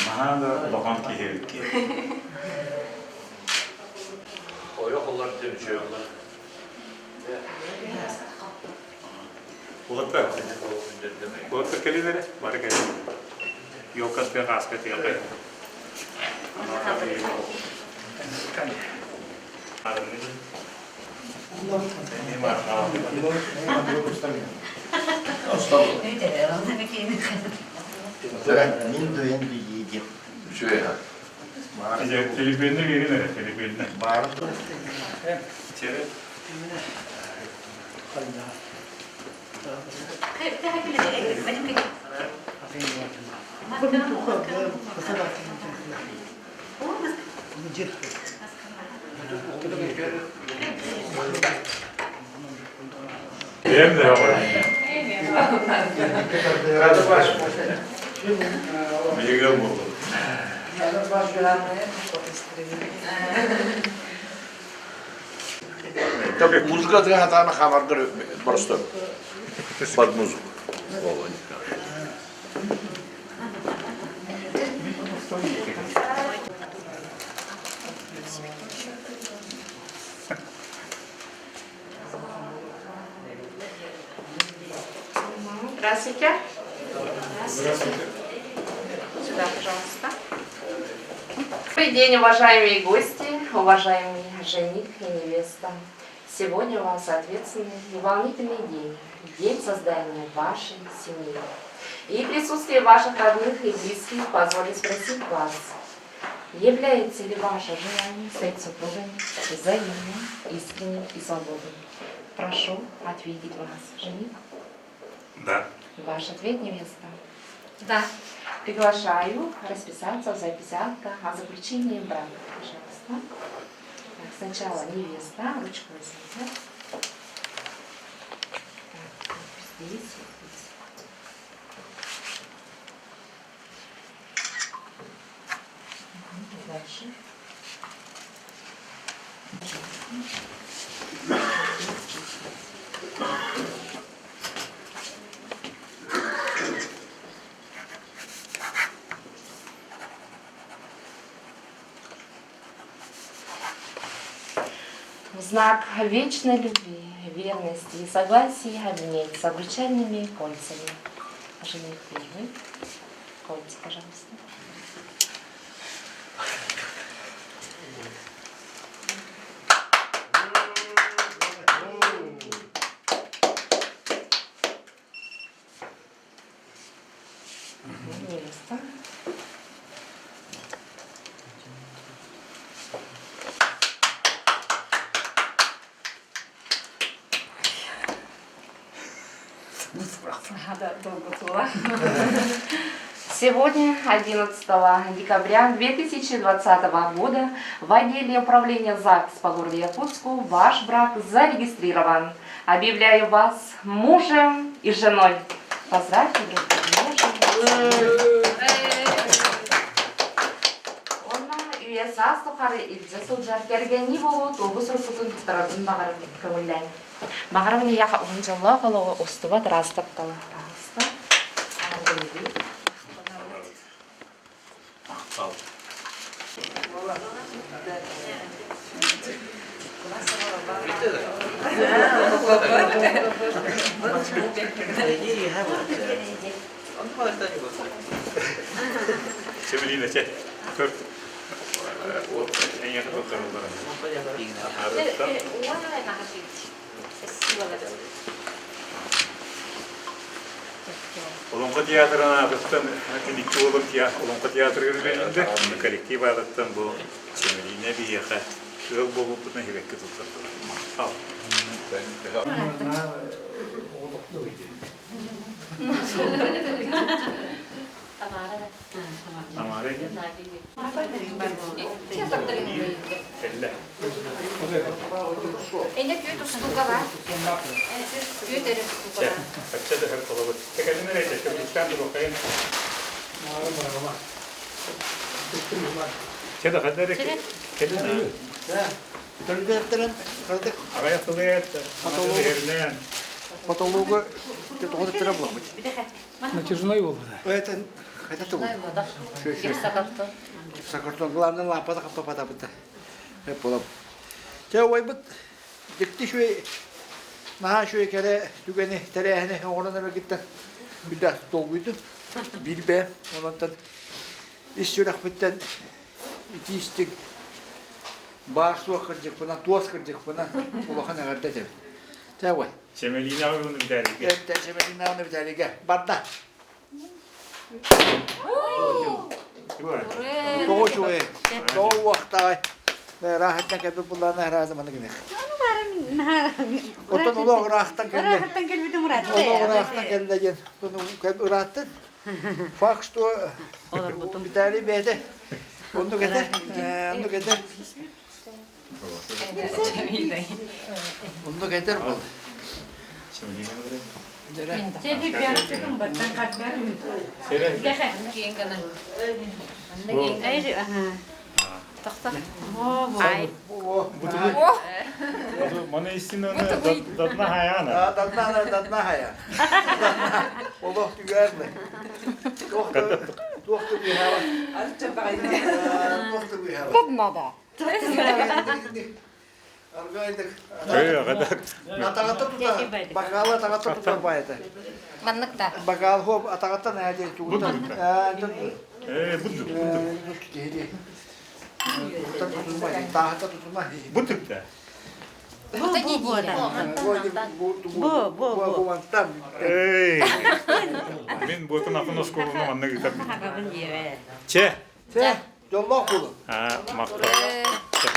Наһаа да улахан киһи эбиккин. Ойох ылар диэн үчүгэй. Улатта. Улатта кэлин эрэ, бары кэлин. Елка тыа хааска тыалай. Мин дуйан дии Үчүгэй Телефонна берин эрэ, телефонна. Чere. Бэйэм да Биһиги буоллун. Музыка тыаһатаана хаамаргар просто под музыку. Здравствуйте. Здравствуйте. Сюда, пожалуйста. Добрый день, уважаемые гости, уважаемый жених и невеста. Сегодня у вас ответственный и волнительный день, день создания вашей семьи. И присутствие ваших родных и близких позволит спросить вас, является ли ваше желание стать супругами взаимным, искренним и свободным? Прошу ответить вас, жених. Да. Ваш ответ, невеста. Да. Приглашаю расписаться в записи акта о заключении брака. Пожалуйста. Так, сначала невеста, ручку возьмите. Так, вот здесь, вот здесь. Дальше. В знак вечной любви, верности и согласия обменяйтесь обручальными кольцами. Жених первый. Кольца, пожалуйста. Невеста. Сегодня, 11 декабря 2020 года, в отделе управления ЗАГС по городу Якутску ваш брак зарегистрирован. Объявляю вас мужем и женой. Поздравьте друг друга мужем. Онна үйэс саас тухары илдьэ сылдьар кэргэннии буолуу туоһу сурукпутун туттарарбын баҕарабын көҥүллээҥ. Баҕарабын эйиэхэ уһун дьоллоох олоҕу устубат ыраас тапталы таһааста. Махтал. Сэмэлиинэ чэ, көр. Эйиэхэ туттарыллара. Арыттан. Олоҥхо театрын аатыттан икки уолум Олоҥхо театрыгар үлэлииллэр. Онно коллектив аатыттан бу Чэмэлиинэ биһиэхэ ыал буолбуппутун иһибэккэ туттардылар. Махтал. Тамара Кэллэ. Эне түөрт устууга бар. Түөрт эрэ устууга бар. Бачча да холобур. Кэлин эрэ көмүскээн туруохайын. Чэ да хадда эрэ кэлин. Төрүттерин кырдык Аҕайах тылыет, Потолок. Потологу тоҕо төттөрө буламмыт. Натяжной буолбута. Это это тугу? Гипсокартон. Гипсокартон. Главное лампада хаппапатабыта. Буолап. Чэ уойбут дьикти үчүгэй наһаа үчүгэй кэрэ түгэни тэрээһини оҥорон эрэргиттэн билэ долгуйдум. Биир бэйэм ононтон ис сүрэхпиттэн итии-истиҥ баар-суох кырдьыкпынан, туос кырдьыкпынан улахан эҕэрдэ этэбин. Чэ уой. Чэмэлиинэҕэ уонна Виталийга. Чэмэлиинэҕэ уонна Виталийга. Барда. Тоҕо үчүгэй, тоҕо уохтаҕай. Ыраахтан кэлбит буллаана ыраазы маны гыныах. Оттон олох ыраахтан кэллэ. Ыраахтан кэлбитим ыраатта. Олох ыраахтан кэллэ диэн ырааттын. Факт, что Виталий бэйэтэ оннук этэ, оннук этэ. Оннук этэр буол. Маны истин оны дадна хаяна. Дадна дадна хая. Олох түгәрме. Туох түгүһэва. Туох түгүһэва. Дадна да. Атаҕата тута, бакаалы атаҕата тутар баайата. Маннык да. Бакаал хоп атаҕаттан ээдэ тугуттан. Ээ, буддук. Тугуттан тутулма, тааһыта тутулма. Буддук да. Бу бу бу бу бу. Эй! Мин буотун атын оскуоланы маннык ыытар. Че. Чэ, дьоллоох буолун. Махтал.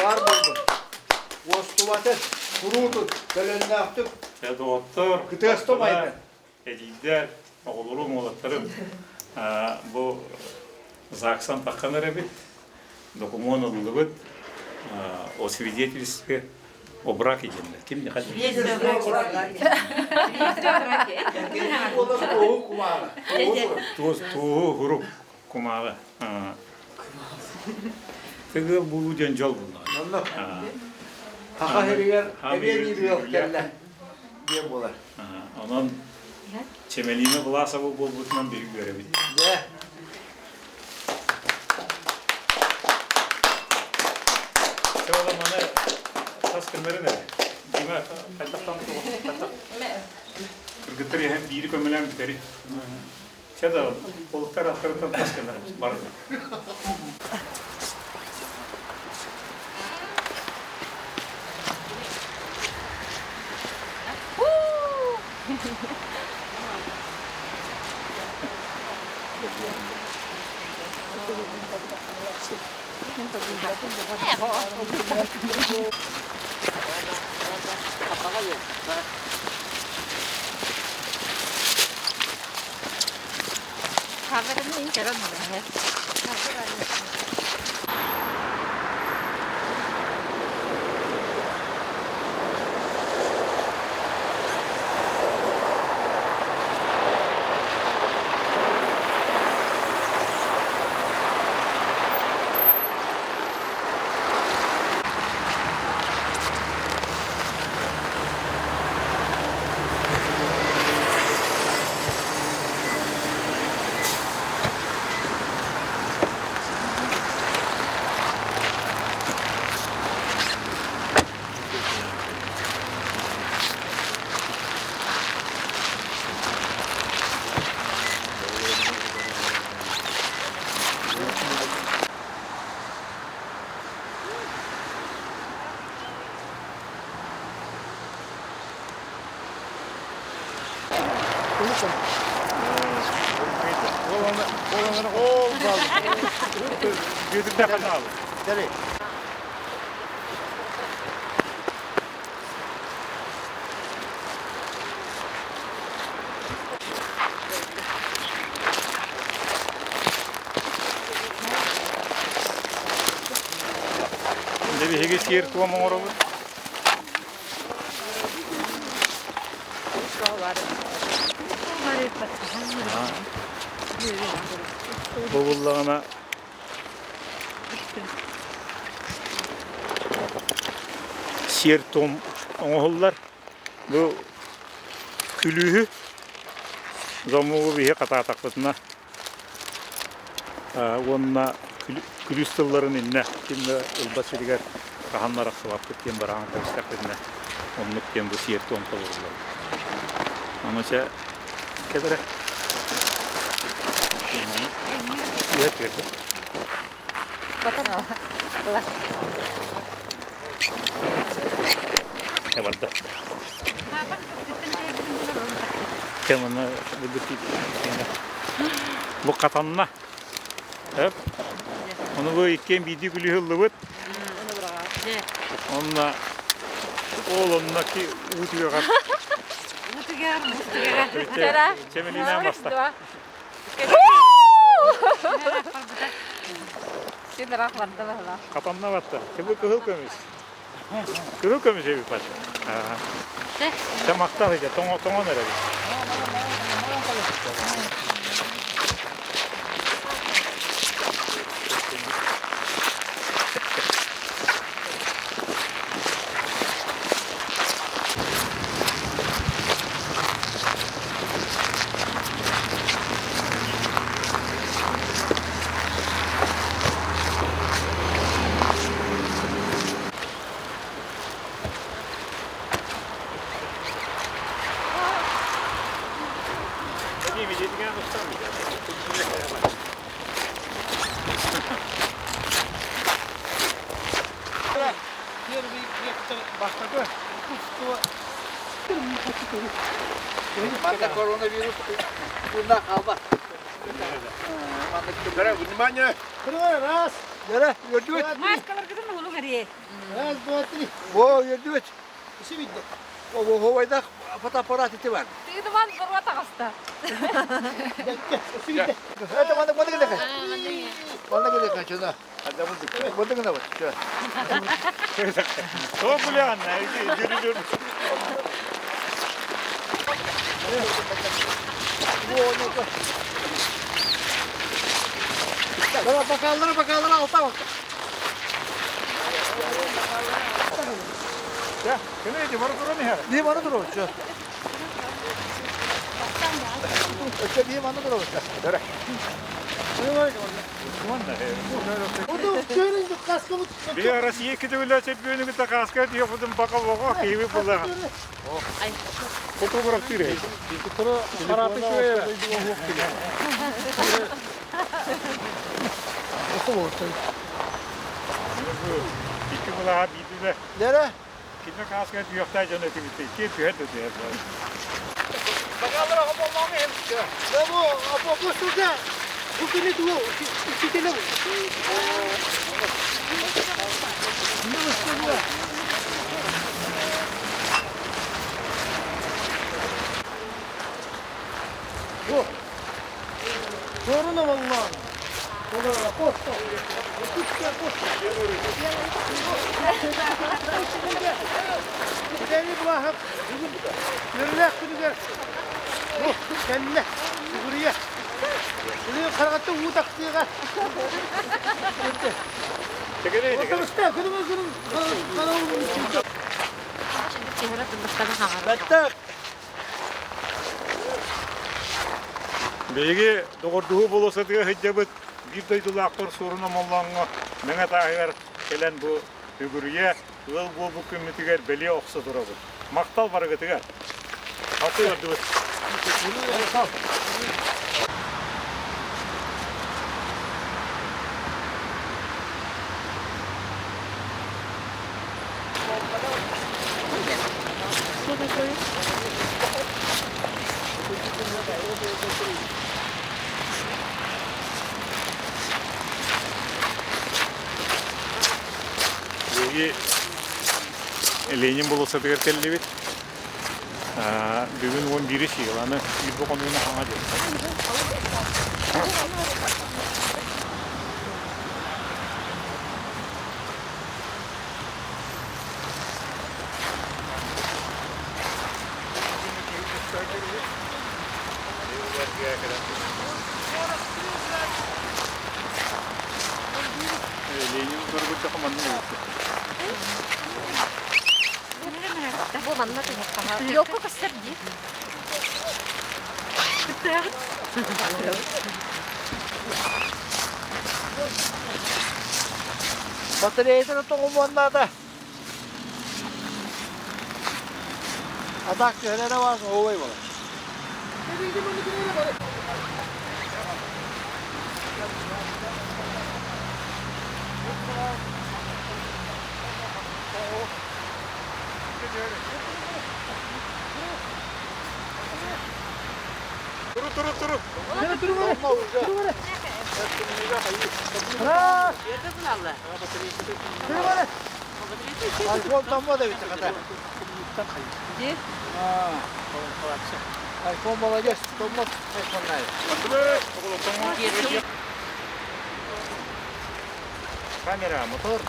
Баар буолбут. Уостубаты, куруутун, төлөннөөхтүк. Чэ, доҕоттор. Кытыастым айда. Эдийдэр, оҕолорум, уолаттарым. Бу ЗАГСан таххан эрэбит. Докумуон ыллыбыт. О свидетельстве о браке диэннэр. Ким не хотел? Туоһу хурук Кумааҕы. Тыгыл булуу диэн дьол булла. Саха сиригэр эбиэн ыал кэллэ диэн буолар. Онон Чэмэлиинэ Власова буолбутунан биһиги үөрэбит. Дьэ. Чэ, ола маны тас көннөрүн эрэ. Дима, хайдахтан хайдах? Кыргыттар иһэн биири көмөлөөн бүтэри. Чэ да, олуктар аттарыттан тас гынар барда. Ол Бүөтүрдэ канал. Дьэ биһиги сиэр-туом оҥоробут. Бу буллаҕына сиэр-туом оҥоһуллар. Бу күлүүһү замогу биһи хатаатахпытына уонна күлүүс тылларын иннэ ким да ылбат сиригэр хаһан да арахсыбаппыт диэн бараан кэбистэхпитинэ оннук диэн бу сиэр-туом толоруллар. Ону чэ кэлэрэ. Барда. Кэмана бу хатанна. Ону бу иккиэн биирдии күлүүһү ыллыбыт. Онно ол онно ки уу түгэҕэр. Уу түгэҕэр, муус түгэҕэр. Чэмэлиинээн баста. Син ыраах барда баһылаах. Хатанна батта. Кыбы кыһыл көмүс. Кыһыл көмүс эбит бачча. Чэ махтал ите тоҥон эрэбит. Манна коронавирус bundan kalmaz. Внимание! Раз, Yere, yürüdü. Маскаларгытын улук эрие. Раз, два, три. О, yürüdü. О, фотоаппарат ити бар. Тыгдыман бурва таҕыста. Это манна манна гына. Манна гына чына. Манна гына бар. Тоқ билэҕин, жүрү Бакаллары бакаллары алта бак. Не маны туру? Чё? Өчө не маны туру? Би Россия китүлэ чөппүөнү кытта кааска тиэхутун бака боҕо кииби буллаҕа. Фотограф тире. Икки булаҕа биирдилэ. Лера? Кини кааска түөхтэй дьон этибитти. Ки түһэр да түһэр. Бакаллары хомоллоҕу hem. Бу бу сука. Бу кини туу. Үчүтеле бу. Бу. Sorun vallahi. Биһиги доҕордуһуу болуоссатыгар сылдьабыт биир дойдулаахтар суорун омоллооҥҥо Мэҥэ тааһыгар кэлэн бу үгүрүйэ ыал буолбут күммүтүгэр бэлиэ охсо турабыт. Махтал барыгытыгар. Алты көрдүбүт. Биһиги Ленин болуоссатыгар кэллибит. Бүгүн 11 сыйыл, аны биир хонууна хаҥа диэн. Ленин көрбүт манна Бу манна түһэххэ. Йокко көстөр дии. Батареятын тоҕумуоннаата. Атак түһэрэ бар, оҕой болар. Туру, туру, туру. Айфон тамма да бит хата. Айфон молодец, томмот айфоннай. Камера, мотор.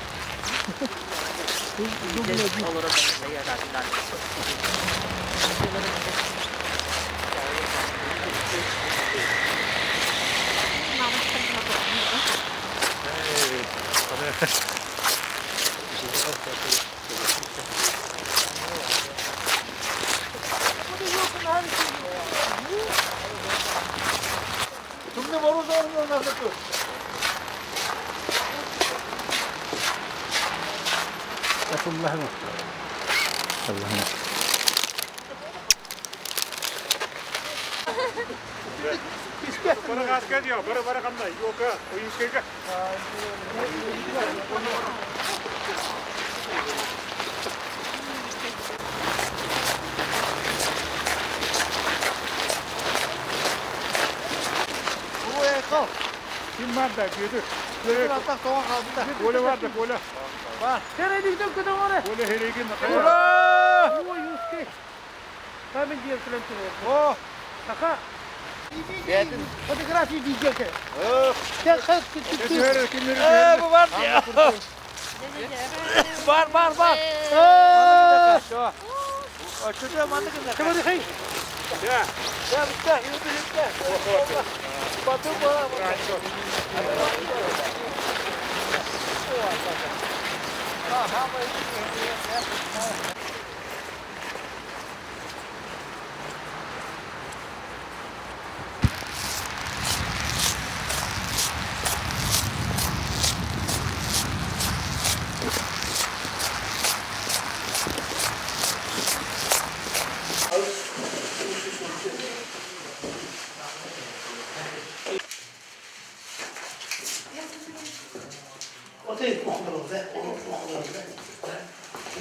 Тумны мороз орнуна Бары гаска дио, бары бары кандай, йока, оюскайга. Ким бар да, күйді. Коля бар да, Коля. Бар. Коля херегин. Ура! О! Фотографии видео. Э, бу бар. Бар, бар, бар. Чөтө маннык Я. Я битте, yürü битте. Батыр бара.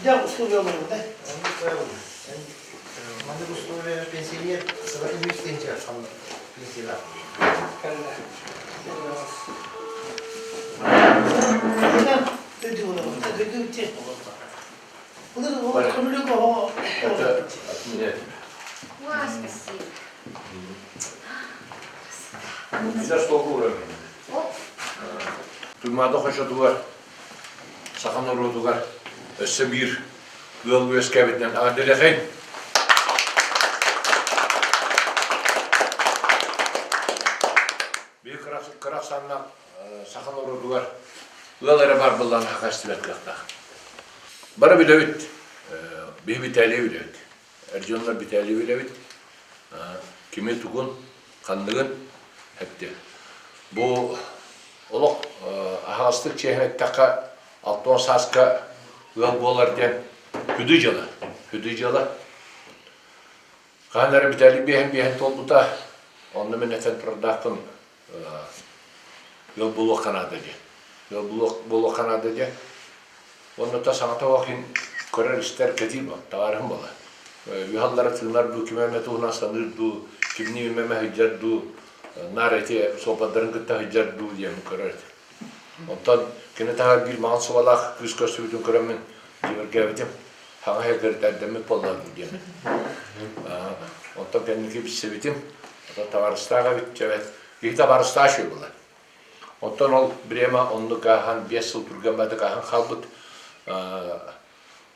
Где условия да? Маннык условия пенсионер пенсиялар. Это от меня тебе. Ой, спасибо. За что уровень? Туймаада хочотугар, саха норуотугар өссө биир ыал үөскээбитинэн эҕэрдэлиэхэйин. Биир кыра ахсааннаах саха норуотугар ыал эрэ баар буоллаҕына хака истибэт кыахтаах. Бары билэбит, биһи Виталий билэбит, эр дьоннор Виталий билэбит, кими тугун, ханныгын эптэ. Бу олох аһаҕастык чиэһин эттэххэ, 60 сааска ыал буолар диэн хүдү дьыала. Хүдү дьыала. Хаһан эрэ Виталий биэһин биэһин туолбута, онно мин этэн турардаахпын ыал буолуохха наада диэн. Ыал буолуохха наада диэн. Уонна та саҥата суох иһин көрөр-истэр кэтиир буол, табаарыһым буолар. Үһаллара тыынар дуу, ким эмэ туһунан саныыр дуу, Кимниин эмэ сылдьар дуу, наар эти суоппардарын кытта сылдьар дуу диэн көрөр этим. Онтон кини таһар биир маҥан субалаах кыыс көрсүбүтүн көрөммүн дьиибэргээбитим. Хаҥа иһигэр буолла дуу диэммин. Онтон кэнники билсибитим, табаарыстаах эбит, чэбэт. Киһи табаарыстаах үчүгэй буолар. Оттон ол бириэмэ оннук ааһан, 5 сыл түргэн ааһан хаалбыт.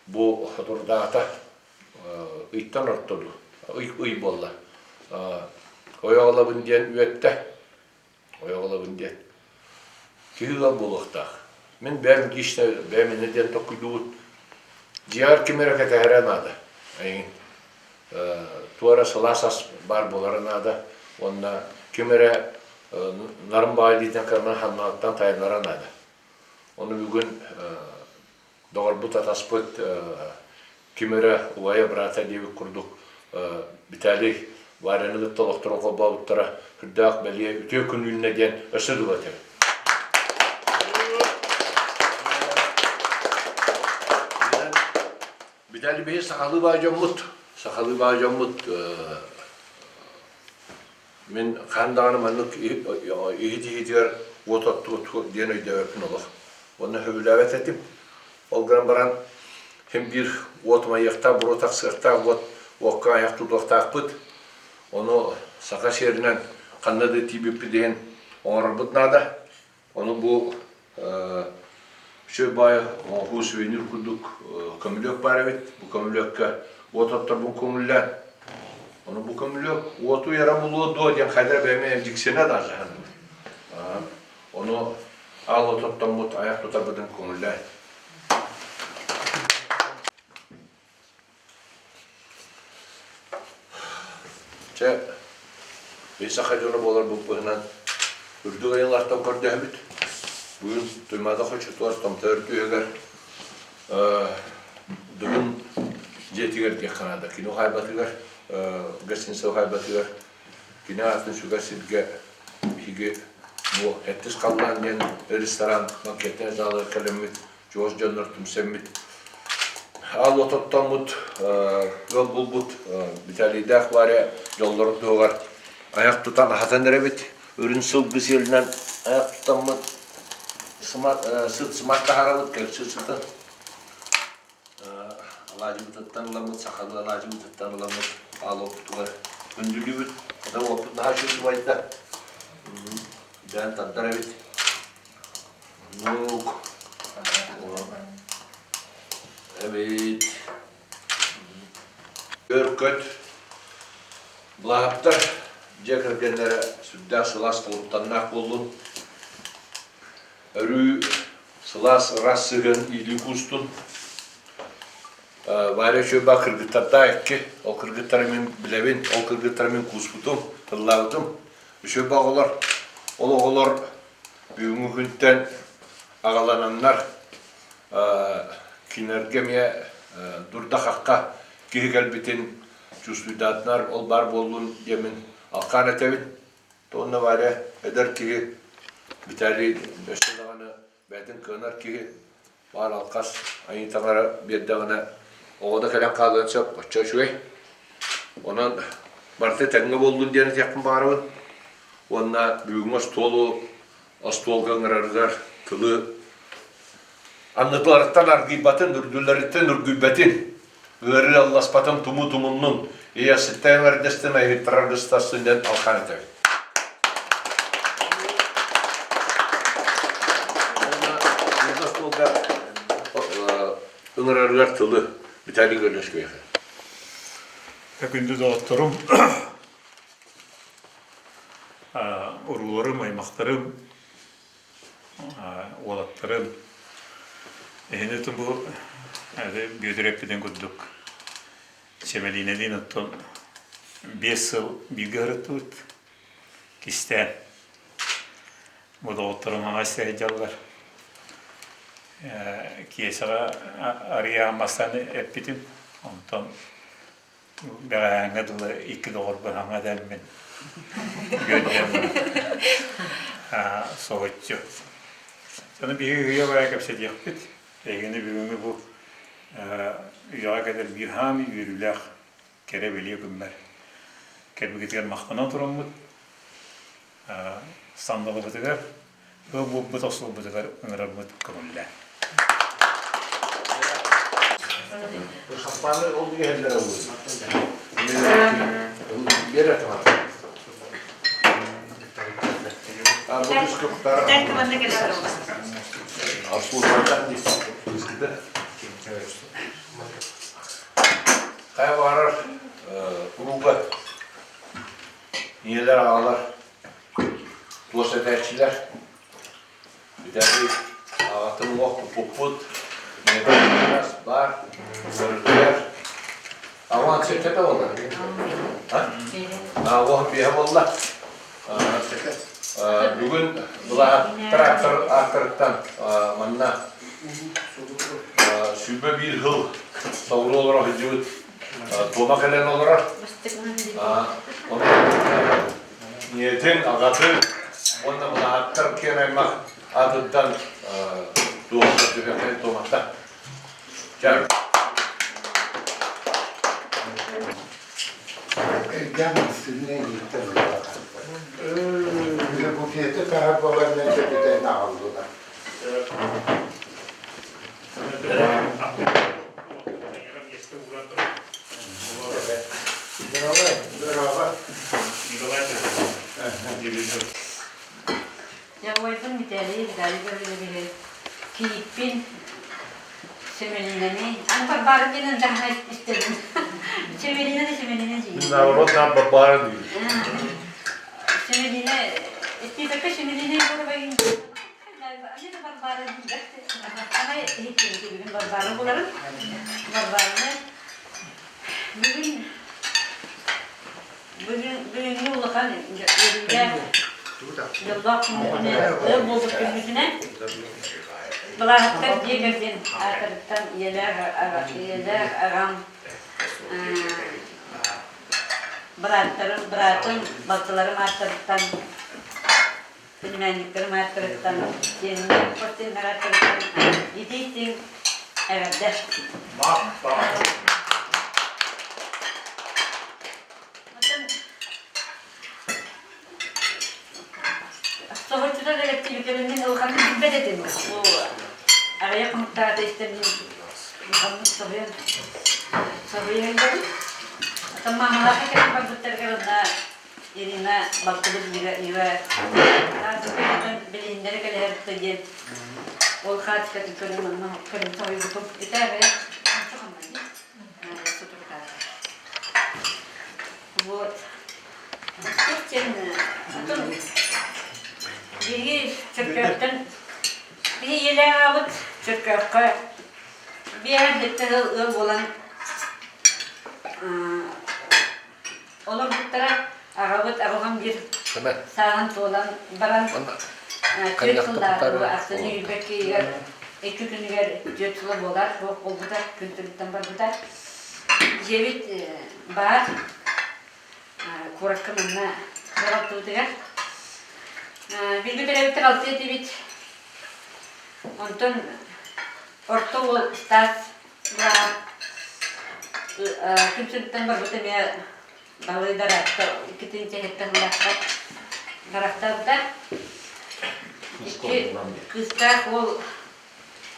Бу соторутааҕыта ыйтан орто дуу, ый, ый буолла. Ойох ылабын диэн үөттэ. Ойох ылабын диэн. Киһи ыал буолуохтаах. Мин бэйэм лично бэйэм иннэ диэн толкуйдуубут. Дьиэҕэр ким эрэ кэтэһэрэ наада. Эйигин туора сылаас ас баар буолара наада. Уонна ким эрэ нарын баҕайы илиитинэн кырынан ханнаҕыттан тайанара наада. Ону бүгүн доҕорбут атаспыт ким эрэ убайа быраата диэбит курдук Виталий Варяны кытта олохторун холбообуттара сүрдээх бэлиэ үтүө күн үүннэ диэн өссө дуу этэбин. Виталий биһи сахалыы баа дьоммут, сахалыы баа дьоммут Мин хаһан даҕаны маннык иһит иһитигэр уот оттуо диэн өйдөөбөппүн олох. Уонна сөбүлээбэт этим. Ол гынан баран син биир уот умайыахтаах, буруо тахсыахтаах, уот уокка айах тутуохтаахпыт. Ону саха сиэринэн ханна да тиийбиппит иһин оҥорорбут наада. Ону бу үчүгэй баай оҥоһуу сувенир курдук көмүлүөк баар эбит. Бу көмүлүөккэ уот отторбун көҥүллээн. Ону бу көмүлүөк уоту яра булуо дуо диэн хайда бэйэм дьиксинэ даже саныыбын. Ону аал от оттоммут айах тутарбытын көҥүллээн. Чэ, биһи саха дьоно буоларбыт быһынан үрдүк айылартан көрдөһөбүт. Бүгүн Туймаада хочотугар Томтойор түһүгэр Дыгын дьиэтигэр диэххэ наада. Кини уһаайбатыгар, гостиница уһаайбатыгар кини аатын сүгэр сиргэ биһиги бу Эттис халлаан диэн ресторан банкетнай залыгар кэлэммит чугас дьоннор түмсэммит аал уот оттоммут, ыал булбут Виталийдаах Варя дьоллорун туһугар айах тутан аһатан эрэбит. Үрүн сылгы сиэлинэн айах тутаммыт сыт сымар таһаарабыт, кэлсии сытын. Алаадьыбытыттан ыламмыт, сахалыы алаадьыбытыттан ыламмыт аал уоппутугар күндүлүүбүт. Да уоппут наһаа үчүгэй субайда. Дээн тардар эбит. Оннук. Эбит. Өркөт. Былааптар дьиэ кэргэннэрэ сүрдээх сылаас холумтаннаах буоллун. Өрүү сылаас ыраас сыһыан иилии куустун. Варя Чуйба кыргыттардаах икки. Ол кыргыттары мин билэбин, ол кыргыттары мин кууспутум, тыллаабытым. Үчүгэй оҕолор, ол оҕолор Бүгүҥҥү күнтэн аҕалананнар кинилэргэ эмиэ дурда-хахха киһи кэлбитин чувствуйдаатынар ол баар буоллун диэммин алхаан этэбин. Уонна Варя эдэр киһи Виталий өссө даҕаны бэйэтин кыанар киһи баар алхас айыы таҥара биэрдэҕинэ оҕо да кэлэн хаалыан сөп оччо үчүгэй. Онон барыта тэҥҥэ буоллун диэн этиэхпин баҕарабын. Уонна бүгүҥҥү остуолу остуолга ыҥырарыгар тылы аннытыларыттан аргыйбатын, үрдүлэриттэн үргүйбэтин, ыарыы алласпатын тумуу тумуннун, ийэситтэн эҥэрдэстин, айыһыттар аргыстастын диэн алхаан этэбин. Уонна остуолга ыҥырарыгар тылы Виталий Гаврильевич Күндү доҕотторум, урууларым, аймахтарым, уолаттарым, эһини бу Бүөтүр эппитин курдук Сэмэлиинэлиин оттон 5 сыл бииргэ сырыттыбыт, кистээн. Бу доҕотторум хаҥас сылдьаллар. Киэсэҕэ арыйаан бастаан эппитим, онтон Бэҕэһээҥҥэ дылы икки доҕорбун хаҥа дэммин үөрдэммин соһуччу. Ону биһиги үйэ баайа кэпсэтиэхпит. Эһигини бүгүҥҥү бу үйэҕэ кэлэр биир хаамыы үөрүүлээх кэрэ бэлиэ күммэр. Кэлбигитигэр махтанан тураммыт, сандалыбытыгар, ыал буолбут остуолбутугар ыҥырарбыт көҥүллээх. Шампаны ол иһэллэр ол. Биэрэ тамар. Хайа баҕарар урууга ийэлэр, аҕалар, туос этээччилэр Виталий аҕатын уҥуох туппуппут, баар, көрүллэр. Аҕам сэттэтэ буолла. Аҕам биэһэ буолла. Бүгүн былаһаттар ааттарыттан манна 21 сыл соҕуруу олоро сылдьыбыт Туома кэлэн олорор. Ийэтин, аҕатын уонна былаһаттар киэн аймах аатыттан туоһута түһэххин туоматта. Чэ. Эрдээх массыына илииттэн ылбата. Буфеты таһар буолан кэпитэн аҕаллылар. Николай, здорово. Николай Дьоруойбун Виталий Виталий Гавриловиһы кийииппин Семенинаны аны Барбара диэн даҕаны истэбин. Семенина да Семенина диир. Наоборот, нам Барбара диир. Семенина, истибэккэ Семенина Егоровайын Аны Барбара диир. Аны иһиттим бүгүн Барбара буларын. Барбараны бүгүн бүгүн бүгүҥҥү улахан үөрүүлээх дьоллоох күммүтүнэн, ыал буолбут күммүтүнэн Былааһыттар дьиэ кэргэн аатарыттан ийэлээх ийэлээх аҕам бырааттарым, быраатым, балтыларым ааттарыттан племянниктарым ааттарыттан, сиэннэр, хос сиэннэр ааттарыттан итии-истиҥ эҕэрдэ! Соһуччута да кэпсиибитэ мин улаханнык билбэт этим. Бу аҕыйах хонуктааҕыта истэн мин улаханнык соһуйан соһуйан ылбытым. Оттон маамалаахха кэлэн барбыттарыгар онно Ирина балтыбыт Ира Ира билиһиннэрэ кэлэһэртэ диэн ол хаачыкатын көрөн онно көрөн соһуйбутум. Ити аҕыйах Вот. Атын биһиги Чөркөөхтөн биһи ийэлээх аҕабыт Чөркөөххө биэһэн сэттэ сыл ыал буолан олорбуттара. Аҕабыт аҕалан биир сааһын туолан баран түөрт сыллааҕы ахсынньы үүрбэккийигэр икки күнүгэр түөрт сыла буолар суох буолбута күн сириттэн барбыта. Дьиэбит баар куоракка манна баҕалтыбытыгар. Бииргэ төрөөбүттэр алтыа этибит. Онтон орто уол Стас күн сириттэн барбыта эмиэ балыйдараатта иккитин чэһиттэн ыллахха барахтарда. Икки кыыстаах уол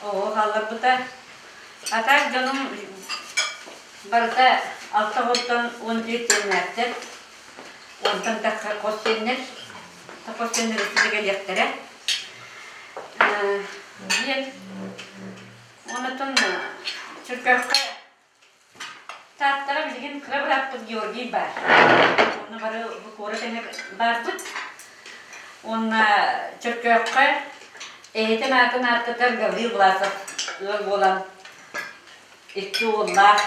оҕо хаалларбыта. А так дьонум барыта алта оҕоттон 14 сиэннээхтэр. Онтон тахха хос сиэннэр. Хос сиэннэр өссө кэлиэхтэрэ. Диэн Онтон Чөркөөххө Тааттаҕа билигин кыра бырааппыт Георгий баар. Онно бары бу куорат эҥэр баарбыт. Уонна Чөркөөххө эһэтин аатын ааттатар Гаврил Власов ыал буолан, икки уоллаах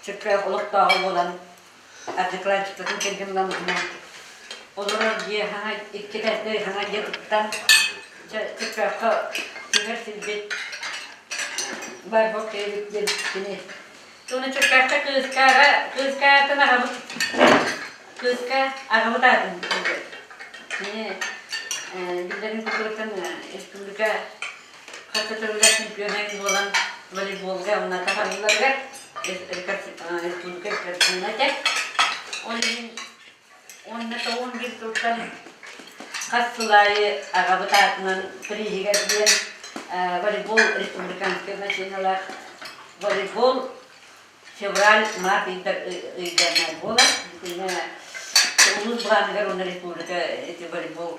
Чөркөөх олохтооҕо буолан, ардыкланчиктатын кэргэн ылан уһунан олорор дьиэ хаҥа икки этээстээх хаҥа дьиэ туттан Чөркөөххө түһэр сирбит Барбок эбит диэн кини. Туна Чөркөөххө кыыскаҕа кыыска аатын аҕабыт кыыска аҕабыт аатын кини биллэрин курдуктан республика хас чемпиона буолан волейболга уонна таһарыларыгар республика рекордсмена этэ. Ол иһин Уонна 91 сылтан хас сыл аайы аҕабыт аатынан прииһигэр диэн волейбол республиканскай значениелаах волейбол февраль, март ыйдар ыйдарынан буолар. Итиннэ улуус былааныгар уонна республика ити волейбол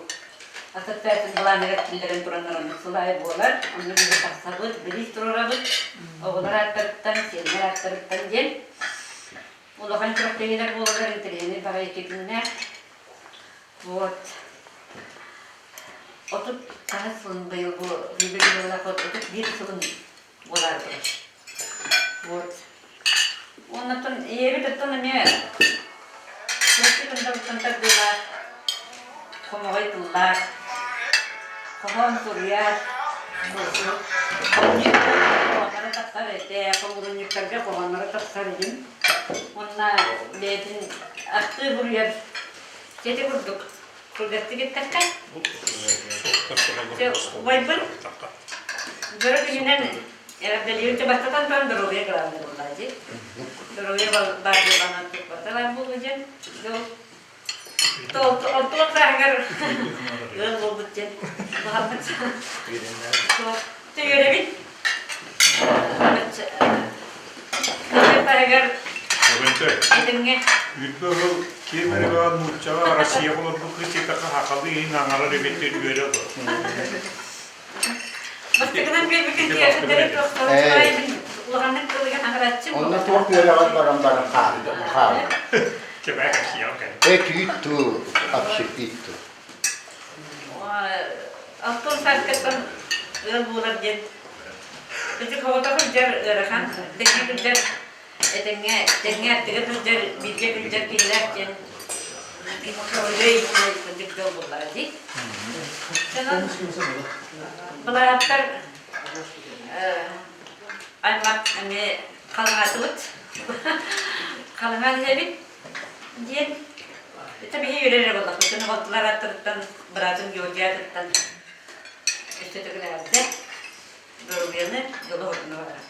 ассоциациятын былааныгар киллэрэн тураннар оннук сыл аайы буолар. Онно биһиги тахсабыт, бириис туруорабыт. Оҕолор ааттарыттан, сиэннэр ааттарыттан диэн улахан күрэхтэһиилэр буолаллар интэриэһинэй баҕайы күннээх. Вот. 30 хаһыс сылын быйыл бу 31 сылын буолаары турар. Вот. Оннотон ийэбит оттон эмиэ Чурапчы Кындалыттан тардыылаах, хомоҕой тыллаах, хоһоон суруйар, хоһоонноро тахсар этэ, хомуурунньуктарга хоһоонноро тахсар иһин. Уонна бэйэтин ахтыы суруйар сити курдук кылгастык эттэххэ. Убайбын дьоро күнүнэн эҕэрдэлиирин бастатан туран доруобуйа главное буолла дии. Доруобуйа баар буоллаҕына туппата баар буолуо диэн. Онтуон сааһыгар ыал буолбут диэн баҕарбыт. Үөрэбит. Таһыгар этиҥҥэ Үтүө ыал киэҥ эрэ нууччаҕа Россия олорбут кыыс диэтэххэ сахалыы иһин аҥарар эбиттэр үөрэ олор. Бастакынан биэрбиккин тиэрдэрэ туохтан улаханнык тылыган аҥарааччым. Онно туох үөрэҕэр баран баран хаалла. Этиит тыл, общепит тыл. Алтын сааскаттан ыал буолар диэн ити соҕотох сылдьар ыарахан, тэҥҥэ сылдьар этэҥҥэ тэҥҥэ аттыга сылдьар бииргэ сылдьар киһилээх диэн үчүгэй кырдьык дьол буоллаҕа дии. Онон былааттар аймах эмиэ халыҥаатыбыт. Халыҥаан иһэбит диэн это биһи үөрэр эрэ буоллахпыт. Дьону балтылар аттарыттан, быраатым Георгий аатыттан өссө төгүл эҕэрдэ. Доруобуйаны, дьолу-соргуну баҕарабын.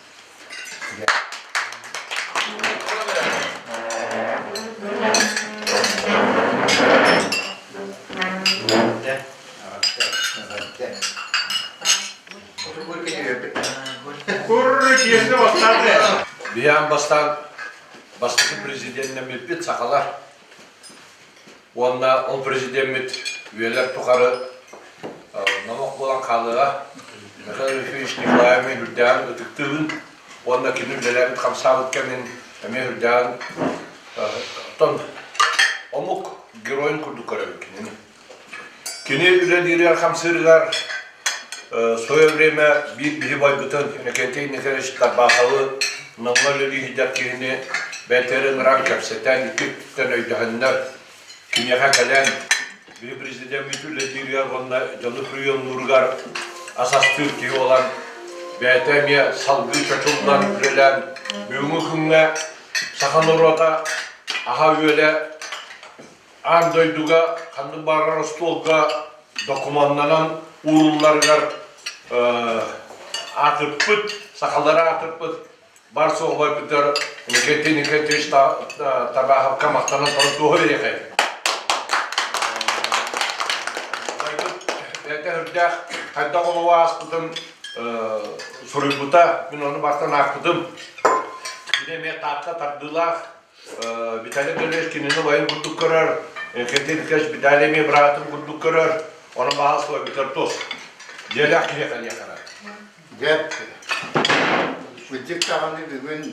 Биһиэн бастаан бастакы президеннэммиппит сахалар. Уонна ол президеммит үйэлэр тухары номох буолан хаалыаҕа. Михаил Ефимович Николаевич үрдээн ытыктыыбын уонна кини үлэлээбит хамсаабыт кэмин эмиэ үрдээн оттон омук геройун курдук көрөбүт кинини. Кини үлэлииригэр хамсыырыгар в свое время биир биһи байбытын Иннокентий Николаевич Тарбаховы Намҥа үлэлии сылдьар киһини бэйэтигэр ыҥыран кэпсэтэн, икки өттүттэн өйдөһөннөр киниэхэ кэлэн биһи президеммит үлэлииригэр уонна дьону приемнууругар ас астыыр киһи буолан бэйэтэ эмиэ салгыы чочуллан үлэлээн бүгүҥҥү күҥҥэ саха норуота аһа-үөлэ аан дойдуга ханнык баҕарар остуолга докумуоннанан уурулларыгар аатырпыт, сахалары аатырпыт бар суох убайбытыгар Никитин Никитич Табааховка махтанан туран туоһу биэриэхэй. Убайбыт бэйэтэ үрдээх хайдах олоҕу ааспытын суруйбута, мин ону бастан аахпытым. Кини эмиэ Таатта тардыылаах Виталий Григорьевич кинини убайын курдук көрөр, Константин Николаевич Виталий эмиэ быраатын курдук көрөр, онон баҕа суойбутар тус. Дьиэлээх киһиэхэ диэххэ Дьэ, кырдьык даҕаны бүгүн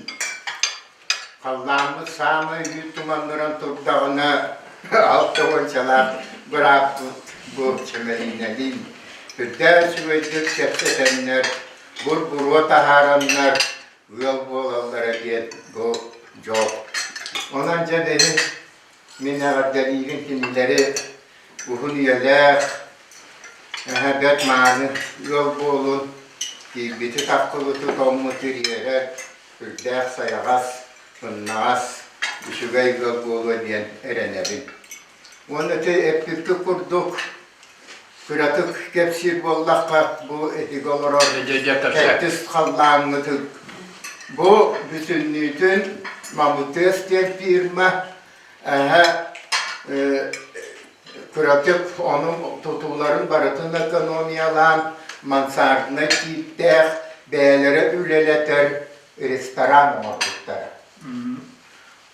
халлааммыт саамай үүт туманныран турдаҕына алта уончалаах бырааппыт бу Чэмэлиинэлиин үрдээн үчүгэйдик кэпсэтэннэр, бур-буруо таһаараннар ыал буолаллара диэн бу дьол. Онон дьэ бэһин мин эҕэрдэлиибин кинилэри уһун үйэлээх, бэрт мааны ыал буолун, киирбити таххыбыты тоҥмут ириэрэр, үрдээх сайаҕас, сымнаҕас, үчүгэй ыал буолуо диэн эрэнэбин. Уонна ити эппиккит курдук Кыратык кэпсиир буоллахха, бу этигэ олорор кэрдис халлааҥҥытын бу бүтүннүүтүн Мамытыас диэн фирма эһэ. Кыратык ону тутууларын барытын экономиялаан мансарднай тииптээх бэйэлэрэ үлэлэтэр ресторан оҥорбуттара.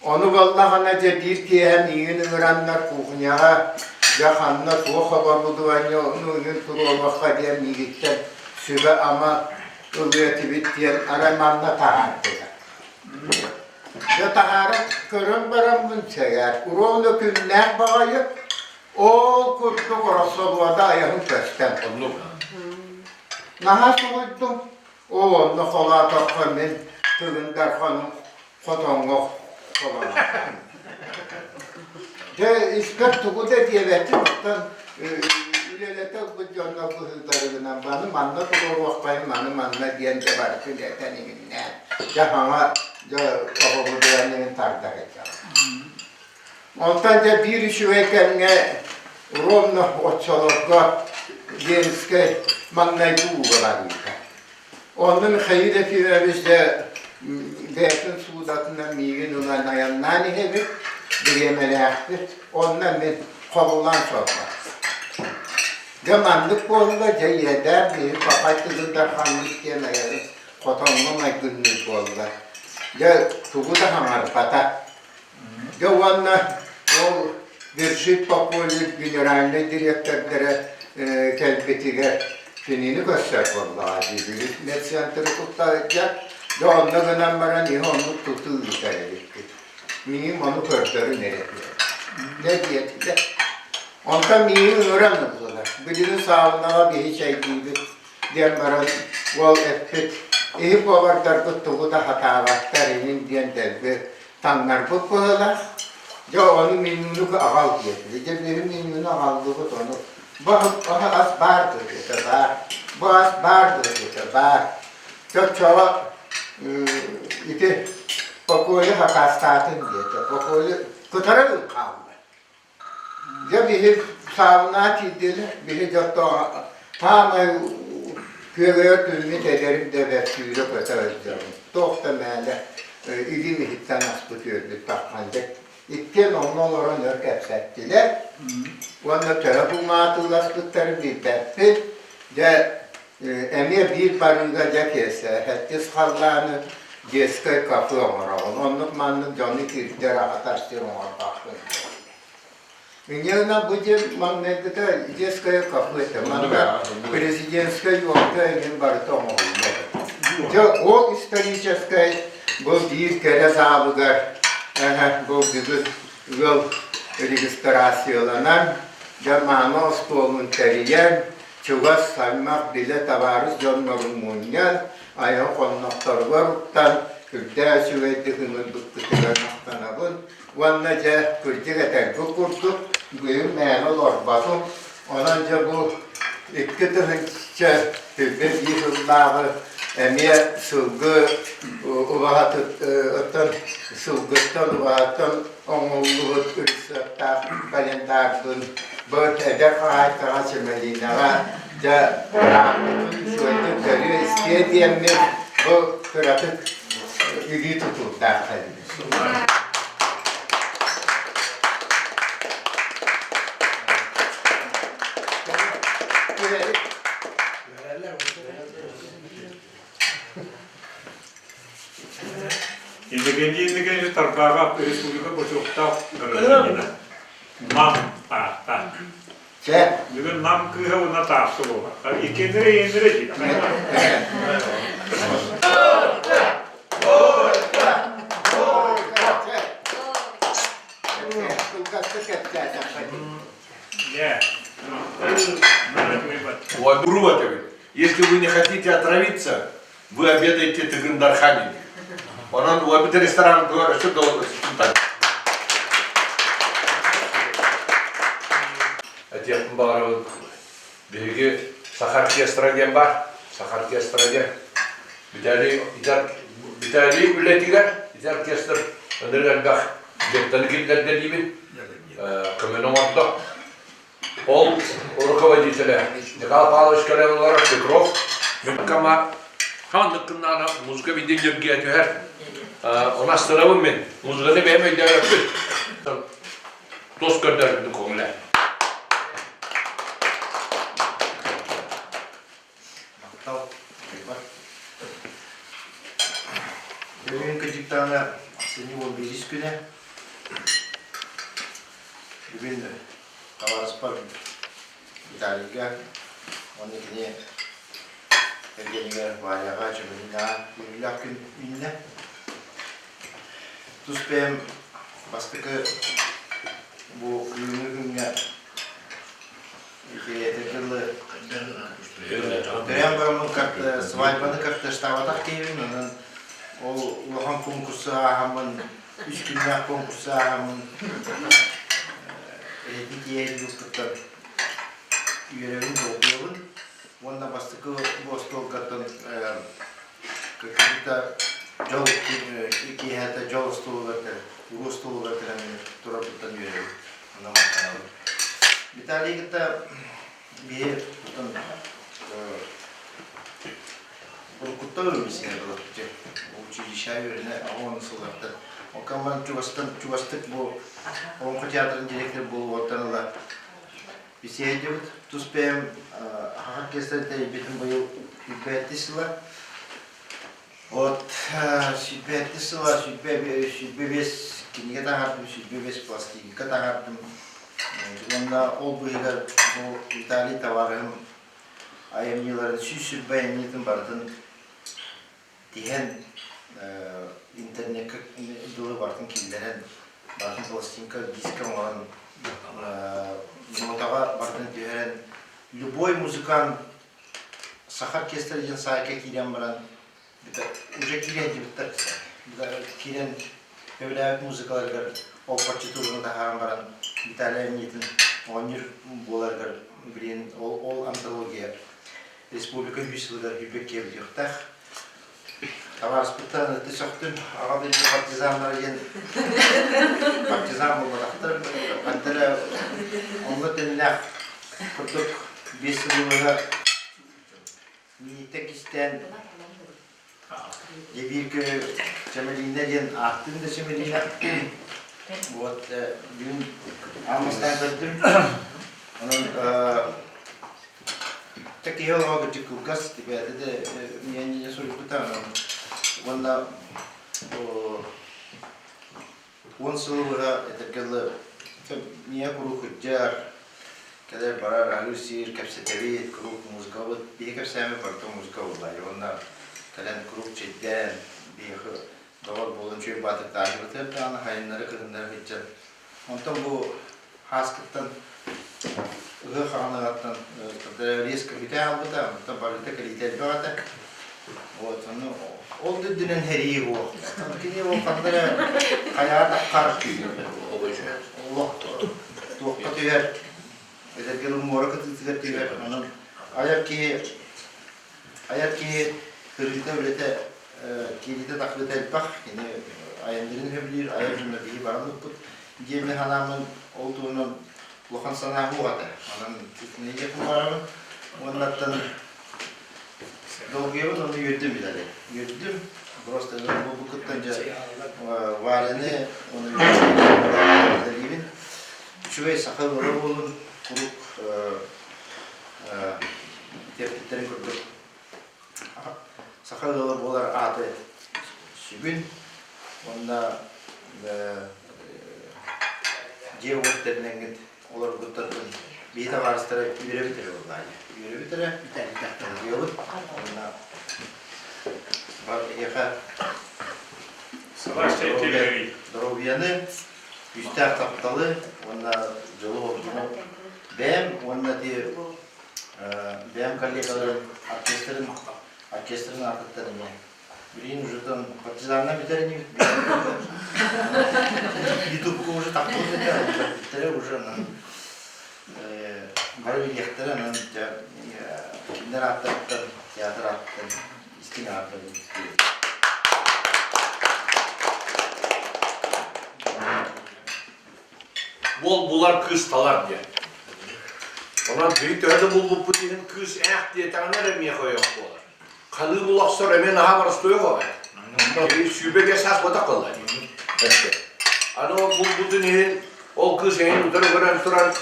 Ону буоллаҕына дьэ биир киэһэ миигин ыҥыраннар кухняҕа дьэ ханна туох оборудование ону ыгын туруоруохха диэн миигиттэн сүбэ-ама ылыа этибит диэн арай манна таһаардылар. Дьэ таһааран көрөн бараммын сэгээр, ровно күннээх баҕайы ол курдук Ороссолуода айаһын көстөн. Оннук. Наһаа соһуйдум. Ол онно холоотоххо мин Тыгын Дарханым хотоҥҥо холоно. Дьэ испэр тугу да диэбэтим, оттон үлэлэтэ ылбыт дьоннор быһыыларыгынан маны манна туруоруоххайын, маны манна диэн дьэ барытын этэн иҥиннээн, дьэ хаҥа дьэ оборудованиены тардар этэ. Онтон дьэ биир үчүгэй кэмҥэ ровно оччолорго Ленскэй маҥнайгы ууга барыыта. Онно Михаил Ефимович дьэ бэйэтин суудатынан миигин ылан айаннаан иһэбит, бириэмэлээхпит. Онно мин хобулаан сорбот. Дьэ маннык буолла, дьэ иэдээн биһи папай тылыгар ханнык диэн айары хотоҥҥо майгынныыр буолла. Дьэ тугу да хаҥарбата. Дьэ уонна ол Вершит Попович генеральнай дириэктэрдэрэ кэлбитигэр кинини көрсөр буоллаҕа дии билик медцентры туттарга. Дьэ онно гынан баран иһи оннук тутуу ыытар эбиккит. Миигин ону көрдөрүн эрэ диэн. Дьэ диэтилэр. Онтон миигин ыҥыран ыллылар. Билигин саунаҕа биһи чэйдиибит диэн баран уол эппит иһи повардарбыт тугу да хатаабаттар иҥин диэн дэлби таҥнарбыт быһыылаах. Дьэ ону менюну аҕал диэтилэр. Дьэ биһи менюну аҕаллыбыт ону бу ас баар дуо диэтэ баар. Бу ас баар дуо диэтэ баар. Чоччоҕо ити покойу хакаастаатын диэтэ. Покойу кытары хаалла. Дьэ биһи саабынаа тиийдилэр, биһи дьоттоох таамай күөгэйэр күммүт эдэрим да бэрт сүүрэ-көтө сылдьабын. Туох да мээнэ илиим иһиттэн аспыт үөрбүт таххан дьэ иккиэн онно олорон өр кэпсэттилэр уонна төһө бумаатыыласпыттарын билбэппин. Дьэ эмиэ биир барыыга дьэ киэсэ сэттис халлааны детскай кафе оҥороҕун. Оннук маннык дьону киирдэр аһатар сир оҥорбоккун. Инньэ бу дьиэ маҥнайгыта детское кафе этэ. Манна президентскай елка эҥин барыта оҥоһуллар. Дьэ ол историческай бу биир кэрэ саалыгар бу бүгүн ыал регистрацияланан, дьэ мааны остуолун тэрийэн, чугас аймах билэ табаарыс дьоннорун мунньан, айан хоннохторугар уктан, үрдээх үчүгэйдик ыҥырбыккытыгар махтанабын уонна дьэ кырдьык этэргэ курдук быйыл мээнэ олорботум. Онон дьэ бу 2001 сыллааҕы эмиэ сылгы убаһатыттан сылгыттан убаһаттан оҥоһуллубут ырысыаптаах календарбын бу эдэр хаһаайкаҕа Чэмэлиинэҕэ дьэ ааппытын үчүгэйдик көрүө-истиэ диэммин бу кыратык илии тутуурдаах кэллим. Иннокентий Иннокентьевич Тарбаҕа республика бочуоттаах гражданина. Нам Таатта. Бүгүн Нам кыыһа уонна Таатта буолар. Иккиэннэрэ иэннэрэ дии. Ой, Если вы не хотите отравиться, вы обедаете Тыгын-Дархане. Онон уобит ресторан өссө Этиэхпин баҕарабын, биһиги Саха оркестра диэн баар. Саха оркестра диэн. Виталий, Виталий үлэтигэр ити оркестр ынырык элбэх дьыктаны киллэрдэ диибин. Көмөнү оҥордо. Ол руководителэ Николай Павлович кэлэн олорор Петров Кама ханнык гыннаҕына музыка биирдэ дьэргийэ түһэр. Оны астынабын мин. Музыканы бэйэм өйдөөбөппүн. Тос көрдөрбүтүн көҥүлэ. Махтал. Бүгүн кыдьыктаана ахсынньы 11 күнэ. Бүгүн табаарыспар Виталийга уонна кини кэргэнигэр Варяҕа Чөмөлүнэҕэ үөрүүлээх күн үүннэ. Тус бэйэм бастакы бу бүгүҥҥү күҥҥэ дылы төрөөн бараммын свадьбаны кортежтаабатах киһибин, онон ол улахан конкурсу ааһаммын, үс күннээх конкурсу ааһаммын эһэтин тиийэн ылбыттан үөрэбин, долгуйабын. Уонна бастакы бу остуолгаттан кыргыта дьол киэһэтэ дьол остуолугар уруу остуолугар кэлэн турарбыттан үөрэбин. Онно махтанабын. Виталий кытта биһи оттон уруккуттан өлмүсүнэ было училище үөрэнэ оҕону сыллартан. Окаман чугастан чугастык бу Олоҥхо театрын директор буолуоттан ыла бисиэйдибит. Тус бэйэм аһаҕас оркестр тэрийбитим быйыл 105 сыла. Вот 105 сыла 105 кинигэ таһаардым, 105 пластинка таһаардым. Уонна ол быыһыгар бу Виталий табаарыһым айымньыларын 120 айымньытын барытын тиһэн интернеккэ дылы барытын киллэрэн, барытын пластинка, диска оҥорон, нотаҕа барытын түһэрэн, любой музыкант саха оркестра диэн саайка киирэн баран, уже киирэн дибиттэр, киирэн сөбүлээбит музыкаларыгар ол партитураны таһааран баран Виталий Анитин оонньуур буоларыгар билигин ол, ол антология республика үһүс сылыгар Бүбэккэ бүтүөхтээх. Табаарыспыттан ытты сөхтүм, аҕа дойду партизаннара диэн партизан буолбатахтар, хантара онно тэннээх курдук биэс сылы Миитэ кистээн дьэ биир Чэмэлиинэ диэн ааттыын да Чэмэлиинэ. Вот бүгүн аан бастаан көрдүм. Онон киһи олоҕо кырдьык кылгас, бэйэтэ да миэнньине суруйбута. Уонна 10 сылы быһа этэргэ дылы миэ куруук кырдьар, кэлэр барар, аһыыр сиир, кэпсэтэбит, куруук музыкабыт, биһи кэпсээммит барыта музыка буолла. Уонна кэлэн куруук чэйдээн, биһиэхэ доҕор буолан үчүгэй баатырдаахыбытыгар даҕаны хайыннары кыһыннары сылдьан. Онтон бу хааскыттан ыһыах хаҕаныгаттан резко бүтэ албыта, онтон барыта кэлиитэ элбэх этэ. Вот, ону ол да үрдүнэн хэрии буо. Кини ол ханна эрэ хайаҕа таххар олох туохха түһэр, эдэргэ муора кытыытыгар түһэр. Онон айар киһи айар киһи кырыыта үлэтэ киириитэ тахсыыта элбэх. Кини айаннарын сөбүлүүр, айар дьонно биһи баран ыппыт диэми санааммын ол туһунан улахан санаа суох этэ. Онон итини барабын. Уоннаттан долгуйабын уонна үөрдүм билэри. Үөрдүм. Просто бу кыттан дьэ Валяны уонна үлэлиибин. Үчүгэй саха ыала буолун куруук тиэрпиттэрин курдук саха ыала буолар ааты сүгүн уонна дьиэ-уот тэринэҥҥит олорбуттартан биһи табаарыстара үөрэбит эрэ буоллаҕа үөрэбит эрэ долгуйабыт уонна бар эһиэхэ доруобуйаны күүстээх тапталы уонна дьолу-соргуну бэйэм уонна ити бэйэм коллегаларым оркестрын оркестрын аатыттан эмиэ билигин уже там партизанна бүтэр инибит ютубка уже тахпыт этэ уже бары билиэхтэрэ онон кинилэр ааттарыттан театр ааттан истиҥ ааттарын Уол булар, кыыс талар диэн. Онон биһи төһө да булбуппут иһин кыыс ээх диэтэҕинэ эрэ миэхэ ойох буолар. Ханыы була охсор эмиэ наһаа боростуой оҕо Киһи 25 саас буотах буолла дии. Аны ол булбутун иһин. Ол кыыс эйин утары көрөн туран,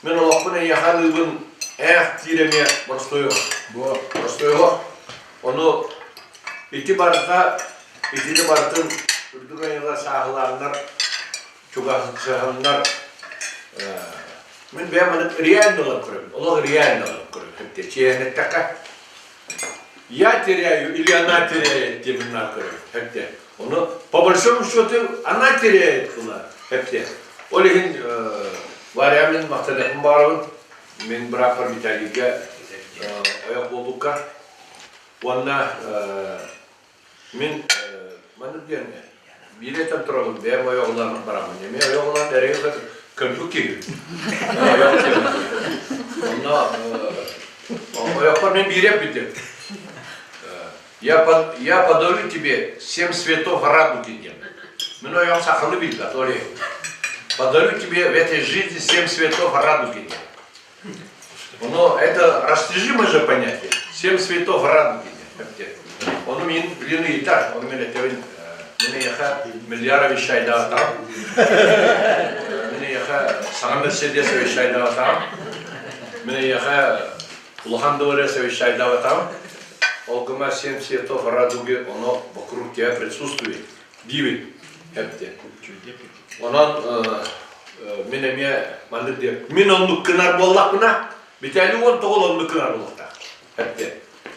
мин олохпун эйиэхэ аныыбын, ээх диир эмиэ боростуойуох. Бу боростуойуох. Ону ити барыта, итини барытын үрдүк айылар сааһылааннар, чугаһыннар мин бэйэм маннык реально ылан көрөбүн. Олох реально ылан көрөбүн. Чиэһинэттэххэ я теряю или она теряет диэн көрөбүн. Хэпте. Ону по большому счету она теряет была. Хэпте. Ол иһин Варя мин махтаныахпын баҕарабын. Мин бырааппар Виталийга ойох буолбукка. Уонна мин маннык диэн биир этэн турабын, бэйэм ойоҕулаан бараммын. Эмиэ ойоҕулаан эрэйи көрбүт киһи. Онно ойохпор мен биири эппитим. Я, под, я подарю тебе семь цветов радуги диэн. Мин ойоҕум сахалыы билбэт, ол иһин. Подарю тебе в этой жизни семь цветов радуги диэн. Но это растяжимое же понятие. Семь цветов радуги диэн. Ону мин блин ыйытар, ону мен этэбин мин эйиэхэ миллиардович чайдаатаҕым. Мин эйиэхэ саҥа Мерседесович чайдаатаҕым. Мин эйиэхэ улахан дворецович чайдаабатаҕым. Ол гыма семь цветов радуги, оно вокруг тебя присутствует. Диибин эпти. Онон мин эмиэ маннык диэм. Мин оннук гынар буоллахпына, Виталий уон тоҕол оннук гынар буолуохтаах. Эпти.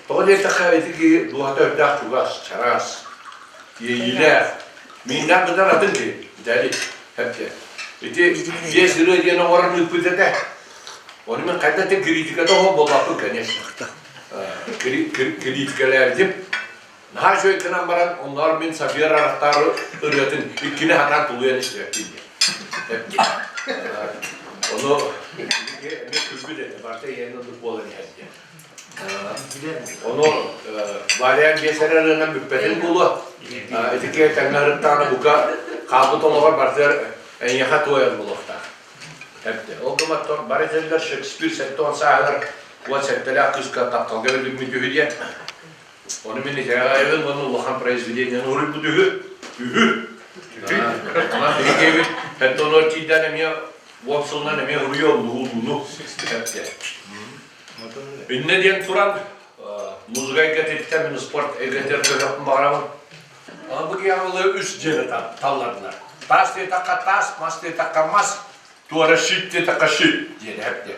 Тоҕо диэтэххэ ити киһи дууһата үрдээх чугас, чараас, иэйиилээх. Мииннээх гынар атын киһи, Виталий. Эпти. Ити биэс ырыа диэн оҥорон ыыппыт этэ. Ону мин хайда да критиката оһох буолбаппын, конечно. Критикэлээбитим. Наһаа үчүгэй гынан баран, онноор мин Сафия Арахтаары ырыатын иккини хатаан тулуйан истибэппин диэн. Ону эмиэ күлбүт этэ, барыта ийэни оннук буолан иһэр диэн. Ону Варя биэс эрэ ырыанан бүппэтин буолуо. Ити киһи тэҥҥэ ырыттаҕына бука хаалбыт олоҕор барытыгар эйиэхэ туойар буолуохтаах. Эптэ. Ол гыматтан бары этэллэр Шекспир 70 сааһыгар 17-лээх кыыска тапталга биллиммит үһү диэн. Ону мин итэҕэйэбин уонна улахан произведениены уруйбут үһү. Үһү. Онон биһиги эбит онор тиийдэн эмиэ уон сылынан эмиэ уруйа улууну эптэ. Иннэ диэн туран музыка эйгэтиттэн мин спорт эйгэтигэр көрүөхпүн баҕарабын. Бу киһи үс дьиэни таллардылар. Таас диэтэххэ таас, мас диэтэххэ мас, туора щит диэтэххэ щит диэн эптэ.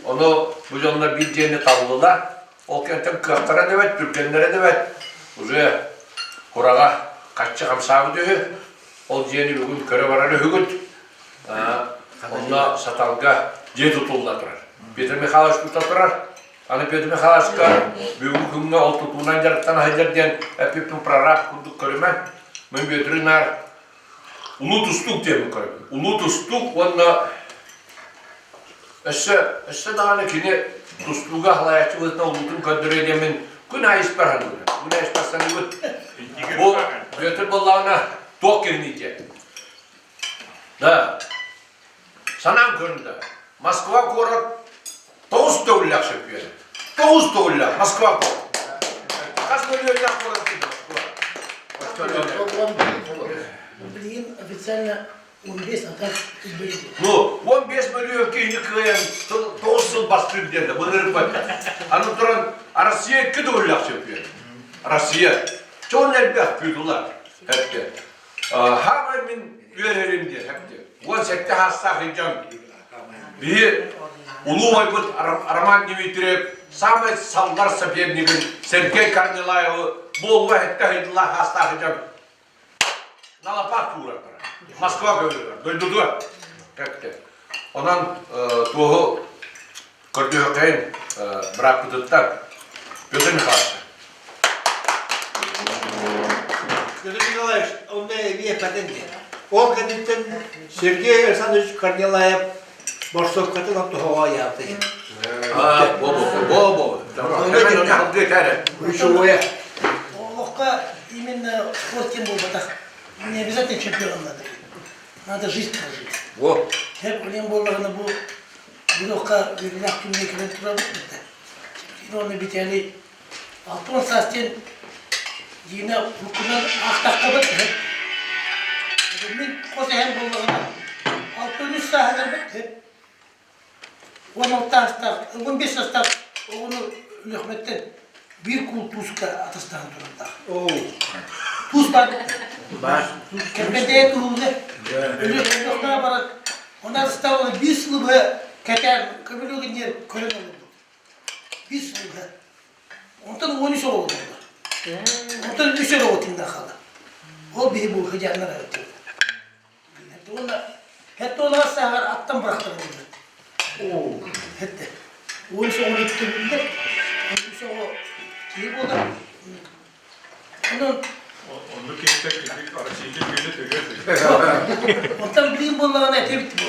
Ону бу дьоннор биир дьиэни таллылар. Ол кэнтэн кыахтара да эбэт, түргэннэрэ да эбэт. Уже кураҕа хаччы хамсаабыт үһү. Ол дьиэни бүгүн көрө барар үһүгүт. Онно Саталга дьиэ тутулла турар. Петр Михайлович тута турар. Аны Петр Михайловичка бүгүҥҥү күҥҥэ ол тутуунан дьарыктана сылдьар диэн эппиппин прораб курдук көрүмэ. Мин Петры наар улуу тустуук диэн көрөбүн. Улуу тустуук уонна өссө өссө даҕаны кини тустууга халайааччы быһыытынан улуутун көрдөрүө диэммин күн аайы испэр саныыбын. Күн аайы испэр саныыбын. Бу Петр буоллаҕына туох киһиний диэн. Да. Санаан көрүн да. Москва куорат тоҕус төгүллээх чөмпүйүөнэ. Тоҕус төгүллээх Москва куорат. Хас мөлүйүөннээх куорат Москва? Билигин официально 15 а так Ну, 15 мөлүйүөн киһини кыайан тоҕус сыл бастыыр диэн былырыын Аны туран Россия икки төгүллээх чөмпүйүөн. Россия. Чон элбэх титулар. Эпте. Хаамай мин үөрэрим диэн хэпти. 17 саастаах илдьэн биһи улуу убайбыт Роман Дмитриев самай саллар сопернигин Сергей Корнилаевы буолуа хэттэ хайдылаах саастаах илдьэн налапаат туурар Москва көмөлөр дойдутугар хэпти. Онон туоһу көрдүөххэйин бырааппытыттан Петр Михайлович. Петр Николаевич, онно эбии эппэтин диэн. Ол кэнниттэн Сергей Александрович Корнилаев борсуоккатын тоһоҕо ыйаабыта диэн. Бо бо бо. Ключевое. Олоххо именно спорт диэн буолбатах. Не обязательно чемпионом надо быть. Надо жизнь прожить. Во. Хеп билен буоллаҕына бу Бу үөрүүлээх күҥҥэ кэлэн турабыт да. Уонна Виталий 60 саас диэн Дина уруккунан аахтаххабыт. Мин хос эһэм буоллаҕына 60. 13 сааһыгар бит. 16 саастаах, 15 саастаах оҕону Лөхмөттөн биир куул тууска атастаһан турардаах. Туус баар. Баар. Кэрбэдэйэ туһуга. Өлөхмө барар. Онно атастаан биир сылы быһа кэтээн көмөлүөгүн диэн көрөн олорбут. Биир сылы быһа. Онтон 13 оҕо буолла. Онтон үс эрэ оҕо тыыннаах хаалла. Ол биһи бу хыдьааннар эбит. Уонна хэттэ он сааһар аттан бырахтарыллар. Хэттэ. 13 оҕо иттибиллэр. 13 оҕо киһи буолар. Онон Оннук киһитэ кырдьык Россия күнү төрүөт. Оттон билигин буоллаҕына этибит бу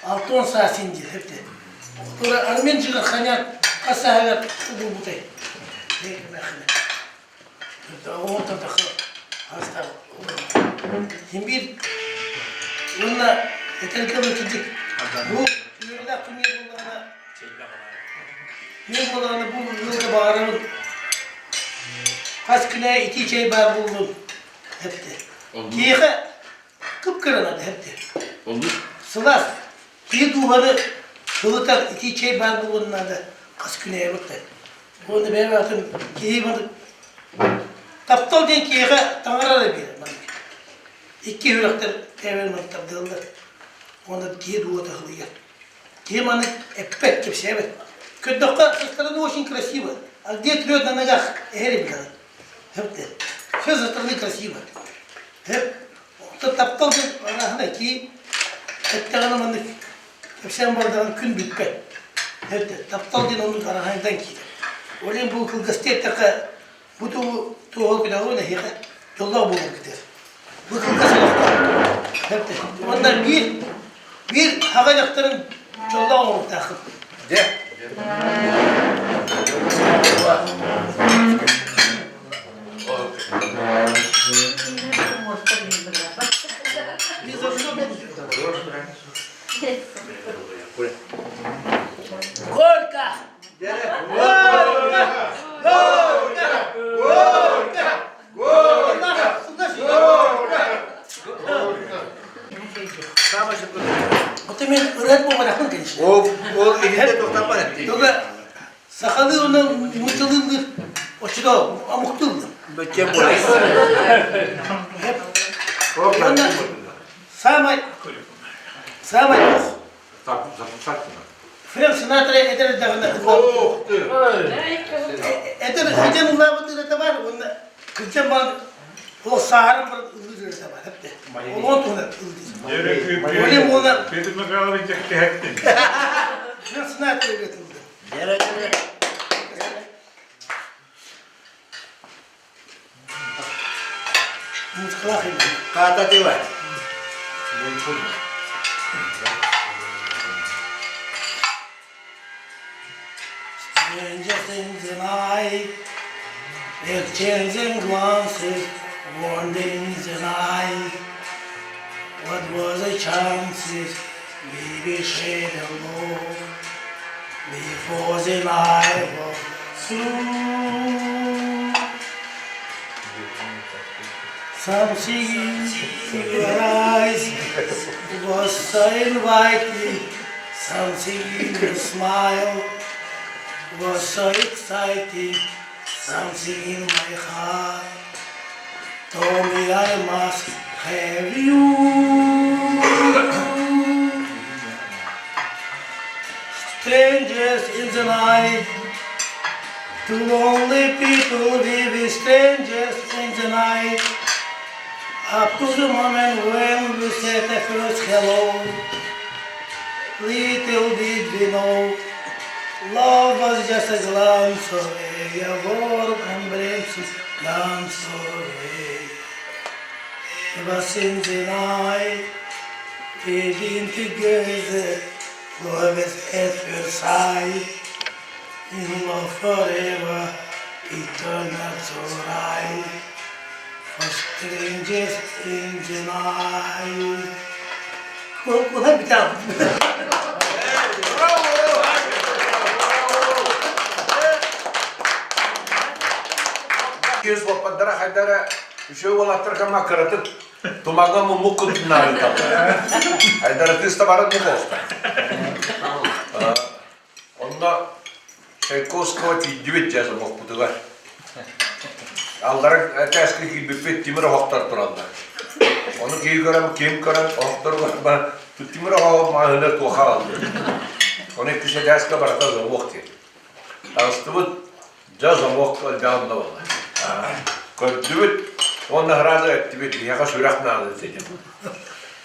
60 саас диир хэттэ. Тура Армен Джигарханян хас сааһыгар булбутай. Син биир уонна этэргэ дылы кырдьык бу үөрүүлээх күҥҥэ буоллаҕына күн буоллаҕына бу ыалга баҕарабын хас күнэ итии чэй баар буоллун эптэ. Киһиэхэ кып-кыранан эптэ. Сылаас киһи дууһаны сылытар итии чэй баар буолуон наада хас күнэ эбит Уонна бэйэм аатын киһи маннык таптал диэн киһиэхэ таҥара эрэ биэрэр маннык. Икки сүрэхтэр бэйэ-бэйэлэрин маннык тардыаллар. Уонна киһи дууһата ыһылыйар. Киһи маннык эппэт, кэпсээбэт. Көрдөххө, со стороны очень красиво, а где трет на ногах эһэр билэҕин. Все со стороны красиво. Таптал диэн арааһынай киһи эттэҕинэ маннык Кэпсээн бардаҕын күн бүппэт. Таптал диэн оннук араһайдан киирэр. Ол иһин бу кылгастыы эттэххэ, бу туоһу күнэҕин эһиэхэ дьоллоох буоларгытыгар. Бу кылгас олохтоох. Уонна биир биир хаҕа дьахтарын дьоллоох оҥоруохтааххын. Дьэ. Горько! Горько! Горько! Горько! Горько! Вот мен ырыат буолбатахпын, конечно. Ол ол иһинде тоқтаппан этти. Только сахалыы уонна нууччалыыллыр оччото омуктууллар. Бөччен буолар. Уонна Самай самай Фрэнк Синатра эдэр эрдэҕинэ эдэр сылдьан ыллаабыт ырыата баар уонна кырдьан баран ол сааһыран баран ыллыыр ырыата баар эптэ. Олоҕун туһунан ыллыыр. Олем уола Петр Михайлович кэһэттин. Фрэнк Синатра ырыатын ыллыыр. Хаата тыва. Stranger things than I, exchanging glances, warnings and I. What was the chances we be shared alone before the night was through? Something in your eyes was so inviting, something in your smile was so exciting, something in my heart told me I must have you. Strangers in the night, two lonely people, we be strangers in the night. Up to the moment when we said the first hello, little did we know, love was just a glance away, a warm embrace glance away. Ever since the night we've been together, love is at first sight. In love forever, it turned out so right. For strangers in the night. Kolay bir tane. Киэс уоппардара хайдара үчүгэй уолаттар кама кыратык. Тумаҥҥа муммут курдук Айдаратыыс да баран не буолта. Онно Чайковского тиийдибит дьэ замокпутугар. Аллара этээскэ киирбиппит тимир оһохтор тураллар. Ону киһи көрөн, ким көрөн оһохторугар бар тимир оһоҕу маҕаһыына туоха аҕаллыбыт. Ону иккис этээскэ барыта замок диэн. Таҕыстыбыт, дьэ замок элбэҕин да буолла. Көрдүбүт уонна сразу эттибит, биһиэхэ сүрэх наада дэтим.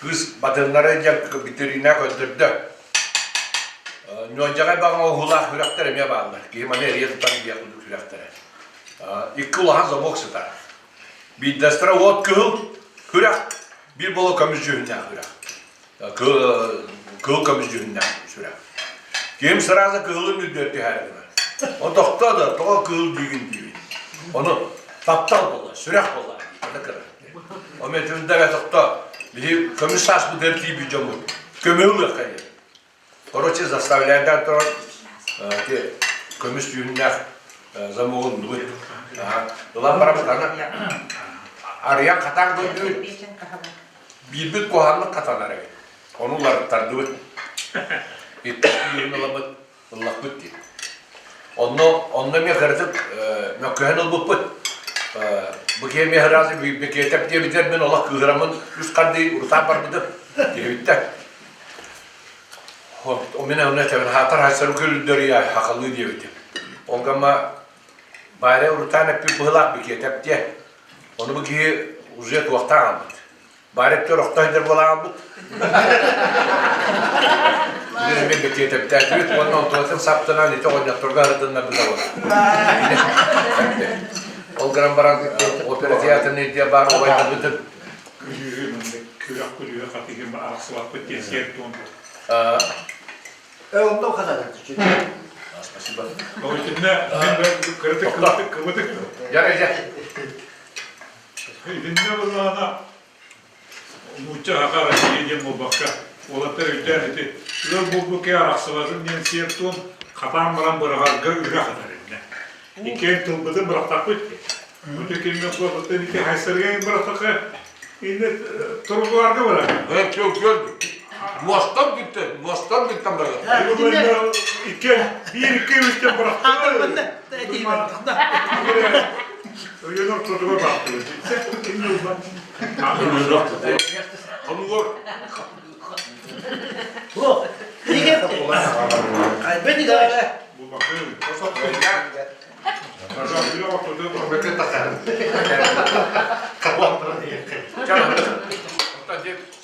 Кыыс батыннара диэн витрина көрдөрдө. Ньуодьаҕай баҕа оһуулаах үрэхтэр эмиэ бааллар. Киһи маны эрийэ тутан диэх курдук үрэхтэрэ. Икки улахан замок сытар. Биирдэстэрэ уот кыһыл күрэх, биир боло көмүс дьүһүннээх үрэх. Кыһыл көмүс дьүһүннээх сүрэх. Киһим сразу кыһылын үрдүгэр түһээри гынар. О тохтоо да, тоҕо кыһыл диигин диибин. Ону таптал буолла, сүрэх буолла. Аны кыра. Ону этилдэ тохтоо. Биһи көмүс сааспытыгар тиийбит дьоммут. Көмүһү ылыахха диэн. Короче, заставляйдан туран ити көмүс дьүһүннээх замогун ыллыбыт. Ылан барабыт аны арыйан хатаан көрдүбүт. Биирбит куһаҕаннык хатанар эбит. Ону уларыттардыбыт. Иккис күүһүн ыламмыт ыллахпыт дии. Онно онно эмиэ кыратык мөккүһэн ылбыппыт. Бу киһи эмиэ сразу Бекетов диэбитигэр мин олох кыыһыраммын үс хардыы урутаан барбытым диэбиттэр. Мин онно этэбин хаатар хайсары көрүлдөрүйэ хахалыы диэбитим. Ол гамма Бааря урутаан эппит быһылаах Бекетов диэ. Ону бу киһи уже туохтаан аҕалбыт. Бааря өттө орохто сылдьар буолан аҕалбыт. Бүгүн эмиэ Бекетовтээтибит уонна онтулатын саптынан ити оҕонньотторго аһытыннарбыта буолар. Ол гынан баран опера театрын идея баар убайдарбытын Күлүүһү маннык күрэх күлүүһү хатыгын арахсыбаппыт диэн сиэр-туом. Онно ханан Спасибо. Итиннэ мин кырытык кыбытык кыбытык. Яры дьэ. Итиннэ буллаҕына нуучча саха Россия диэн буолбакка уолаттар өйдөөн ити ыал буолбут киһи арахсыбатын диэн сиэр-туом хатаан баран быраҕарга үрэх атар иннэ. Иккиэн тылбытын бырахтахпыт дии. Бу кимҥэ буолбуттан ити хайсарга бырахтахха иннэ торгуарга барар. Э, көл көл. Муостан бүттэ, муостан бүттэн барар. Икки, биир икки үстэн бырахтылар. Өйөн ортотугар баахтыбыт. Ким ылба? Хонугор. Бу, Бен Николаевич. Бу бакын.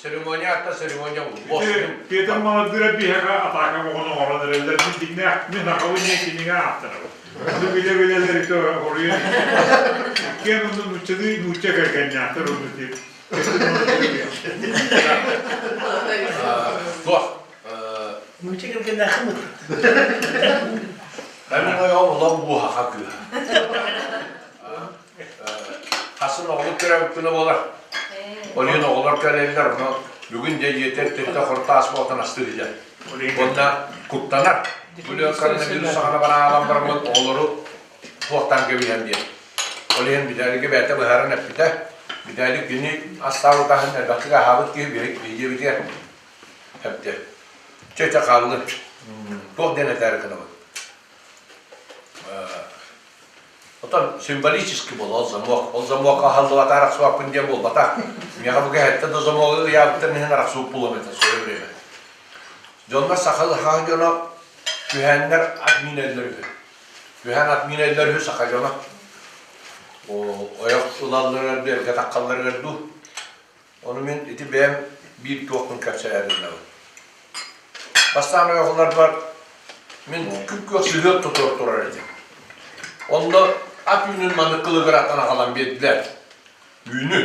Церемония атта церемония Петр Маладыра биһэҕэ атаака оҕону оҥорон эрэллэр. Мин дьиҥнээх мин сахабын диэн кинигэ ааттанабын. Ону билэ-билэлэр ити хоруйан иккиэн онно нууччалыы нуучча кэргэннээхтэр онну тип. Туох Нуучча кэргэннээххин Мен ойоҕум улам буһаха кыыһа. Хасын оҕолор көрөбүт күнэ буолар. Ол иһин оҕолор кэлэллэр, ону бүгүн дьэ дьиэтэр төттө хортаас буолтан астыы сылдьар. Уонна куттанар. Бу коронавирус саҕана бараалан бараммыт оҕолору туохтаан кэбиһэн диэн. Ол иһин Битээлигэ бэйэтэ быһааран эппитэ. Битээлик кини астаабыт аһын элбэхтик аһаабыт киһи биһиги Эптэ. Чэ, чэ, хааллын. Туох диэн этээри гынабын? Отон символический буолла ол замок. Ол замок аһаллыбата арахсыбаппын диэн буолбатах. Миэхэ бу кэһэттэ да замогы ыйаабыттан иһин арахсыбыт буолуом этэ свое время. Дьоннор саха саха дьоно түһээннэр ат миинэллэр үһү. Түһээн ат миинэллэр үһү саха дьоно. Ойох ылалларыгар дуу, эргэ таххалларыгар дуу. Ону мин ити бэйэм биир туохпун кэпсээри гынабын. Бастаан ойоҕолорбор мин күп-күөх сыһыат тутуор турар этим. Онно ат үүнүн маннык кылыгыратан аҕалан биэрдилэр. Үүнү.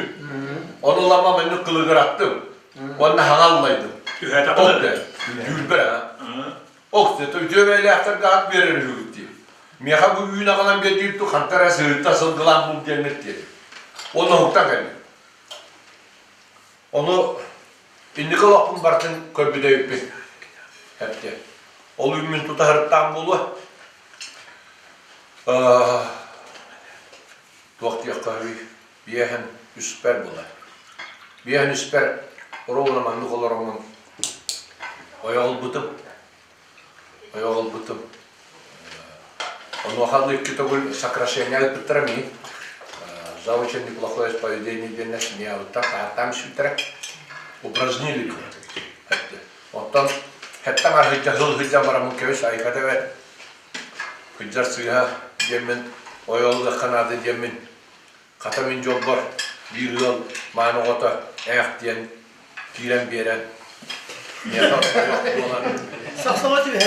Ону ылама маннык кылыгыраттым. Уонна хаҥа аллайдым. Түһээтэххинэ? Ок дэ. Дүүлбэр а. Ок дэ, үтүө бэйэлээхтэргэ ат биэрэр үһүгүт дии. Миэхэ бу үүн аҕалан биэрдиир ту хантан эрэ сыһыытта сылгылаан бул диэммит диэтим. Уонна уһуктан кэллим. Ону инники олохпун барытын көрбүт эбиппин эптэ. Ол үүммүн тута сырыттаҕым буолуо. Туох диэххэ үһүй, биэһэн үспэр буолар. Биэһин испэр ровно маннык олороммун ойох ылбытым. Ойох ылбытым. Онуоха икки төгүл сокращение ыыппыттара миигин. За очень неплохое поведение диэннэр сымыйабыттар таһааттаан түспүттэрэ. Упражнили меня. Оттон хэттэн аһыйдьа сыл сылдьан бараммын кэбис айыката эбээт. Кыдьар сыыһа диэммин, ойох ылыахха наада диэммин Хата мин дьолбор биир ыал мааны оҕото ээх диэн киирэн биэрэн миэхэ ойох буолан Сахсаҕа түһэр.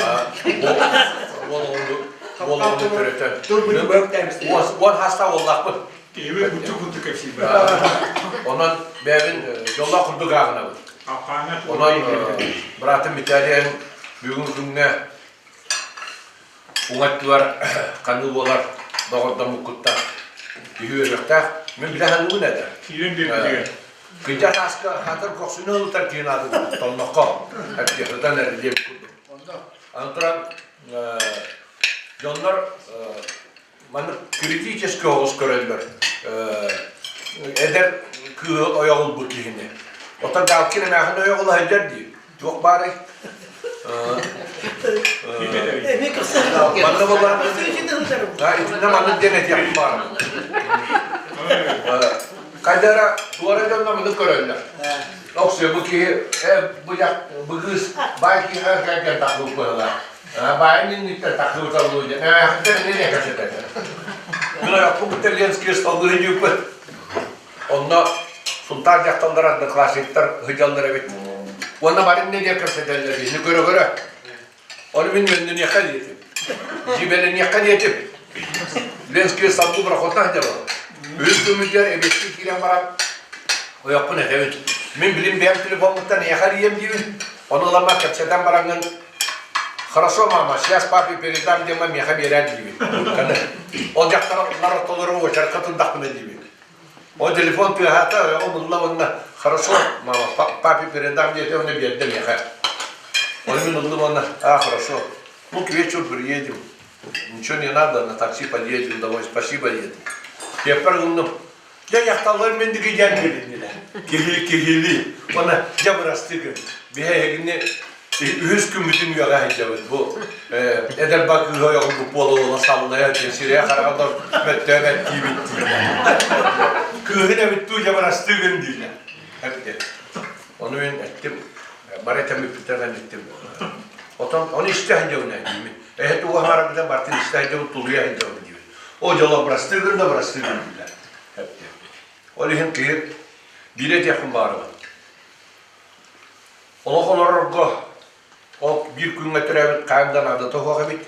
уол оҕону уол оҕону төрөтөн уон хаастаах уоллаахпын. Киһибит буччу курдук кэпсиир. Онон бэйэбин дьоллоох курдук ааҕынабын. Онон быраатым Виталий бүгүн күҥҥэ Уҥа өттүгэр ханыы буолар доҕордоммуккуттан киһи үөрүөхтээх. Мин билэ саныыбын этэ. Киирэн биэрбитигэр. Кыдьа тааска хатыр көхсүнү ылытар киһи наада тонноххо эптиэхтэн эрэ диэбит курдук. Аны туран дьоннор Маннык критический оҕус көрөллөр эдэр кыыһы ойох ылбыт киһини. Оттон Галкин эмээхин ойох ыла сылдьар дии. Туох баарый? Манна буоллар итиннэ маннык диэн этиэхпин баарым. Хайда эрэ туора дьонно маннык көрөллөр. Оксуо бу киһи бу бу кыыс баай киһи кэргэн тахсыбыт быһыылаах. Баайын инниттэн тахсыбыта диэн. Эмээхиттэр эмиэ кэпсэтэллэр. Мин ойохпун кытта Ленские столы сылдьыбыппыт. Онно Сунтаар дьахталлара одноклассниктар сылдьаллар эбит. Уонна бары иннэ диэн кэпсэтэллэр биһини көрө-көрө. Ону мин мөннүнүөххэ диэтим. Дьиибэлэниэххэ диэтим. Ленские столы проходна сылдьабын. Үһүс күммүтүгэр эбиэттии киирэн баран ойохпун этэбин. Мин билим бэйэм телефоммуттан эйиэхэ эрийиэм диибин. Ону ыламмар кэпсэтэн бараҥҥын Хорошо, мама, сейчас папе передам диэмэ миэхэ биэрээр диибин. Ол дьахталлар ортолоро уочарка турдахпына диибин. Ол телефон тыаһаата, ойоҕум ылла уонна хорошо, мама, папе передам диэтэ уонна биэрдэ миэхэ. Оны мин ыллым уонна, а, хорошо. Ну, к вечеру приедем. Ничего не надо, на такси подъедем домой, спасибо диэтим. Киэппэр ыллым. Дьэ дьахталлар мин дигидьэн кэлиннилэр. Киһи киһилии. Уонна дьэ бырастыы гын. Биһи эһигини үһүс күммүтүн үөҕэ сылдьабыт. Бу эдэр ба кыыһа ойоҕун буола-буола саллайа диэн сирэйэ хараҕа мөттөөбөт диибит дииллэр. Кыыһын эбит дуу дьэ бырастыы гын дииллэр. Эптэ. Ону мин эттим. Бары этэн бүппүттэр эттим. Отон ону истэ сылдьабын диибин. Эһэ тугу хаҥарабытын бартын истэ сылдьабын тулуйа сылдьабын диибин. Ол дьоло бырастыы гын да бырастыы гын дииллэр. Ол иһин киһи биир этиэхпин баҕарабын. Олох олорорго ол биир күҥҥэ төрөөбүт хаан да наадата суох эбит.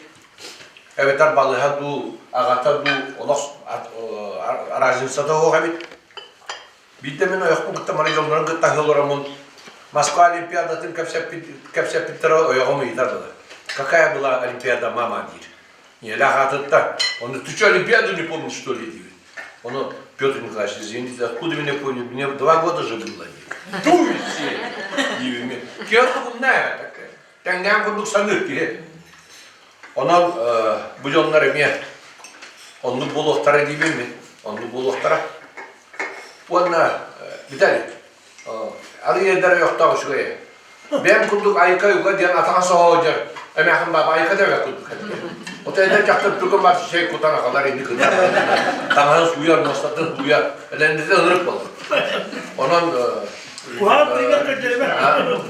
Эбэтэр балыһа дуу, аҕата дуу олох разницата суох эбит. Биирдэ мин ойохпун кытта маны дьоннорун кытта аһыы олороммун Москва Олимпиадатын кэпсэппиттэрэ ойоҕум ыйытар была. Какая была Олимпиада, мама диир. Ийэлээх аатыттан. Он ты что, Олимпиаду не помнишь, что ли, диир. Он, Петр Николаевич, извините, откуда меня понял? Мне 2 года же было. Дуй все! Диибин. Киһи умная такая. Тэҥнээн курдук саныыр киһи. Онон бу дьоннор эмиэ оннук буолуохтара диибин мин. Оннук буолуохтара. Уонна Виталий, арыый эдэр ойохтоох үчүгэй. Бэйэм курдук айыка-уга диэн атаҕа соһоо дьэр эмээхин баба айыка да курдук эбит. Ото эдэр дьахтар тугун бар шей кутан аҕалар ини гынар. Таҥаһын сууйар, муостатын сууйар. Элендите ынырык болар. Онон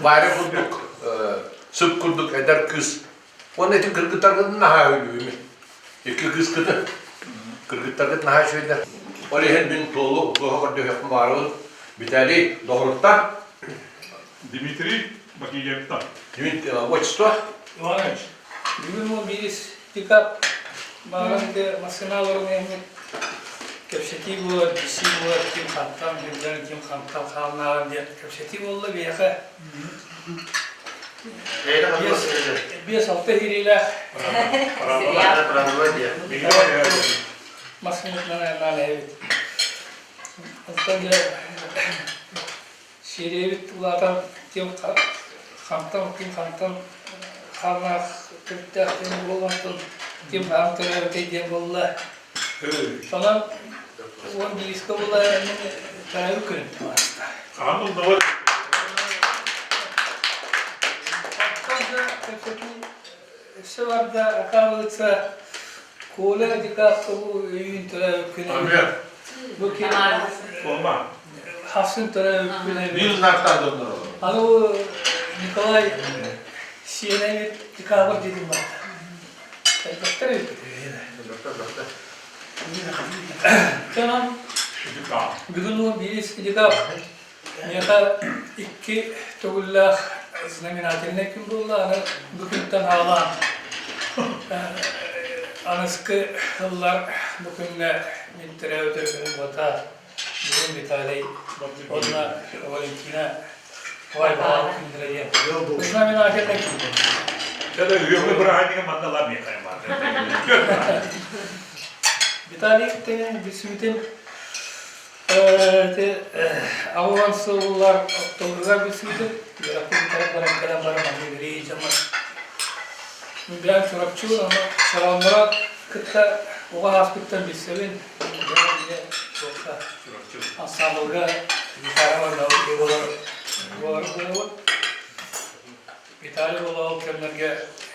Варя курдук сып курдук эдэр кыыс. Уонна ити кыргыттаргытын наһаа өлүүмүн. Икки кыыскытын. Кыргыттаргыт наһаа үчүгэйдэр. Ол иһин мин туолу туоһа көрдөһүөхпүн баҕарабын. Виталий доҕоруттан. Дмитрий Бакиевтан. Дмитрий, отчество? Иванович. Бүгүн ол биирис пикап баарын ити массыына олорон иһэммит кэпсэтии буолар, билсии буолар, ким хантан биллэр, ким хантан хаалнааҕын диэн кэпсэтии буолла биһиэхэ. 5-6 иһириилээх массыынатынан айаннаан иһэбит. Онтон дьэ сиэриэбит улаатан ким хантан ким хантан хааннаах төрүттээх диэн буоллантан ким хаан төрөөбүтэй диэн буолла. Сонон 11-ке буолла мин төрөөбүт күнүм ааста. Аҕам умнубат. Оттон да кэпсэтии өссө барда, оказывается, Коля Дикасову өйүүн төрөөбүт күнэ. Бу кини Хассын төрөөбүт күнэ. Биир знактаах дьоннор олорор. Аны Николай Сиэнэбит декабрь диэтим барда. Элбэхтэр эбит. Чонон бүгүн уон биирис декабрь. Миэхэ икки төгүллээх знаменательнай күн буолла. Аны бу күнтэн аалаан аныскы сыллар бу күҥҥэ мин төрөөбүт өрүһүм уота бүгүн Виталий уонна Валентина Вайбаал күннэрэ диэн. Знаменательнай күн буолла. Это үөмү бырааһынньыгы манна ла миэхэ Виталий тenen билсибитим Ити аҕыс сыллар оттолугар билсибитим. Үөрэхпин бүтэрэн баран кэлэн баран манна үлэлии дьоммор. Мин бэйэм Чурапчыбын, ону Чороонноро кытта оҕо ааспыттан билсэбин. Дьоно эмиэ туохха ансаамбылга гитараҕа оонньообут буолар буолар буолабыт. Виталий буола ол кэмнэргэ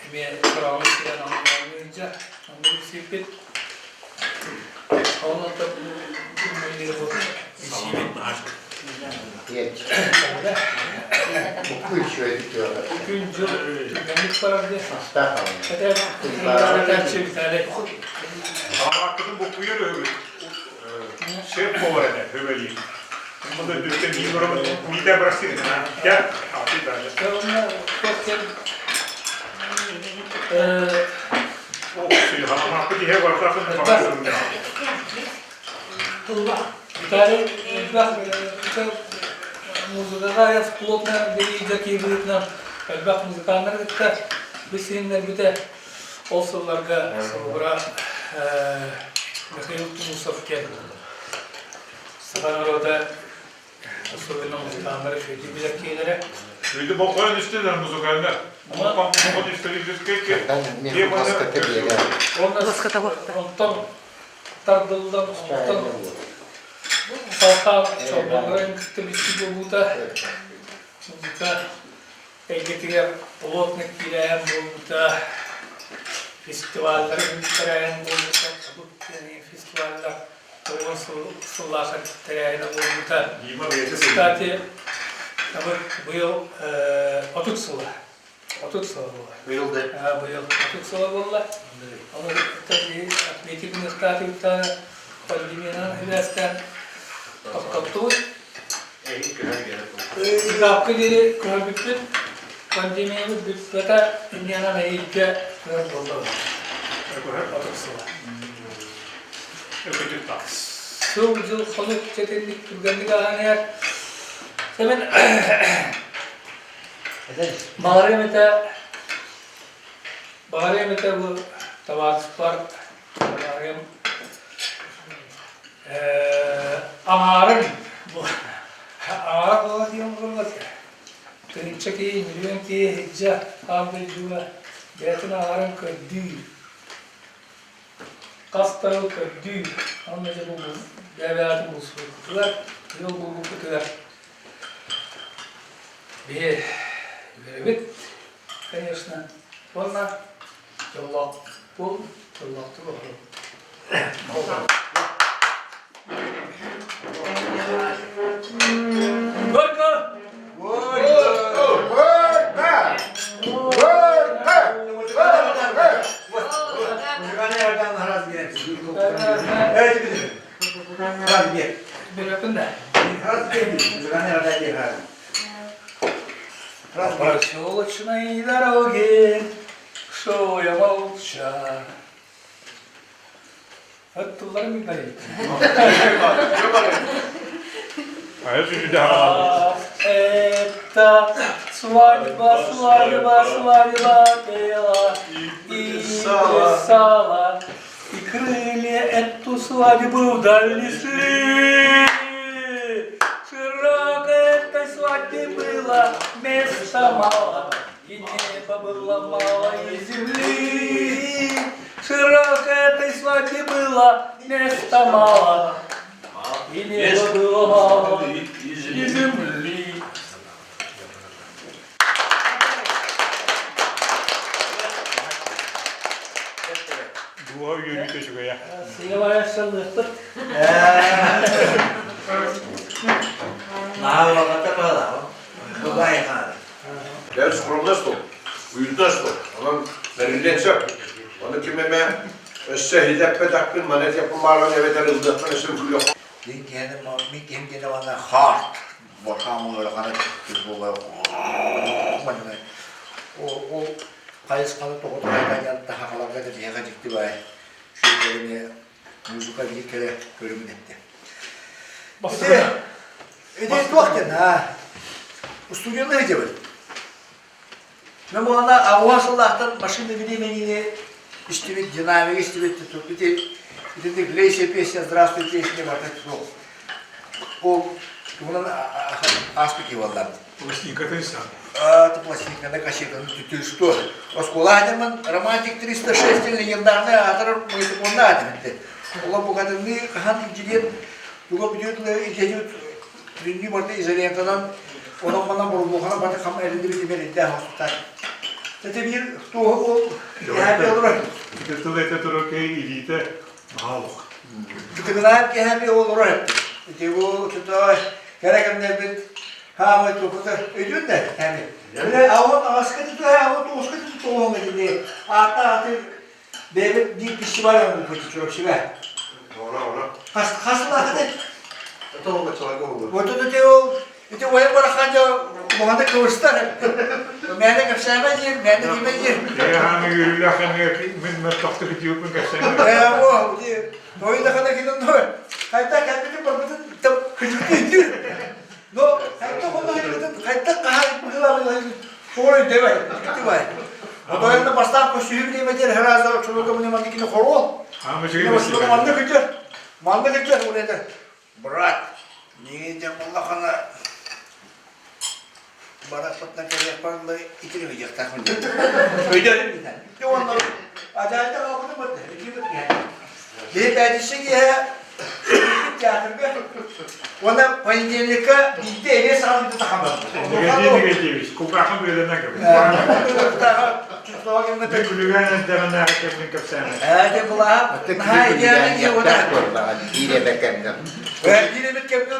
эмиэ Чорооҥҥо киирэн оонньуу илдьэ онно билсибиппит. Онон Күн-дьыл түргэнник барар диye. Этэ Аҕаккытын буккуйар үһүбүт. Шеф повар этэ, хөвелии. Мұнда дүрттен мин көрөмүн, миитэ бырастын. Я, аты даже. Виталий элбэх музыкаҕа плотно бириидэ киирбитинэн элбэх музыканнары кытта билсиһиннэрбитэ. Ол сылларга холобура Михаил Тумусов диэн саха норуота Особенно музыканнары үчүгэйдик билэр киһилэрэ. Үйді болҕойон истилэр музыкальнар. Онтон тардыллан, онтон салхаан чолбоннорун кытта билсии буолуута музыка эйгэтигэр плотник киирээһин буолбута, фестиваллары тэрээһин буолбута, фестиваллар Тоҕус сыллаах тэрээһинэ буолбута. Кстати, быйыл 30 сыла. 30 сыла буолла. Быйыл да? Быйыл 30 сыла буолла. Ону отметить гыныахтаатыбыттааны пандемиянан сибээстээн тохтоттубут. Декабрьга диэри көһөрбүппүт. Пандемиябыт бүппэтэ инньэнэн эһиилгэ көһөр буолла. 30 сыла. Сыл-дьыл хонук чэтинник түргэнник ааһан иһэр. Сэмэн баҕарыам этэ баҕарыам этэ бу табаарыспар баҕарыам аҥаарын аҥаара буола диэн буолла тыһыынча киһи миллион киһи иһирдьэ аан дойдуга бэйэтин аҥаарын көрдүүр Хас да ыл көрдүү, онно дьэ бу бэйэ-бэйэҕитин булсубуккутугар, ыал буолбуккутугар биһи үөрэбит, конечно. Уонна дьоллоох буол, дьоллоохтук олоруу. Горько! Горько! Горько! По проселочной дороге шел я молча. Аттыларым горит. Это свадьба, свадьба, свадьба пела и плясала, и крылья эту свадьбу вдаль несли. Широко этой свадьбе было места мало, и неба было мало, и земли. Широко этой свадьбе было места мало, и неба было мало, и земли. саллыахпыт. Наһаа баҕалаах. Бабай хаары. Дьэ, скромно стол, уютно стол. Онон бэриллиэн сөп. Ону ким эмэ өссө иһитэппэтэхпин, маны этиэхпин баарбын эбэтэр ыллыахпын өссө үҥкүүлүөхпүн. Мин киһини мин киһим диэн уонна харт борхаам ыарахана буола ол хайысханы тоҕо тоҕо таһаҕаларга да биһиэхэ дьикти баай үчүгэй музыка биир кэрэ көрүҥүн эттэ. Ити туох диэн аа устудьуоннар сылдьабыт. Мен буолана аҕуһа сыллаахтан машина времени истибит, динамик истибит, ити итинник «Лейся песня, здравствуй песня» барыта суох. Ол туһунан ааспыт киһи буоллар. Пластинкатын сам. А, ты пластинканы, кассетаны ты что? Оскуола адеман романтик 306 легендарный аатыр магнитофонна адемитте. Ола букатынны хахан инженер туга бүтүт инженер Түрүннүү барда изолентанан онон-манан борулуохана бары хам эриллибит имэрийдээх охсуттар. Тete биир туоһу ол киһээпи олорор. Ити тыл этэ турар киһи илиитэ наһаа Кытыгынаан киһээпи олорор эппит. Ити бу чутаа кэрэ кэмнэрбит хаамай тупута өйдүүн да кэми. Биле ауан аҕаска тутуһа ауан туоска тутуһуҥ итини аата аты бэйэбит биир фестиваль оҥорбуппут Чурапчыга. Ора, ора. Хас хас сылаахыты? Это ол бачаларга болду. Вот это ол ити уойан барахан дьэ улаханнык кыбыстар. Мээнэ кэпсээмэ диир, мээнэ диэмэ диир. Ээ хааны үөрүүлээх кэмҥэ мин мөлтөхтүк итиуппун кэпсээмэ. Ээ о, ити тойдахана кинэн хайта кэлбитин барбытын кыдьыкты Но хайдах онно хайдах хайдах хаһан быһыылаах тоҕо өйдөбөй ити бай. Отойонно бастаан көсүһүү бириэмэтигэр сразу чулука муну манна кини хоруол. Манна кыдьар, манна кыдьар ол это брат, не дем Аллахана барахпаттан кэлиэх барыллы итини өйдүөхтээх мин. Өйдөрүм битэн. Ити онно ажайда албыны бытты, ити бытты. Биһи пятница киэһэ театрга уонна понедельникка биирдэ эмиэ саҕалыыта тахаммын. Николай Николаевич, кулгаахым үөлэнэ кэбин. Күлүгээн эрдэҕинээҕи кэммин кэпсээмэ. Ээ, дьэ былаһа. Наһаа идеальный дии уонна. Биир эбэ кэмҥэ. Биир эбит кэмҥэ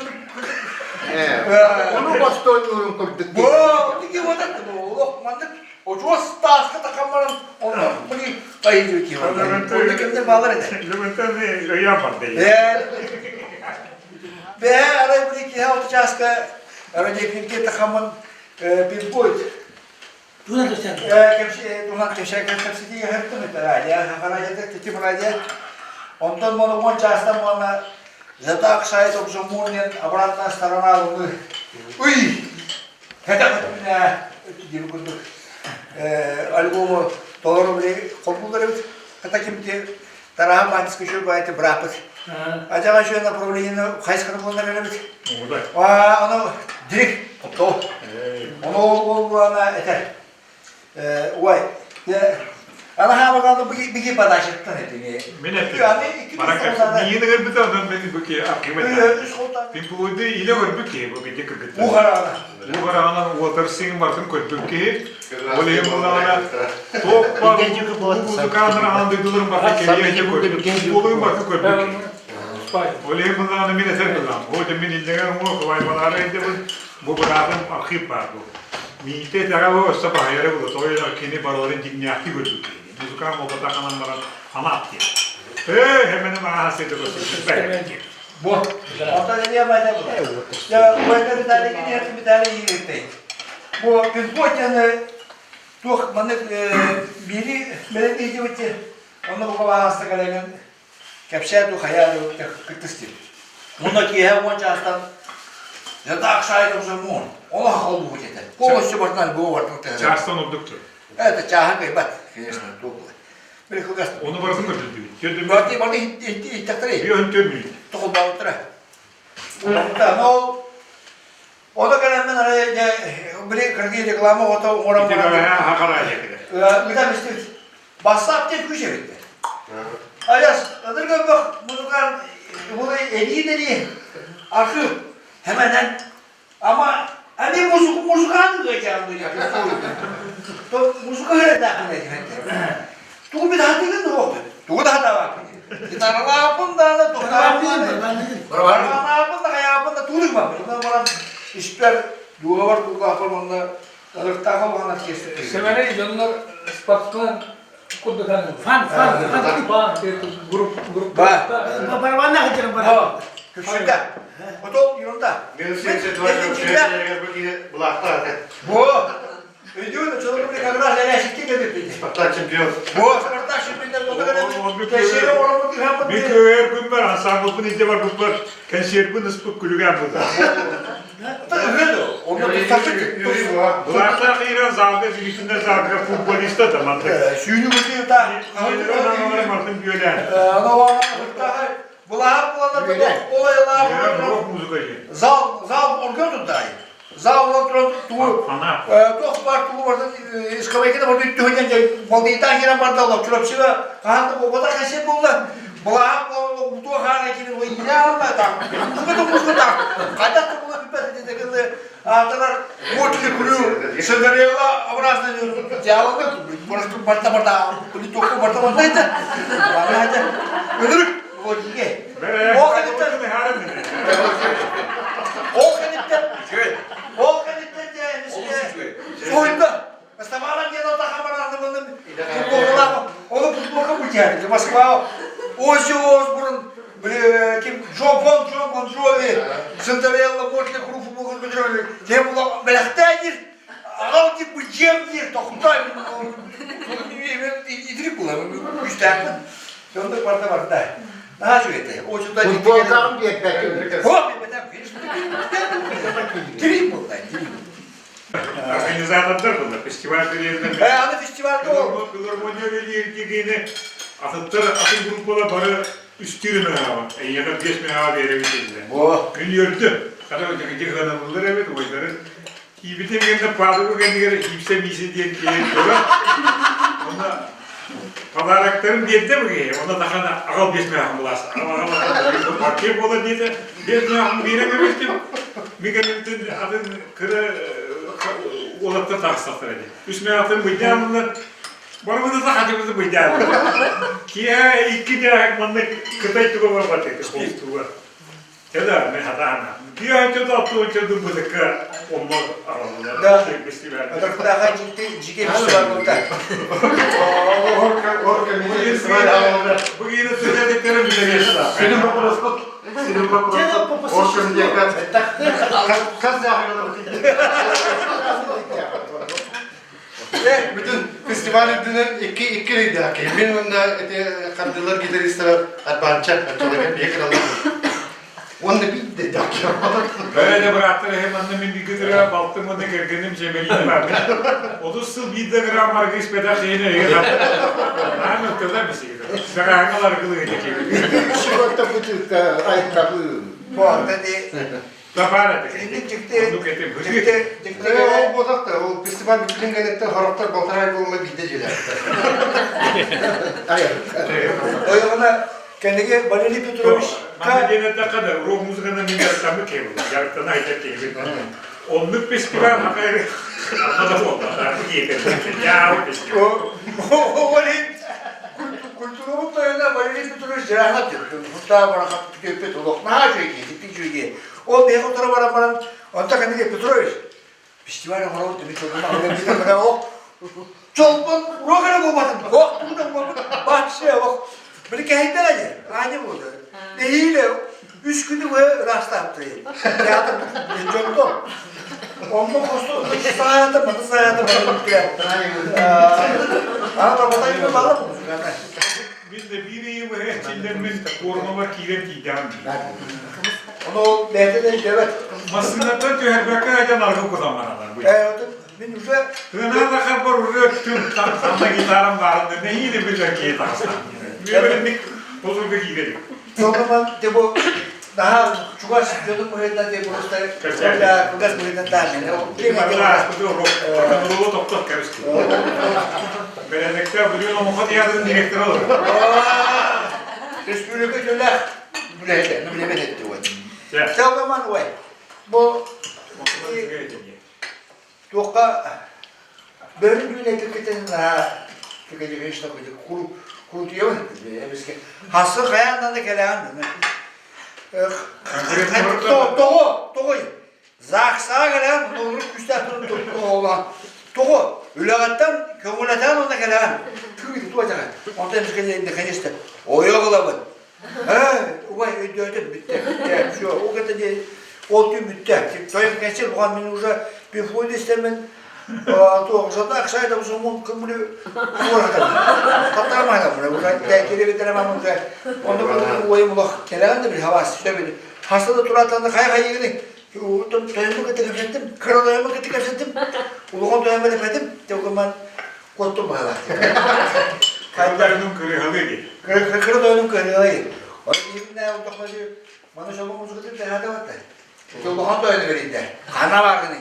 Ону бостуоннуурун курдук. Бо, тики уота олох маннык Очуос тааска таххан баран, онно били айылыы киһи Онно кэмнэр баалар этэ. Лөгөнтөн өйөөн барды. Бээ, арай били киһи алты чааска радиофильге тахаммын пинпойт. Туна төсен. Кепси, туна кепсе кепсити яхаттым это радио, радио тетим радио. Онтон монумон чаастан уонна The Dark Side of the Moon диэн обратная сторона Луны. Уй! Диэн курдук альбому толору били холбуулар эбит. Хата кимти Тараһа Баанчыска үчүгэй баайты бырааппыт. Ажаҕа үчүгэй направлениены хайысханы буланнар эбит. Ону дирик топтоо. Ону ол ол этэр. Ой, ана хаамаганы биги подачаттан этини. Мен эттим. Миин ыгырбыта онон мен бу ки архив Пинпулуйды иле көрбүт киһи бу киһи кыргыттар. Уу хараана. Уу хараана уотар сиҥ бартын көрбүт киһи. Ол иһин буллаҕына топ бар музыканнар аан дойдуларын барты кэлиэ көрбүт. Пинпулуйун барты көрбүт киһи. Ол иһин буллаҕына мин этэр буллаҕым. О, мин иллэҥэ уҥуох вайбалаары эйдэбин бу быраатым архив баар бу. Миитэ итэҕэл өссө баһыйара буолуо, тоҕо диэтэххэ кини барыларын дьиҥнээхтик көрбүт киһи. Музыкант буолбатах анан баран ханаат диэн. Ээ, хэмэним ааһа сыта көрсүбүт. Бу. Онтон эмиэ бата бу. Дьэ, Войта Виталий киниэхэ Виталий Игоревич. Бу Пинпотяны туох маннык биири бэлэмниир онно бука баһаалыста кэлэҥин Кэпсээ дуу, хайаа дуу, кыттыс диэн. Уонна киэһэ уон чаастан The Dark Side of the Moon. Олох холбуһут этэ. Полностью бартынан альбом бартын тыһыра. Чаастан ордук тұр. Это чааһы кыйбат, конечно, туох була. Били кылгас. Оны барытын көрдүрдүбүт. Төрдүмүт. Барты барты иттехтери. Биһөн төрмүйт. Тоқулбауттара. Но Ону кэлэммин арай дьэ били кыргый реклама оҕото оҥорон Ити баран бэҕэһээ хахара диэтилэр. ыытан истибит. Бассаап диэн күүс эбит. Аяс ыныр көмөх музыкант буну эдии архив хэмэнэн ама ами музыка музыкант ыйаан То музыка хэрэтаахын этимэтте. Тугу бит хатыгын тугу да хатаабаккын. Гитаралааппын даҕаны, тухтааппын барабаннааппын да, хайааппын да туулук барбын. Онон баран испэр дууһабар кулгаахпар уонна ылыктаах улахан оркестр Сэмэрэй дьоннор спортсмен курдук Фан, фан, фан. Групп, групп. Барабанна сылдьар барабан. Күпсүтэ. Отол ерунда. Мен 72 булахта Бу Өйдүүн очолорго как раз элэсикки кэбиппит. Спартак чемпион. Бу Спартак чемпиондар болду кэнсиэри оромут ыһаммыт. Мен көөр күнбэр ансамблбын илдьэ барбыппар кэнсиэрбин ыспыт күлүгээн булда. Булаахтаах Иран залга жигитинде залга футболиста да маннык. Сүүнү күтүү та. Мартын бүөлээн. Булаах булалар ол айылаах зал зал орган туттай. Зал туран тугу туох баар тугу барытын ыскамыайкада барыта үттүһүнэн балдыйтаан киирэн барда олох Чурапчыга хаһан да буолбатах кэнсиэр буолла. Былаһаак утуо хаана киирэн ой илэ так музыка да музыка так хайдах да була бүппэт этэ аатырар Мотли Крю Синдарелла образно дьааланы просто барта барта туоху барта барта это барта өлүрүк ол кэнниттэн ол кэнниттэн ол кэнниттэн дьэ эмискэ суһуйда Ставала диэн отаха бараанымын футболлаах ону футболка бутяли Москва Оззи Осборн ким Джо Бон Джо Бон Джови Синдарелла Мотли Кру футболка көтөрөлөр тем бэлэхтээ аҕал дип быдьыам диир тохтой итирик була күүстээхпин Соннук барда барда. Наһаа үчүгэй этэ. Очута Футболкаҕын биэрбэтим. Хоп, биэрбэтим. Тирим буолла, тирим. Организатордар буолла, фестиваль тэрийэллэр. Э, аны фестивальга ол. Филармония үлэлиир атыттар атын группалар бары үстүүр мөһөҕө, эйиэхэ биэс мөһөҕө биэрэбит дииллэр. Күн үөрдүм. Хата дьыгыганыллар эбит, убайдарын Киибитим кэннэ Павлова кэннигэр Ипсэ Миисэ диэн киһи турар. Онно подароктарын биэрдэ быгыйа. Онно тахана аҕал биэс мээхин булаас. Аҕал аҕал паркет буолар диэтэ. Биэс мээхин биэрэн кэбистим. Мин кэннибиттэн атын кыра уолаттар таҕыстахтара дии. Үс мээхтэн быйдаанылар. Барыбыты да хатыбыты быйдаанылар. Киэһэ икки дээхик маннык кытай туга барбат этэ, туга. Да, мен хатаана. Киһи аттуонча дубутыкка онно араллар. Да. Атырықтаға жикте жике бар болта. Бүгін сөйледіктерім біле Сенин вопрос Сенин вопрос. Бүтүн фестиваль үрдүнэн икки икки рейдээки. Мен онно эти хардылар гитаристара арбанча оччолорго бие кыралар. Онно биир да Бәрі быраттар эһэ манна мин бигитера балтым уонна кэргэним Жемелин бар. 30 сыл биир да грамм аргы испэтэх киһини өйгө Наам өттөдө бисигит. Саҕааҥҥа аргылы этэ Широта бутылка айкабы. Тапар этэ. Инник дьикти Оннук этим. дьикти дьикти Ол буолбатах да, ол фестиваль бүттүн кэнниттэн сорохтор балтараа буолма биирдэ дьиэлээхтэр. Ойоҕуна кэнниги Валерий Петрович Манна диэн эттэххэ да, рок музыканан мин дьарыктаммыт киһи дьарыктана айдар киһибин. Оннук фестиваль хахай ама да буолла, диэтэ. фестиваль. Ол культурабыт тойона Валерий Петрович дьараһат Хутаа барахат күтүөппүт олох наһаа үчүгэй киһи, дьикти үчүгэй Ол биһиги утары баран баран, онто кэнниги Петрович фестиваль оҥоробут дэмит чолбон ох чолбон уруок эрэ буолбатын ох тугу да буолбут вообще ох били кэһэйдэр ани аанньа буолда нэһиилэ үс күнү быһа ыраастаабыт театр дьонтон онно хосту саайата маны саайата ана торботайы бала Мин де биир ыйы быһа эрчиллэммин куорунабар киирэн тиийдэҕим дии. Ону ол бэйэтэ да өйдөөбөт. Массыынаттан түһэрбэккэ айдан аргы кутан бараллар. Мин уже Тыынаа да харбар уже өттүм санна гитарам баарында нэһиилэ билэр киһи таҕыстам. Үөбэринник тозурга киирэрим. Соңунан те бу наһаа чугас дьонум быһыытынан те просто кылгас быһыытынан таһмен. Ааспыты рок-н-роллу топтох кэбистим. Бэрээдэктээх Бүлүү Номохо театрын директора олорор. Республика төлөөх үлэһитэ, билэбэт этти ой. Телгаман ой. Бу туохха бөрүн дүүнэтиккитин наһаа конечно куру. Куутуйабын эмискэ. Хассы хайаан да кэлэҕин. Тоҕо, тоҕо ЗАГСаҕа кэлэҕин, оннук күүстээх тоҕолоон. Тоҕо үлэҕиттэн көҥүлэтэн онно кэлэҕин. Тыы туочаҕын. Онтон эмискэ наконец-то ойох ылабын. Ээ, убай өйдөөтүм бүттэ. Все, ол кытта ол түн бүттэ. Тойон кэнсил бухан мин уже пифлой истэммин туох аксайда бусумун кымры Хаттаамайда уже тээкире уже онно уойум улах келеген да бил хавас сөбүл хасыда туратанда хай хайыгыны тойому кытта кэпсэттим кыра тойому кытта кэпсэттим улахан тойому эпетим төгүман Куоттум баһылаах. Кыра тойонум кырыһалыы дии. Кыра тойонум кырыһалыы. Оны киһимнээ олдохмажы маны шолом музыкатын тэһээтэ батта. Улахан тойону берийдэ. Хана бааргын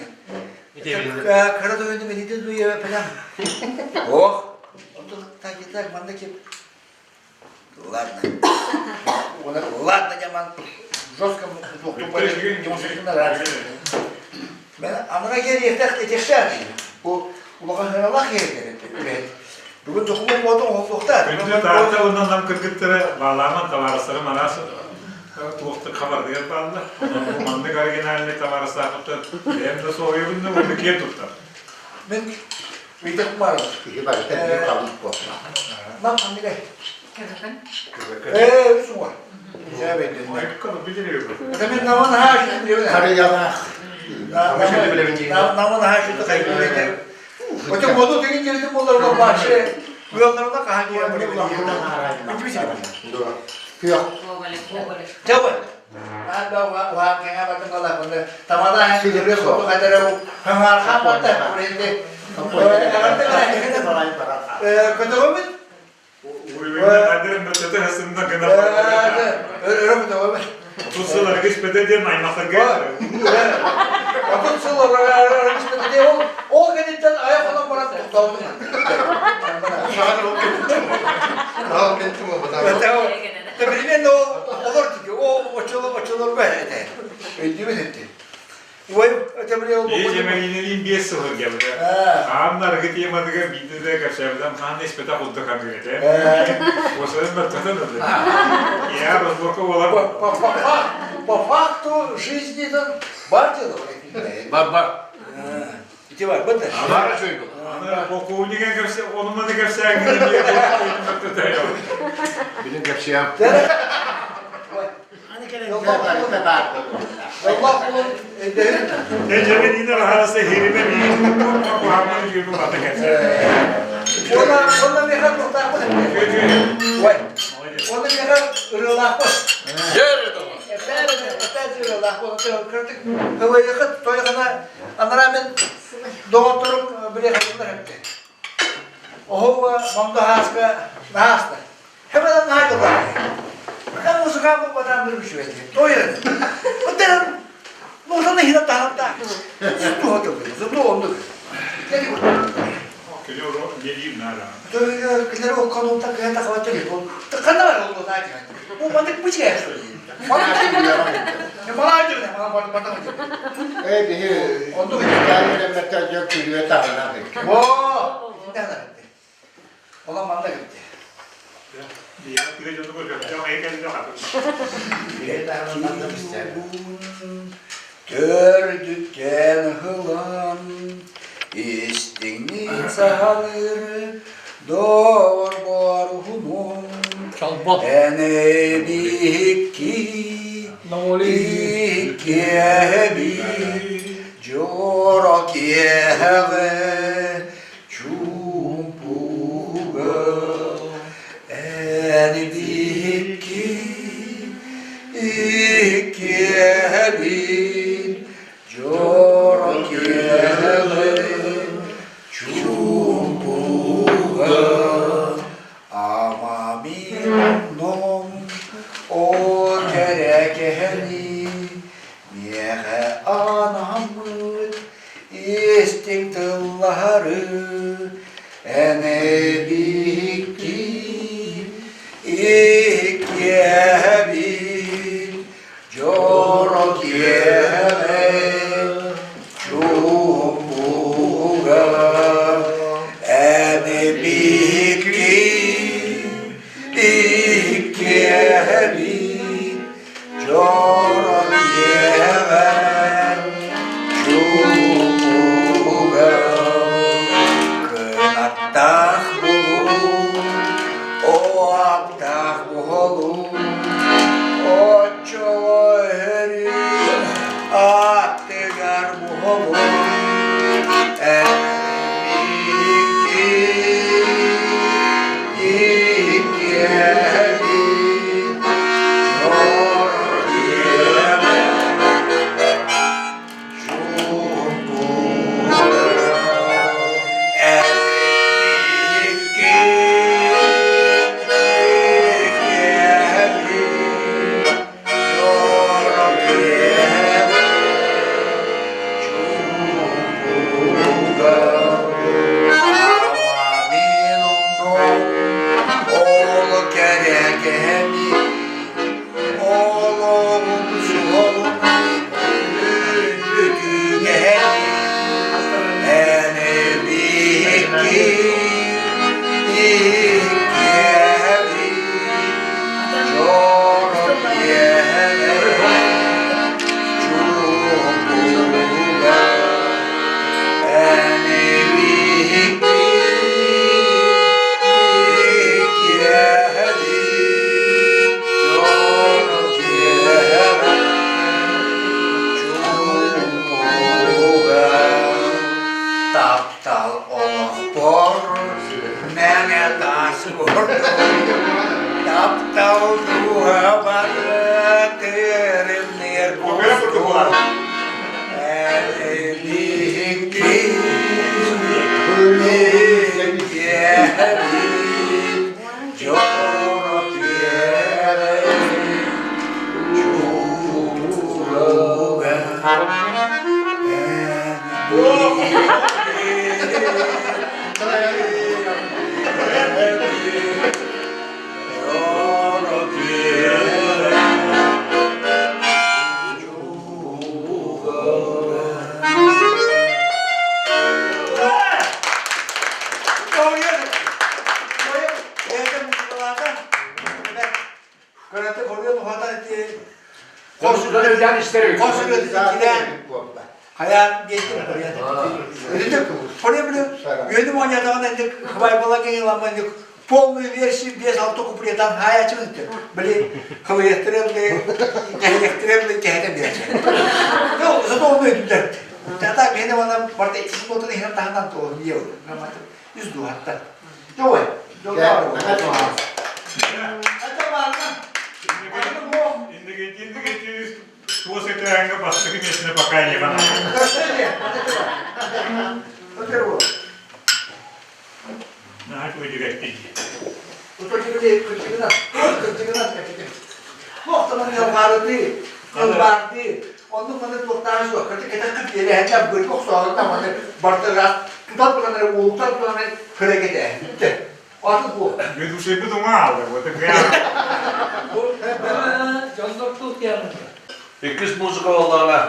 Кыра тойону берийдэ дуйа пелам. Ох. Онтон так и так манна кеп Ладно. Ладно, дяман жестко Мен аныга киэриэхтээх этихтээх Бу улахан сыаналаах киһи үлэһит. Бүгүн докумуон буотун оһоллуохтаах. Күндү Таатта уонна Нам кыргыттара баалааман табаарыстарым араас туохтук хабардыгар бааллар. Онон бу маннык оригинальный табаарыстаахыттан бэйэм да суоһуйабын да уонна киэн туттар. Мен Ыйдах баар. Киһи барыта биир халыып буолла. Нам ханныгай? Ээ, үс уҥа. Это мен наман хаашын билебин. Харыйалаах. Наман хаашын хайбылете. Оте моду деген жерден болар башы. Ыалларына хаан киирэн билебин. Күөх. Чабы. Көтөҕөбүт Өрө көтөҕөбүт. 30 сыл аргыспыта диэн аймахтарга 30 сыл аргыспыта диэн ол ол кэнниттэн айах онон баран тохтообут. Билимэн олор очолорго этэ. Өйдүүбүн этти. Ой, это били ол Ежемегинелин 5 сыл ыргабыта. Хаан аргы тематыгар биирдэ да кэпсээбитим хаан испэтэх курдук ханыыр этэ. Осойун баттатан ылды. Я разборка буолар. По факту жизни бар дело. Бар бар. Ити бар, быта. Бара чөй был. Аны полковнига кепсе, онума да кепсээҥҥин Билин кепсиям. Аны кэлэн Allah kulun Ecevin yine rahası hirime bir kuhamını yürü bata kepse. Ona ona меха тоқтақпын. Ой. Оны меха ырылақпын. Жер дома. Опять ырылақпын. Кырдык хылайықыт тойғана анара мен доғоторум бире хылдар хепте. Охова мамда хаска нааста. Hemen наагылар. Мен музыка бу батан bir şey Тойын. Отерен Нужно хина таранта. Зуту хотел. Зуту онду. Килер ол канунта кыята хаватыр. Кана ол да Бу мандык бычка что ли? Малайдыр, мала бата. Э, биһи Онду кэлэммэттэ дьон күлүө таһынан. О, Ола манда кетти. Төрдүттэн хылан, истиңни саһалыр, доор боруһунун, Эне бихикки, иккиэби, жоро киэһэҕэ, чуумпуга, Эн бихикки, иккиэби, жоро киэһэҕэ, чуумпуга, Ама мин о кэрэкэһэни, миэхэ анаммыт истиҥ тыллаһары, эн эбикки иккиэһэбин, дьоро киэһэҕэ чуумпуга, эн эбикки. Хайаан диэтим Үөнүм оонньоотоҕуна инник хыбайбала киҥиламмын полную версию без алты куплетан хаайаччыбын били хылыйахтырым кэһиэхтирем кэһэтэн биэрчи. Ну, зато он өйдүлэр. Тата мени вона барда иккис мотун иһин таһынан туолун ел. Үс дуһатта. Давай. Туос этээҥҥэ бастакы миэстэни пока не Наһаа үчүгэй Оннук маны туохтааҕы суох. Кырдьык кэтэх кытиэрэһэннэ быт охсоорун маны бартыгас тутан туран эрэ уолуктан туран эрэ көрө кэтээһин. Аты буол. Ведущийбыт уҥа аалла, вот Дьоннор туох диэҕинэ. Иккис музыка буоллаҕына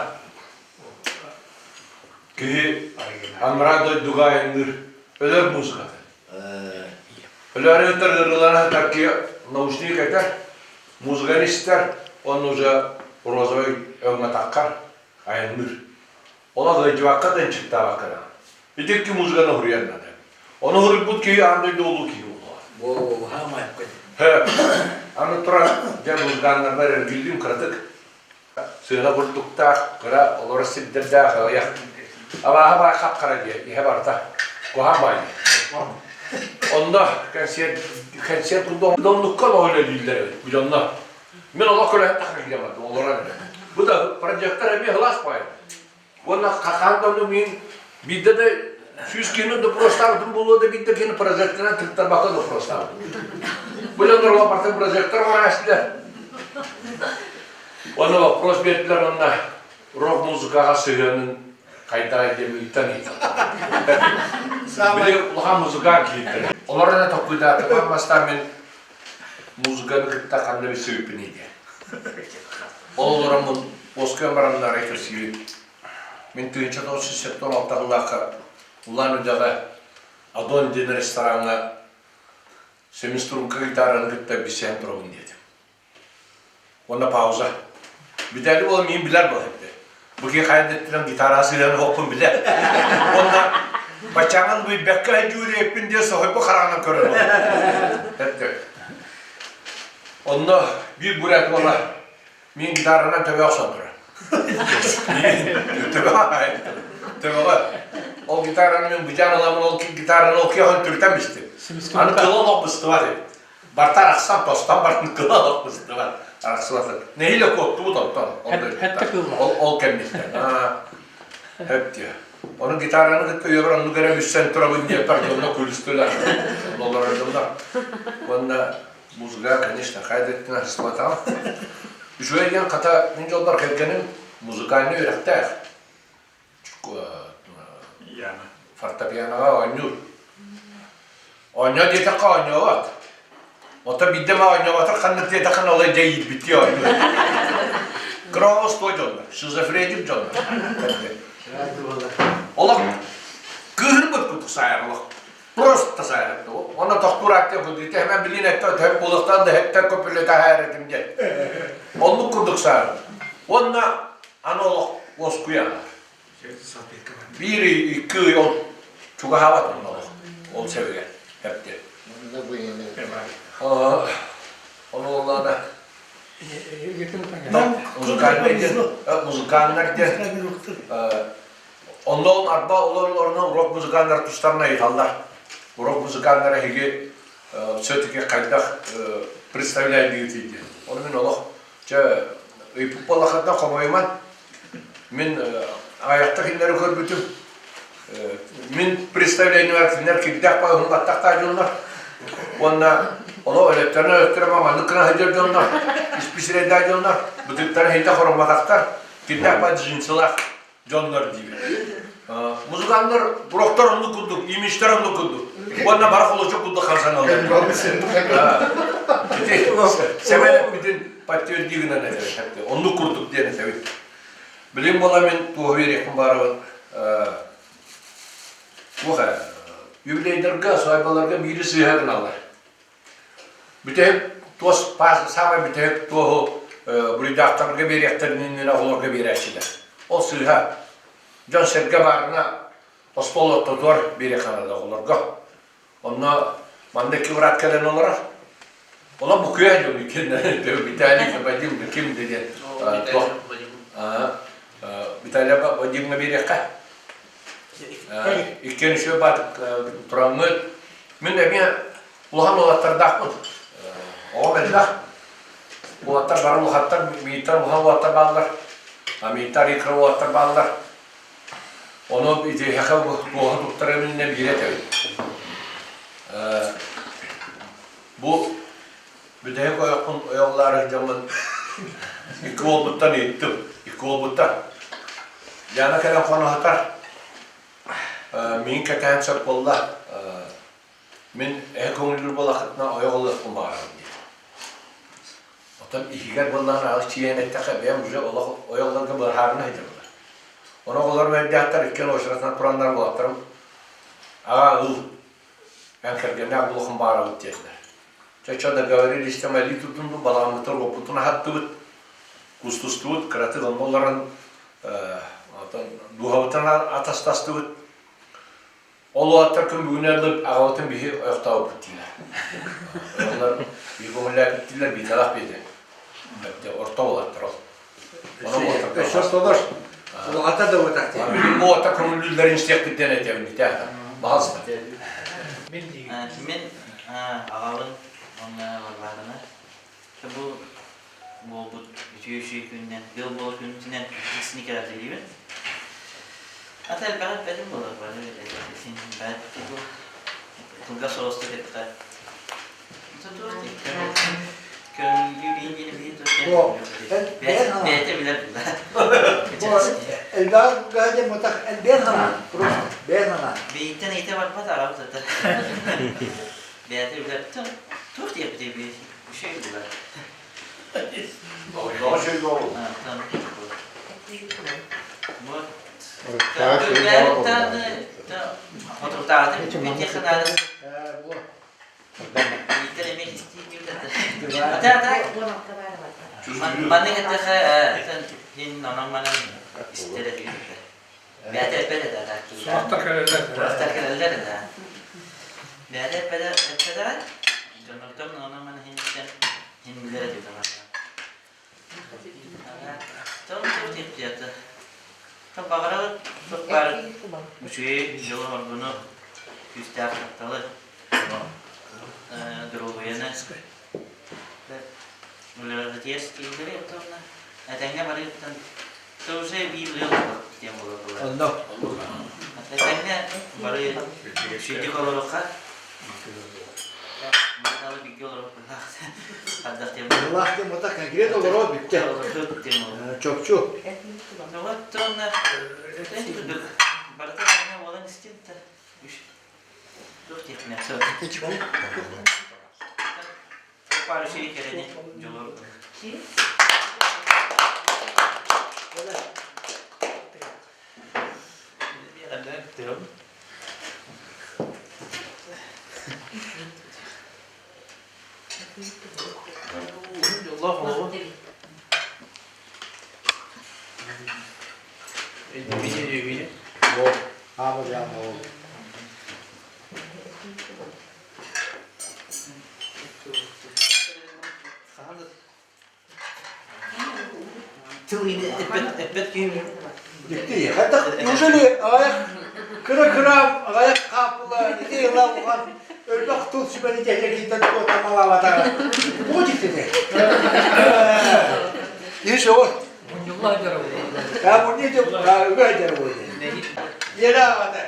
киһи анараа дойдуга айанныыр өлөр музыката. Өлөөрү ыттар ыарыылара такие наушник этэр, музыканы истэр, он уже розовый өҥмөтөххөр айанныыр. Ол ыалдьыбакка да ынчыктаабакка да. Ити икки музыканы уһуруйар наада. Ону уһуруйбут киһи аан дойду улуу киһи буолуоҕа. Хэ, аны туран, дьэ музыканнарбар эргиллим кыратык. Сыана курдуктаах, кыра олорор сирдэрдээх аҕыйах. Абааһы баай хап-хара диэ, иһэ барыта. Куһаҕан баай. Онно кэнсиэр кэнсиэр курдук оннукка олох үлэлииллэр эбит бу дьонно. Мин олох көлөһө тахха киирэн бардым, олорон эрэ. Бу да прожектор эмиэ сылаас баай. Уонна хахаан да онно мин биирдэ да сүүс киһини допростаабытым буолуо да биирдэ киһини прожекторынан тыктарбакка допростаабытым. Бу дьоннор олох барытын прожектор оҥорааччылар. Уонна вопрос биэрдилэр уонна рок-музыкаҕа сыһыанын хайдаҕый диэн ыйтан ыйыталлар. Били улахан музыкант киирдэ. Олор эрэ толкуйдаатым бастаан мин музыканы кытта ханна билсибиппиний диэн. Ол олороммун уоскуйан бараннар кэпсиибин. Мин 1976 сыллаахха Улан-Удэҕэ Адон диэн рестораҥҥа семиструнка гитараны кытта билсиһэн турабын диэтим. Уонна пауза. Бүтээли буолан миин билэр буолар эбит. Бу киһи хайа дэттинэн гитара сыһыан оһохпун билэр. Уонна баччааҥҥын билбэккэ дьүүлүөппүн диэн соһуйбут хараҕынан көрөр Эттэ. Онно биир бурят уола мин гитаранан төбө охсон турар. Төбөҕө. Ол гитараны мен быдьаан ыламын ол гитараны ол киһи түртэн бистим. Аны кылы олох быстыбат эбит. Барта арахсан тостон баран кыла олох быстыбат. Арахсыбат. Нэһиилэ куоттубут онтон. Ол ол кэнниттэн. Хэп диэ. Ону гитараны кытта үйэбэр оннук эрэ үссэн турабын диэппэр дьонно күлүстүлэр. Олорор дьоннор. Уонна музыка, конечно, хайдаттан арыстыбатаҕым. Үчүгэй диэн хата мин дьолбор кэргэним музыкальнай үөрэхтээх. Фортепианоҕа оонньуур. Оонньоо диэтэххэ оонньообот. Оттон биирдэ эмэ оонньооботор ханнык диэтэххинэ олой дьэ иирбиттии оонньуур. Кыра дьоннор, шизофреник дьоннор. Олох кыыһырбыт курдук саайар олох. Просто саайар. Онно тохтуур ааттыа курдук. Hemen билин этте өтөһүп буолуохтаах да хэттэн көпүллэ таһаар этим диэн. Оннук курдук саайар. Уонна аны олох уоскуйа. Биир икки ый ол чугаһаабат онно олох. Ол сэбигэ эпти. Ону оллаана музыкальный диэн музыканнар диэн онно арба олорон рок музыканнар тустарына ыйыталлар. Рок музыканнара эһиги все-таки хайдах представляете диэн. Ону мин олох чэ ыйыппыт буоллаххытына хомойуман. Мин аҕыйахта кинилэри көрбүтүм. Мин представлениебар кинилэр кирдээх баҕаһын баттахтаах дьоннор. Уонна ону өлөттөрүнэ өлөттөрө маннык гына сылдьар дьоннор, исписирэйдээх дьоннор, бытыктара хейте хоромматахтар, кирдээх ба джинсылаах дьоннор диибин. Музыканнар буроктар оннук курдук, имиджтэр оннук курдук. Уонна бары холочок курдук хамсаналлар. Ити Сэмэн эппитин подтверди гынан этэр. Оннук курдук диэн этэбит. Билим буола мин туоһу биэриэхпин баарабын. Туох ээ, юбилейдарга, свадьбаларга биири сыыһа гыналлар. Бүтэһик туос саамай бүтэһик туоһу буруйдаахтарга биэриэхтэрин иннинэ оҕолорго биэрээччилэр. Ол сыыһа. Дьон-сэргэ баарына остуол ортотугар биэриэххэ наада оҕолорго. Онно манна икки быраат кэлэн олорор. Олор букуйа дьон иккиэннэрин Виталий Вадим да ким да диэн туох Виталий Вадимҥа биэриэххэ. Иккиэн үчүгэй баатык тураммыт. Мин эмиэ улахан уолаттардаахпын. Оҕом элбэх. Уолаттар бары улахаттар, мииттэр улахан уолаттар бааллар. А мииттэр икра уолаттар бааллар. Ону итиэхэ туоһу туттарым иннинэ биирэ этэбин. Бу бүтэһик ойохпун ойоҕолоору дьоммун икки уолбуттан ыйыттым. Икки уолбуттан. Диана кэлэн хоноһутар. Миин кэтээн сөп буолла. Мин эһэ көҥүллүүр буоллаххытына ойох ылыахпын баҕарабын диэн. Оттон иһигэр буоллаҕына аҕыс чиэһин эттэххэ бэйэм уже олох ойоллорго быһаарына сылдьаллар. Ону оҕолорум эрдээхтэр иккиэн уочаратынан тураннар уолаттарым аҕаа ыл эн кэргэннээх буолуоххун баҕарабыт диэтилэр. Чэ чэ договорились там илии тутуннум балаҕаммытын уоппутун аһаттыбыт кустустубут кыратык онно олорон оттон дууһабытын атастастыбыт Ол уолаттар күн бүгүнэ дылы аҕабытын биһи ойохтообуппут дииллэр. Олор биһи көҥүллээбит дииллэр, биитэлээх биэтэ. Орто уолаттар ол. Өссө ортолор. Улаҕата да уотах диэн. Билин бу уоттар көҥүллүүллэрин истиэхпит диэн этэбин ити Баһалыста. Мин аҕабын уонна Варвараны бу буолбут үтүө үчүгэй күнүнэн, ыал буолар күнүнэн итинник эҕэрдэлиибин. Ата элбэҕи эппэтим буолар, бары син баар бу тылга соҕустук эттэххэ. Бэйэтэ билэр Элбэҕи гаадем мутах элбээн ханаан, просто бэйэн ханаан. Бэйиттэн ыйыта барбат аҕабыт ата. Бэйэтэ билэр. Туох диэбитий Үчүгэй буолар. Тоҕо үчүгэй буолуо? Суохтар кэлэллэр. Суохтар кэлэллэр да. Бэйэтэ эппэтэ эппэтэҕэ дьоннортон онон-манан иһиниттэн иһин билэр этим Баҕарабыт туох баар үчүгэй дьолу-соргуну, күүстээх тапталы, доруобуйаны үлэлэтиэр киһилэри оттонно этэҥҥэ барыыттан то уже биир ыал диэн буолар Онно. Этэҥҥэ бары үчүгэйдик олоруохха Аллах диэн буолта конкретно олороо бүттэ. Чопчу. Дьоллоох олоҕу. Тыл эппэт эппэт киһи Дьикти. Хайдах неужели аҕайах кыра-кыра аҕайах хааппыла ити ыла улахан өлбөх тыл сүбэни тэһиэкиттэн туоттамалаабатаҕа. Бу дьиктитэ. Киһи сөҕөр. Булла дьара буолла. Я бу не деп үгә дьара буолла. Yere ağadı.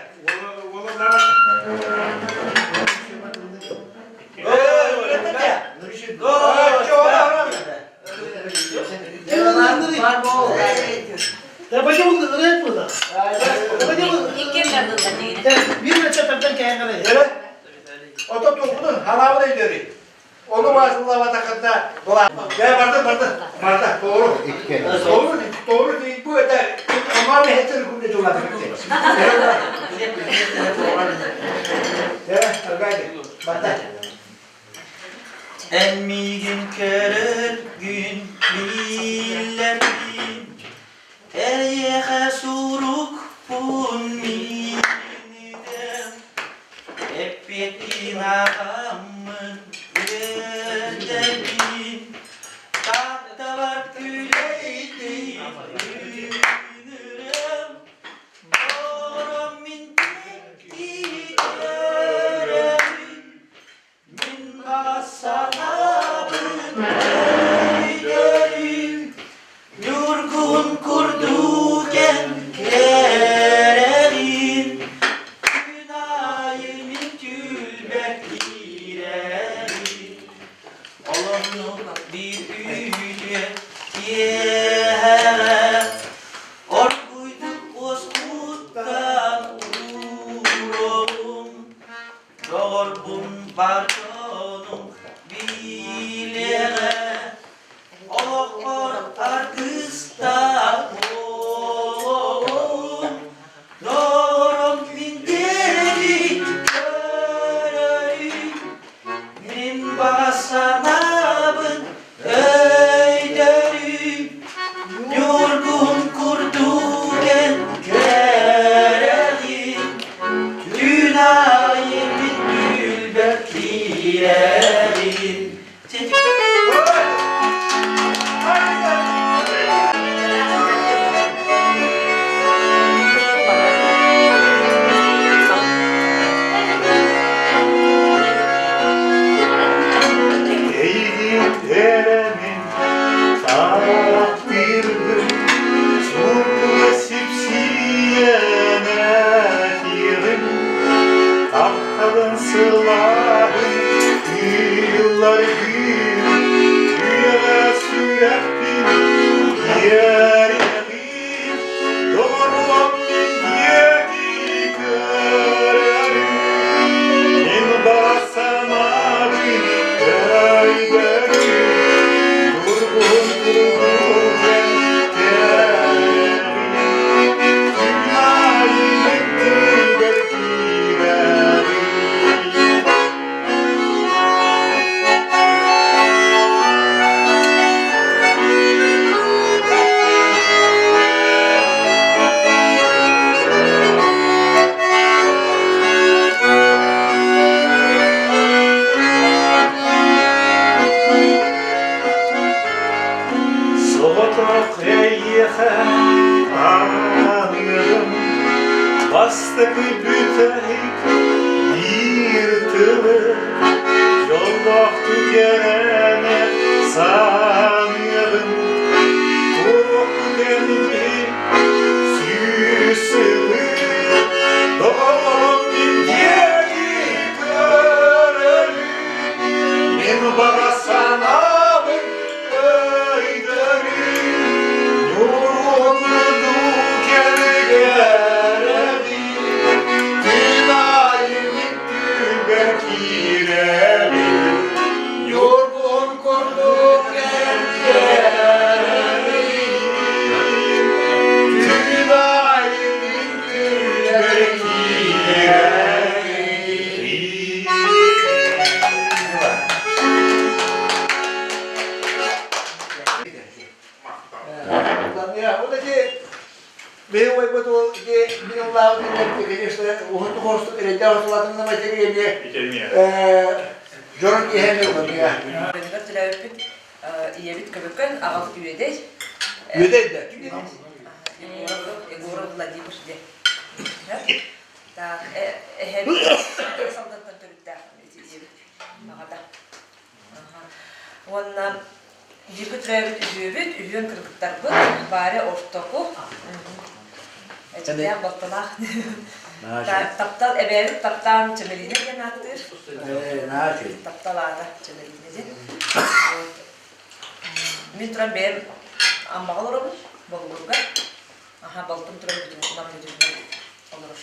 Ото туохпутун ханаабын өйдөрүй. Ону баасыллаабатаххытына Дьэ барда барда барда тоҕуру. Тоҕуру тоҕуру бу это омаа мэһэтер күнде жулады. Дьэ аргайды барда. Эн миигин көрөргүн биллэрбин, Эйиэхэ сурукпун миинитэм, Эппиэттиин аҕаммын үөрдэбин, Тапталар күлэйдии үүнүрүм, Доҕорум мин тиктии көрөбүн, Мин баҕа санаабын өйдөрүм, Ньургун курдук эн кэрэҕин, Күн аайы мин түүлбэр киирэбин. Олоннук биир үтүө киэһэҕэ Оргуйдук уоскуттан ууруом. Доҕорбун бар дьонум билиэҕэ, олохпор аргыстаах буолуом. Доҕорум мин диэки көрөрүн, мин баҕа санаабын өйдөрүн, Ньургун курдук эн кэрэҕин, Түүн аайы мин түүлбэр киирэбин. Эйигин эрэмин таптыыргын Чуҥкуга сипсийэн этиэҕим Тапталын сылааһын ыылларгын Үйэҕэ сүрэхпин иэриэҕим Доҕоруом мин диэки көрөрүм Мин баҕа санаабын Соҕотох эйиэхэ аныырым бастакы бүтэһик биир тылы дьоллоохтук эрэнэ саныаҕым туох кэнни сүүс сылы доҕорум диэки көрөрүм мин баҕа санаабын Yorgun kurduk Дьорун иһэн ылларыа. Бөлүгэр төрөөбүппүт ийэбит Көбөкөн, аҕабыт Үөдэй. Үөдэй да? Егоров Владимир диэн. Так, эһэбит солдаттан төрүттээх ийэбит аҕата. Уонна. Бииргэ төрөөбүт үһүөбүт, үһүөн кыргыттарбыт, Варя ортоку, эдьиийдээх балталаах. Таптал эбээбит таптаан Чэмэлиинэ диэн ааттыыр. Таптал аата Чэмэлиинэ диэн. Мин туран бэйэм Аммаҕа олоробун, Болугурга. Аха, балтым туран бүтүн нам бүтүннэн олорор.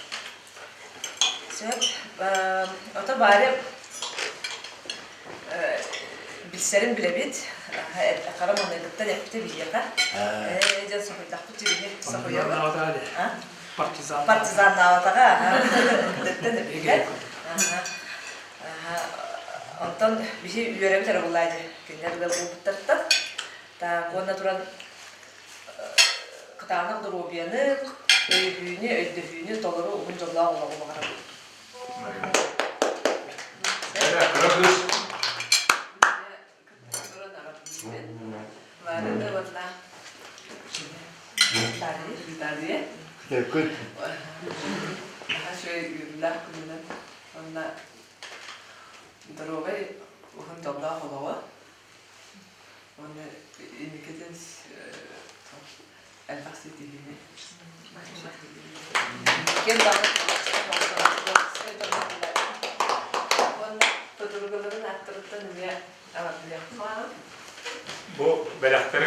Сөп. Ото баары билсэрин билэбит. Хара маҥнайгыттан эппитэ биһиэхэ. Ээ дьэн соһуйдахпыт дьиҥи соһуйабыт. Партизан. Партизаннаабатаҕа. Эрдэттэн эппитэ. Онтон биһи үөрэбит эрэ буллаа дии. Кинилэр ыал буолбуттартан. Так, уонна туран кытаанах доруобуйаны, өйөһүүнү, өйдөһүүнү толору уһун дьоллоох олоҕу баҕарабын. Кыра кыыс. Варя уонна Виталия. Күн. Наһаа үчүгэй үөрүүлээх күнүнэн уонна доруобай уһун дьоллоох олоҕу Уонна инникитин элбэх ситиһиини. Ким даҕаны Уонна подругаларын ааттарыттан эмиэ аҕардыахпын. Бу бэлэхтэри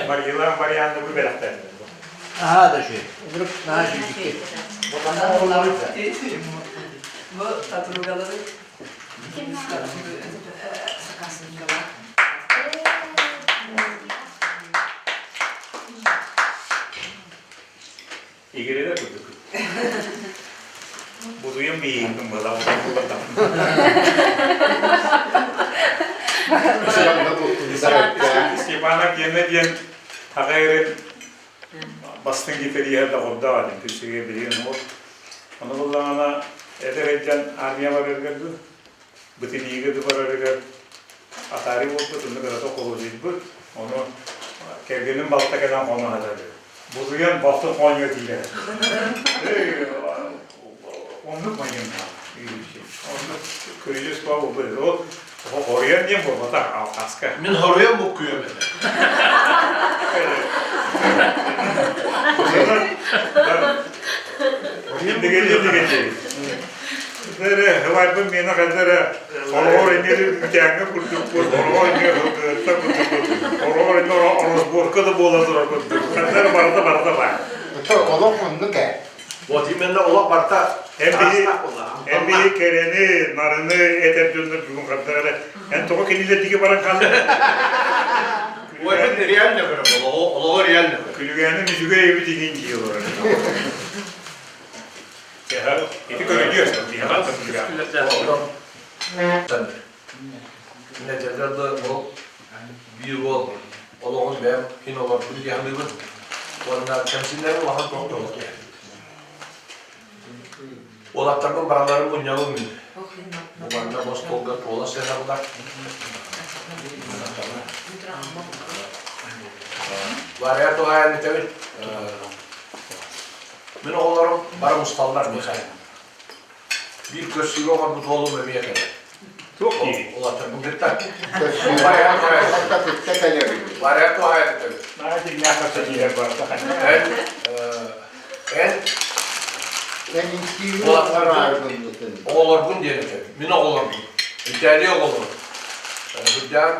Марьялаах Марианна бу бэлэхтэрдэр. Аһаа да үчүгэй. Вдруг наһаа үчүгэй. Бу ханна оҕолору Бу подругаларын сакаасынньыгалаах. Игирелер курдук. Бутуйан биһиҥкин была Степана Гена диэн аҕа эрин бастыҥ гитариһа доҕордоох этим күлсүгэ билигин ол. Ону буллаҕына эдэр эдьэн армия барарыгар дуу, бытыныыга да барарыгар атаарыы буолбут, онно кырата холодуйбут. Ону кэргэним балта кэлэн хоно сатар. Бутуйан балтын хоонньуга тиийэр. Оннук майгын Оннук көрүдьүс буолбут. Ол хоруйан диэн буолбатах алхаска. Мин хоруйан буккуйам этэ. Ылайбын миэнэ хайда эрэ хороҕор эмиэ үтээҥҥэ курдук хороҕор эмиэ һылгыһытта курдук хороҕор эмиэ оросбуорка да буола турар курдук ханна эрэ барыта барыта баар. Олох оннук ээ. Вот именно олох барыта Эн биһи кэрэни, нарыны этэр дьоннор бүгүн хардара эрэ эн тоҕо кинилэрдиги баран хааллыҥ? Ой, это реально көрөм, олоҕо реально көрөм. Күлүгээним үчүгэй эбит иҥин дии олорор. Ити көрүдүөс, Нэтэллэр да ол биир уол олоҕун бэйэм кин олордум дии саныыбын. Уонна кэмсиннэрим улахан тохтоло киһи. Уолаттарбын бараларын мунньабын мин. Бу манна остуолга туола сыһаллар. Варя туһаайан этэбин. Мин оҕолорум бары мусталлар миэхэ. Биир көрсүүгэ оҥорбут уолум эмиэ кэлэр. Туох диир? Улаатарбын кытта. Кытта кэлэбин. Варя туһаайан этэбин. Наһаа дьиҥнээх көрсүһүүлэр барыта Эн эн оҕолорбун диэн этэбин. Мин оҕолорбун. Италия оҕолорум. Сылдьан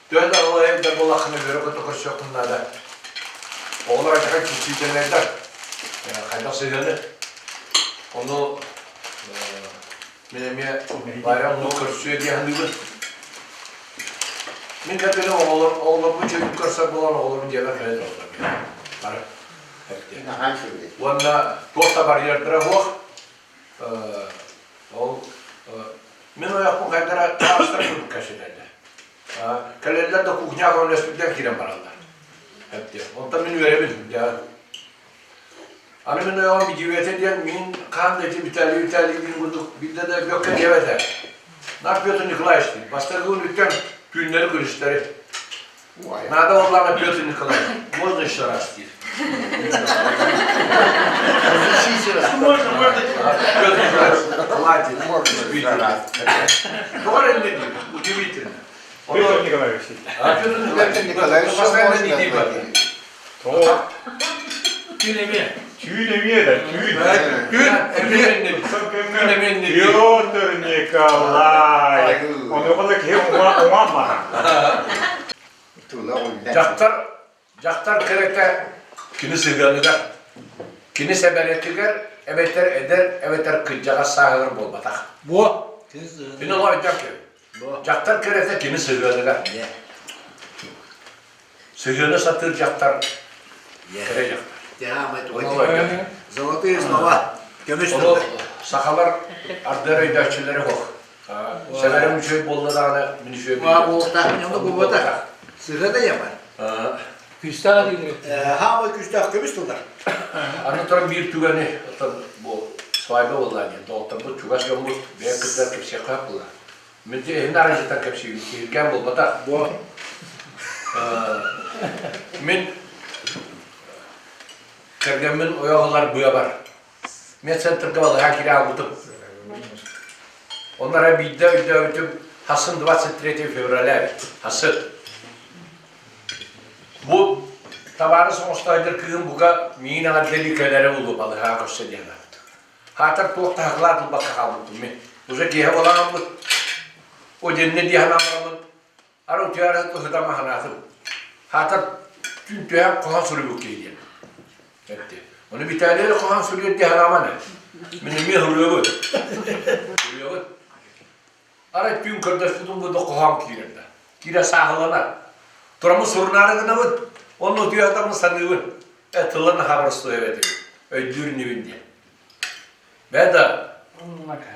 Төһө да ылайым да буоллаххына үөрэ-көтө көрсүөххүн наада. Оҕолор алдьархай чувствительнайдар. Хайдах сыһыаны. Ону мин эмиэ Варя оннук көрсүө дии саныыбын. Мин кэргэним оҕолор, оҕолорбун чөлүн көрсөр буолан оҕолорбун дьиэбэр кэлэ тураллар. Бары. Уонна туох да барьердара суох. Ол мин ойохпун хайдара таастар курдук кэпсэтэллэр. Кэлэллэр да кухняҕа көмөлөспүттэр киирэн бараллар. Эптиэ. Онтон мин үөрэбин. Дьэ. Аны мин ойоҕум идиотэ диэн мин хаан да ити Виталий Виталий диэн курдук биирдэ да бөккө диэбэтэ. Наш Петр Николаевич диир. Бастакы күнүттэн түүннэри күнүстэри. Надо буоллаҕына Петр Николаевич, можно еще раз диир. Можно, можно. Петр Николаевич, хватит. Тоҕо эрэ диир, удивительно. Петр Николаевич. Петр Николаевич Түүн эмиэ. Түүн эмиэ да, түүн. Түүн эмиэ. Түүн эмиэ. Петр Николаевич. Онуоха киһи уҥа маһа. Дьахтар Дьахтар кэрэтэ кини сыһыаныгар, кини сэбэрэтигэр эбэтэр эдэр эбэтэр кырдьаҕас сааһыгар буолбатах. Буо. Кини олойдор киһи. Дьахтар кэрэтэ кини сыһыаныгар. Сыһыаны сатыыр дьахтар кэрэ дьахтар. Золотые слова. Көмүс Ону сахалар ардыар өйдөөччүлэрэ суох. Сэбэрим үчүгэй буолла даҕаны мин үчүгэй буолуохтаах онно буолбатах. Сыһыана да яман. Күүстээх дииллэр. Хаамай күүстээх көмүс тыллар. Аны туран биир түгэни оттон бу свадьба буолла диэн доҕотторбут чугас дьоммут бэйэ кырдар кэпсиэххэ буолла. Мин эһин арыйжытан кэпсиибин киһиргээн буолбатах. Бу. Мин кэргэммин ойох ылар быабар Медцентрга балыһа киирэ хаалбытым. Онно эрэ биирдэ өйдөөбүтүм хасын 23 февраля эбит. Хасын. Бу табаарыс оҥостоойдор кыыһым бука миигин эҕэрдэлии кэлэрэ буолуо балыһаҕа көрсө диэн аабыт. Хаатар туох таһаҕалаат ылбакка хаалбыппын мин. Уже киэһэ буолан ылбыт. О дьэннэ дии санаан бараммын Ара утуйаары ыһытан маһанаатым. Хаатар түүн түһээн хоһоон суруйбут киһи диэн. Этти. Ону Виталий эрэ хоһоон суруйар дии санааман ээ. Мин эмиэ суруйабын. Суруйабын. Арай түүн көрдөспүтүм курдук хоһоон киирэр да. Киирэ сааһыланар. Тураммын сурунаары гынабын. Онно утуйа сытаммын саныыбын. Э, тыла наһаа боростуой эбит. Өйдүүр инибин диэн. Бээ да,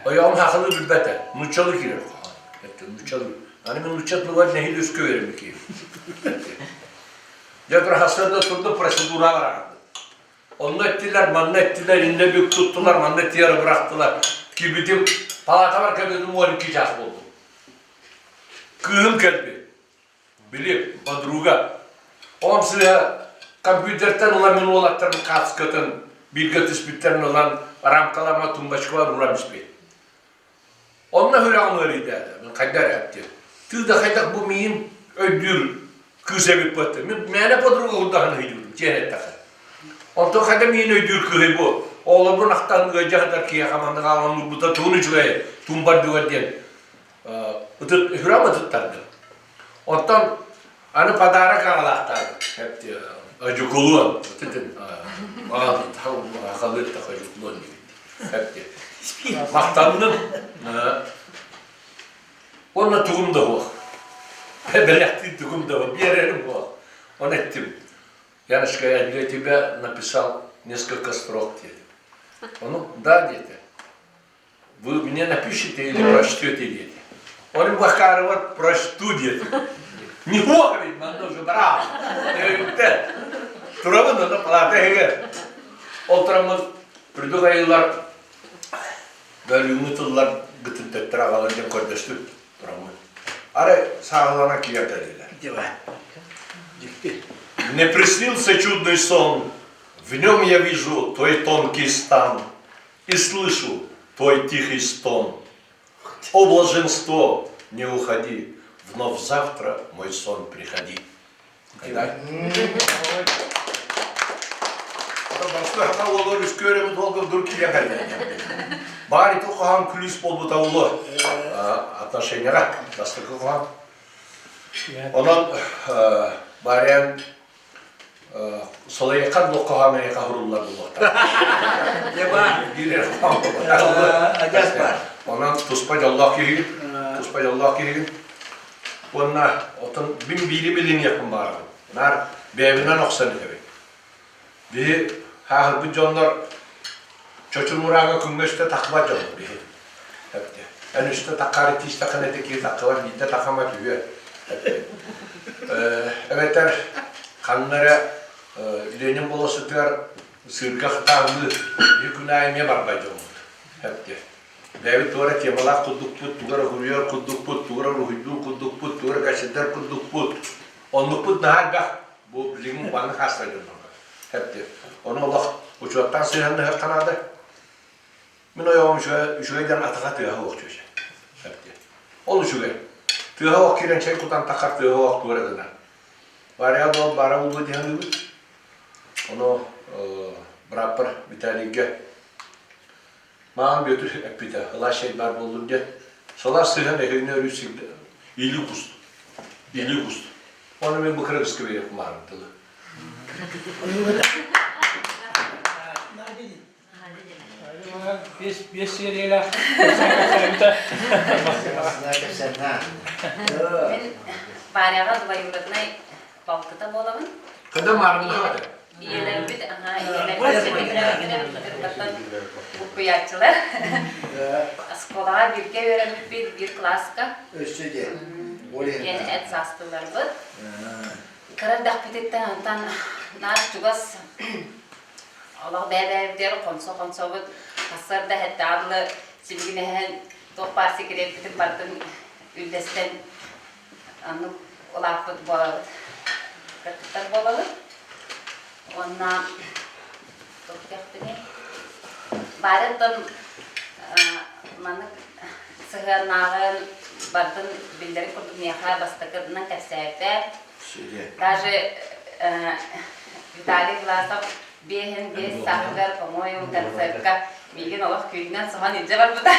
ойоҕум сахалыы билбэтэ, нууччалыы киирэр хоһоон. Нууччалыы. Аны мин нуучча тылыгар нэһиилэ үскэ үөрэммит киһи. Дьэ бырахасыарда турда процедура бараҕын. Онно эттилэр, манна эттилэр, иннэ бүк туттулар, манна тиэрэ бырахтылар. Киирбитим, палатабар кэлбитим 12 чаас буолбут. Кыыһым кэлбит. Били подруга. Он сыыһа компьютертан ылан мин уолаттарым кааскатын бииргэ түспүттэрин ылан рамкаларыма тумбочкалар уран испит. Онно сүрэҕим ыарыйда. Мин хайда эрэ диэн. Тыы да хайдах бу миин өйдүүр кыыс эбит буолта. Мин мээнэ подруга курдаһан ыйдыбытым чиэн эттэхэ. Онтон хайда миин өйдүүр кыыһый бу. Оҕолорбун ахтан ыалдьа сытар киһиэхэ маннык аҕалан уурбута тугун үчүгэй тумбар дугар диэн ытыт сүрэҕим ытыттардым. Оттон аны подарок аҕалаахтаабыт. Одьукулуон. Халыыттах одьукулуон диэбит. Махтанным. Уонна тугум да суох. Бэлэхтиир тугум да суох. Биэрэрим суох. Оны эттим. Яночка, я для тебя написал несколько строк диэтим. Ону да диэтэ. Вы мне напишите или прочтете диэтэ. Он Бахарова прочту диэтэ. Не говорит, манна уже браво. Турабын онно палата иһигэр. Ол тураммын үрдүк айыллар бөлүүҥҥү тыллар гытын төттөрү аҕалан диэн көрдөстүм тураммын. Арай сааһылана киирэн кэллилэр. Мне приснился чудный сон, в нем я вижу твой тонкий стан, и слышу твой тихий стон. О, блаженство, не уходи, вновь завтра мой сон приходи. Олор үскөрөмүт олгор дур киирэн кэллэ. Баар ити хоһоон күлүүс буолбута улу отношенияға бастакы хоһоон. Онон барыан Солайыкка блокка хаамайыкка хуруллар булуохтар. Биир Адьас бар. Онон туспа дьоллоох киһигин, туспа дьоллоох киһигин. Уонна оттон мин биири билиниэхпин баҕарабын. Наар бэйэбинэн охсон иһэбин. Биһи хааһырбыт дьоннор чочумураага күҥҥэ үстэ таххыбат дьоннор биһи. Эн үстэ таххаары тиистэххинэ ити киһи таххыбат биирдэ таххама түһүө. Эбэтэр ханна эрэ Ленин болуоссатыгар сыырга хатааһылыы биир күн аайы эмиэ барбай дьоммут. Бэйэбит туора темалаах курдукпут, тугу эрэ уһуйар курдукпут, тугу эрэ уруһуйдуур курдукпут, тугу эрэ кэпсэтэр курдукпут. Оннукпут наһаа элбэх. Бу билигин маннык хаастар дьоннорго. Ону олох учуоттаан сыһыаннаһыахха наада. Мин ойоҕум үчүгэй, үчүгэй диэн атаҕа тыаһа суох чүөчэ. Ол үчүгэй. Тыаһа ох киирэн чэй кутан таххар тыаһа ох туора гынар. Варя буол бара булбут диһаныыбыт. Ону бырааппар Виталийга Маҕан Бүөтүр эппитэ, ылаа чэй баар буоллун диэн. Солар сыһан эһигини өрүү сирдэ илии куст. Илии куст. Оны мен бу кыргызка берек маарым тылы. Биэс сиэриэлээх Мин Варяҕа двоюроднай балтыта буолабын. Когда маарыннаах Ийэлэрбит, аха, ийэлэрбит буккуйааччылар. Оскуолаҕа бииргэ үөрэммиппит биир кылааска. Өссө де. Диэн эт саастыыларбыт. Кыра эрдэхпититтэн онтон наар чугас Олох бэйэ-бэйэбитигэр хонсо-хонсобут, сарсыарда эһэттэҕэ дылы сибигинэһэн, туох баар секреппитин барытын үллэстэн оннук улааппыт буолабыт, кыргыттар буолабыт. Уонна туох диэхпиний, баарыттан маннык сыһыаннааҕын барытын биллэрин курдук миэхэ бастакынан кэпсээбитэ. Даже Виталий Власов биэһин биэс сааһыгар, по-моему, концертка миигин олох күүһүнэн соһон илдьэ барбыта.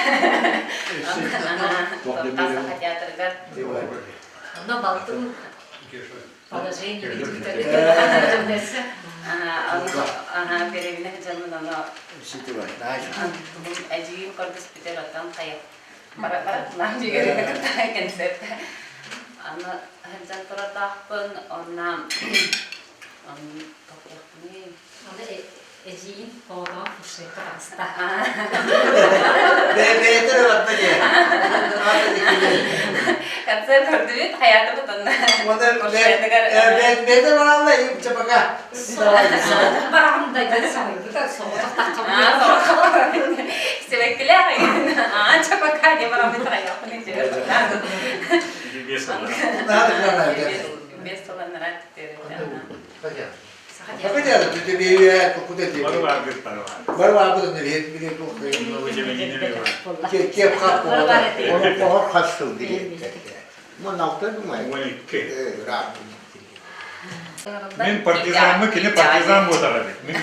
Саха театрыгар. Онно балтым положение Ага, перевинэ дьонун ону эдьиийим көрдөспүтэр оттон хайа бара бара кытта концерт аны сылдьан турардаахпын онно тохтуохпунуй Аны эдьиийим оҕотоҕун фуршетка таҕыста. Бэйэтэ да барда дии. Концерт көрдүбүт, хайаатыбыт онно. Фуршетыгар. Бэйэтэ баралла, чэ пока. Бараҕын да дьон соһуйбута, соҕотох Сибэккилээх аа чэ пока диэн бараммыт хайаахпын Биэс сыланнара Оһор хас сыл дириэктэр. 16 думаю. Мин партизаммы кини партизан буотар эбит. Мин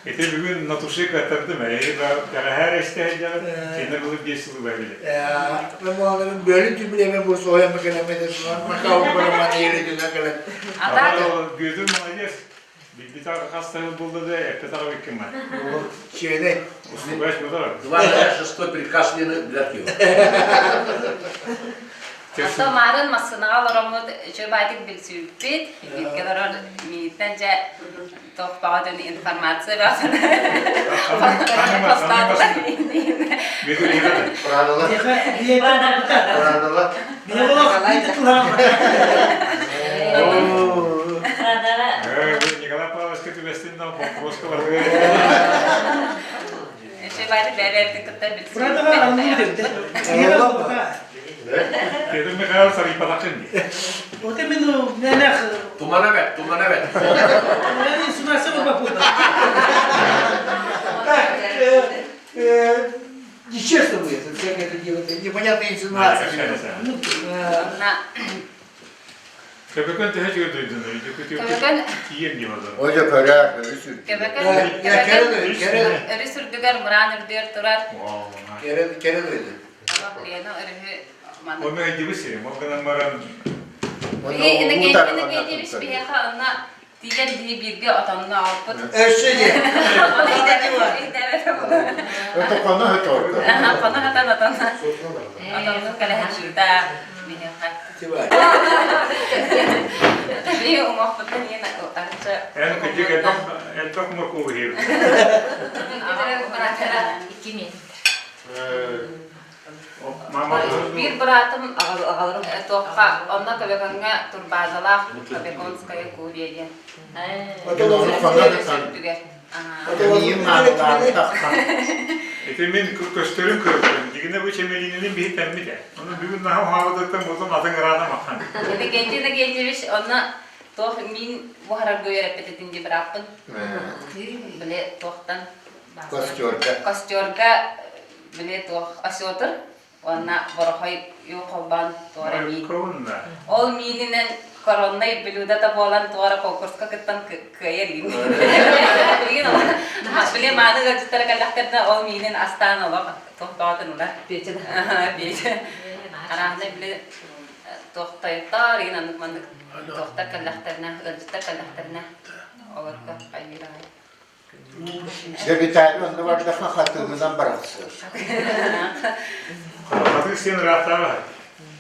ити бүгүн натуши кыаттардым. Эһиги бэҕэһээр эстэ сылдьаҕыт. Сенер былыр биэс сыл бэбиле. Бөлүн түбүлеме бу соя мекелеме Бүөтүр молодец. Билбит хас сыл булду да эппет иккин ма. Чиэнэ. Устубач будар. Два шестой приказ билер киһи. Ото марын массынаҕа олороммут үчүгэй баайтык билсибиппит. Бииргэ олорор миигиттэн дьэ туох баҕа информация баҕатына постаатылар. Николай Павловичка түбэстин да боппуруоска барбыт. Үчүгэй баайтык бэйэ-бэйэбитин кытта билсибиппит. Петр Михайлович сарыйпатаххын дии. Вот именно мэнэх Тумана бэт, тумана бэт. инсинуация буолбаппыт. Так, нечестно будет, всякое это делать, непонятная инсинуация. Көбөкөн төһө дойдуну Көбөкөн тиийэн диэн Ожо көрөр, өрүс Көбөкөн өрүс үрдүгэр мыраан үрдүгэр турар. Керен керен öyle. Лена өрүһү Оны өйдүбү сири, ол гынан баран Иннокентьевич биһиэхэ онно тиийэн биһи бииргэ отонно аҕалбыт. Өссө диэн. Это коно хөтөрдө. Коно хатан отон. Отонну кэлэһэн биһиэхэ. Биһи уҥуохпутун иин арчы. Эн кыдьык элбэх моркуобу иһиэбит. Икки метр. Биир быраатым туохха онно Көбөкөҥҥө турбазалаах Кобяконская Гурия диэн. Үрдүгэр. Ити мин көстөрүн көрдүм. Дигинэ бу чэмэлиинин биһи тэммит ээ. Ону бүгүн наһаа уһаабытыттан буолан атын ыраата махан. Иннокентий Иннокентьевич онно туох мин буһарарга үөрэппит дии бырааппын. Били туохтан Костерга. Костерга били туох осетр. Уонна борохой юу холбоон туора миин. Ол миининэн короннай блюдо буолан туора конкурска кыттан кыайар игин. Билигин били мааны ыалдьыттара кэллэхтэринэ ол миинин астаан олох туох бөҕөтүн ылар. Петя. Петя. Арааннай били туох тойоттоор игин аннык маннык туохтар кэллэхтэринэ ыалдьыттар кэллэхтэринэ олорго хайыыр аҕай. Дьэ Виталий онно бардахха хатыыһынан барахсар. Хатыыс син ыраахтааҕы.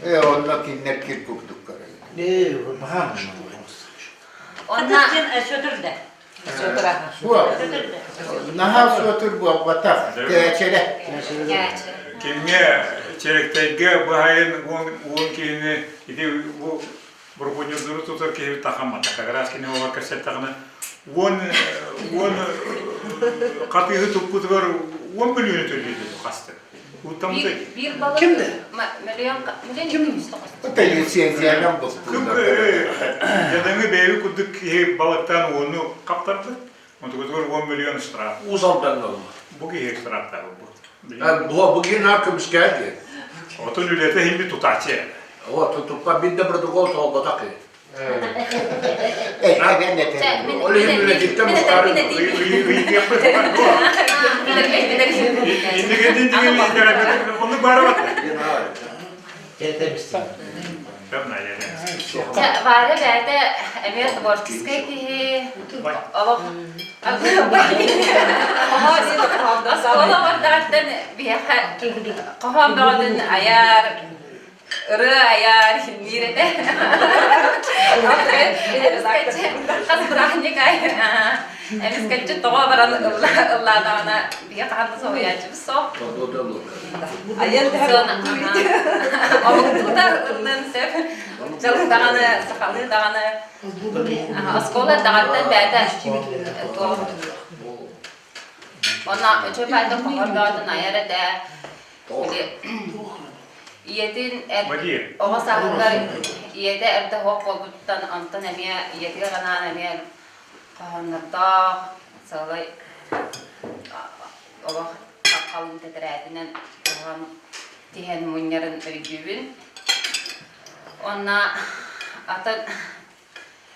Э, онно кинилэр кир курдук көрөллөр. Ээ, баһаам Онно Диэн сөтүр да. Бу наһаа суотур буолбатах, кээчэрэ. Кимҥэ Чэриктэйгэ быһайын уон киһини ити бу Бургуньурдуру тутар киһи тахаммата. Как раз кини оҕо кэпсэттэҕинэ 10 10 хатыыһы туппутугар 10 мөлүйүөнү төлүүр хасты. Уттаммыта Биир балык Ким да? миллион миллион 200 Это лицензиянан бустулар. Дьадаҥы бэйэбит курдук киһи балыктаан уону хаптарбыт. Онтукутугар 10 миллион штраф. Уус Алдаҥҥа ылла. Бу киһи штрафтаабыт бу. Бу бу киһи наар көмүскээн диэн. Отун үлэтэ иһин тутааччы. О, тутуппа бир да протокол толботах киһи. Э, Ол иһин үлэтиттэн мустаарын. Оннук баара бат. Варя бэйэтэ эмиэ творческай киһи, олох Оскуола биһиэхэ хоһоон бөҕөтүн айар, ырыа айар, иһинниир этэ. Хас бырааһынньык эмискэччи тоҕо баран ыллаатаҕына биһи хаһан да соһуйааччыбыт суох. Айан Омуктуута ыллыан сөп. Дьалы даҕаны, сахалыы даҕаны. Оскуола даҕаттан бэйэтэ туох Онно үчүгэй баайда хоһордоотун айар этэ. Били ийэтин оҕо сааһыгар ийэтэ эрдэ суох буолбуттан онтон эмиэ ийэтигэр анаан эмиэ хоһооннордоох сыалай олох халыҥ тэтэрээтинэн хоһоон тиһэн мунньарын өйдүүбүн. Уонна атын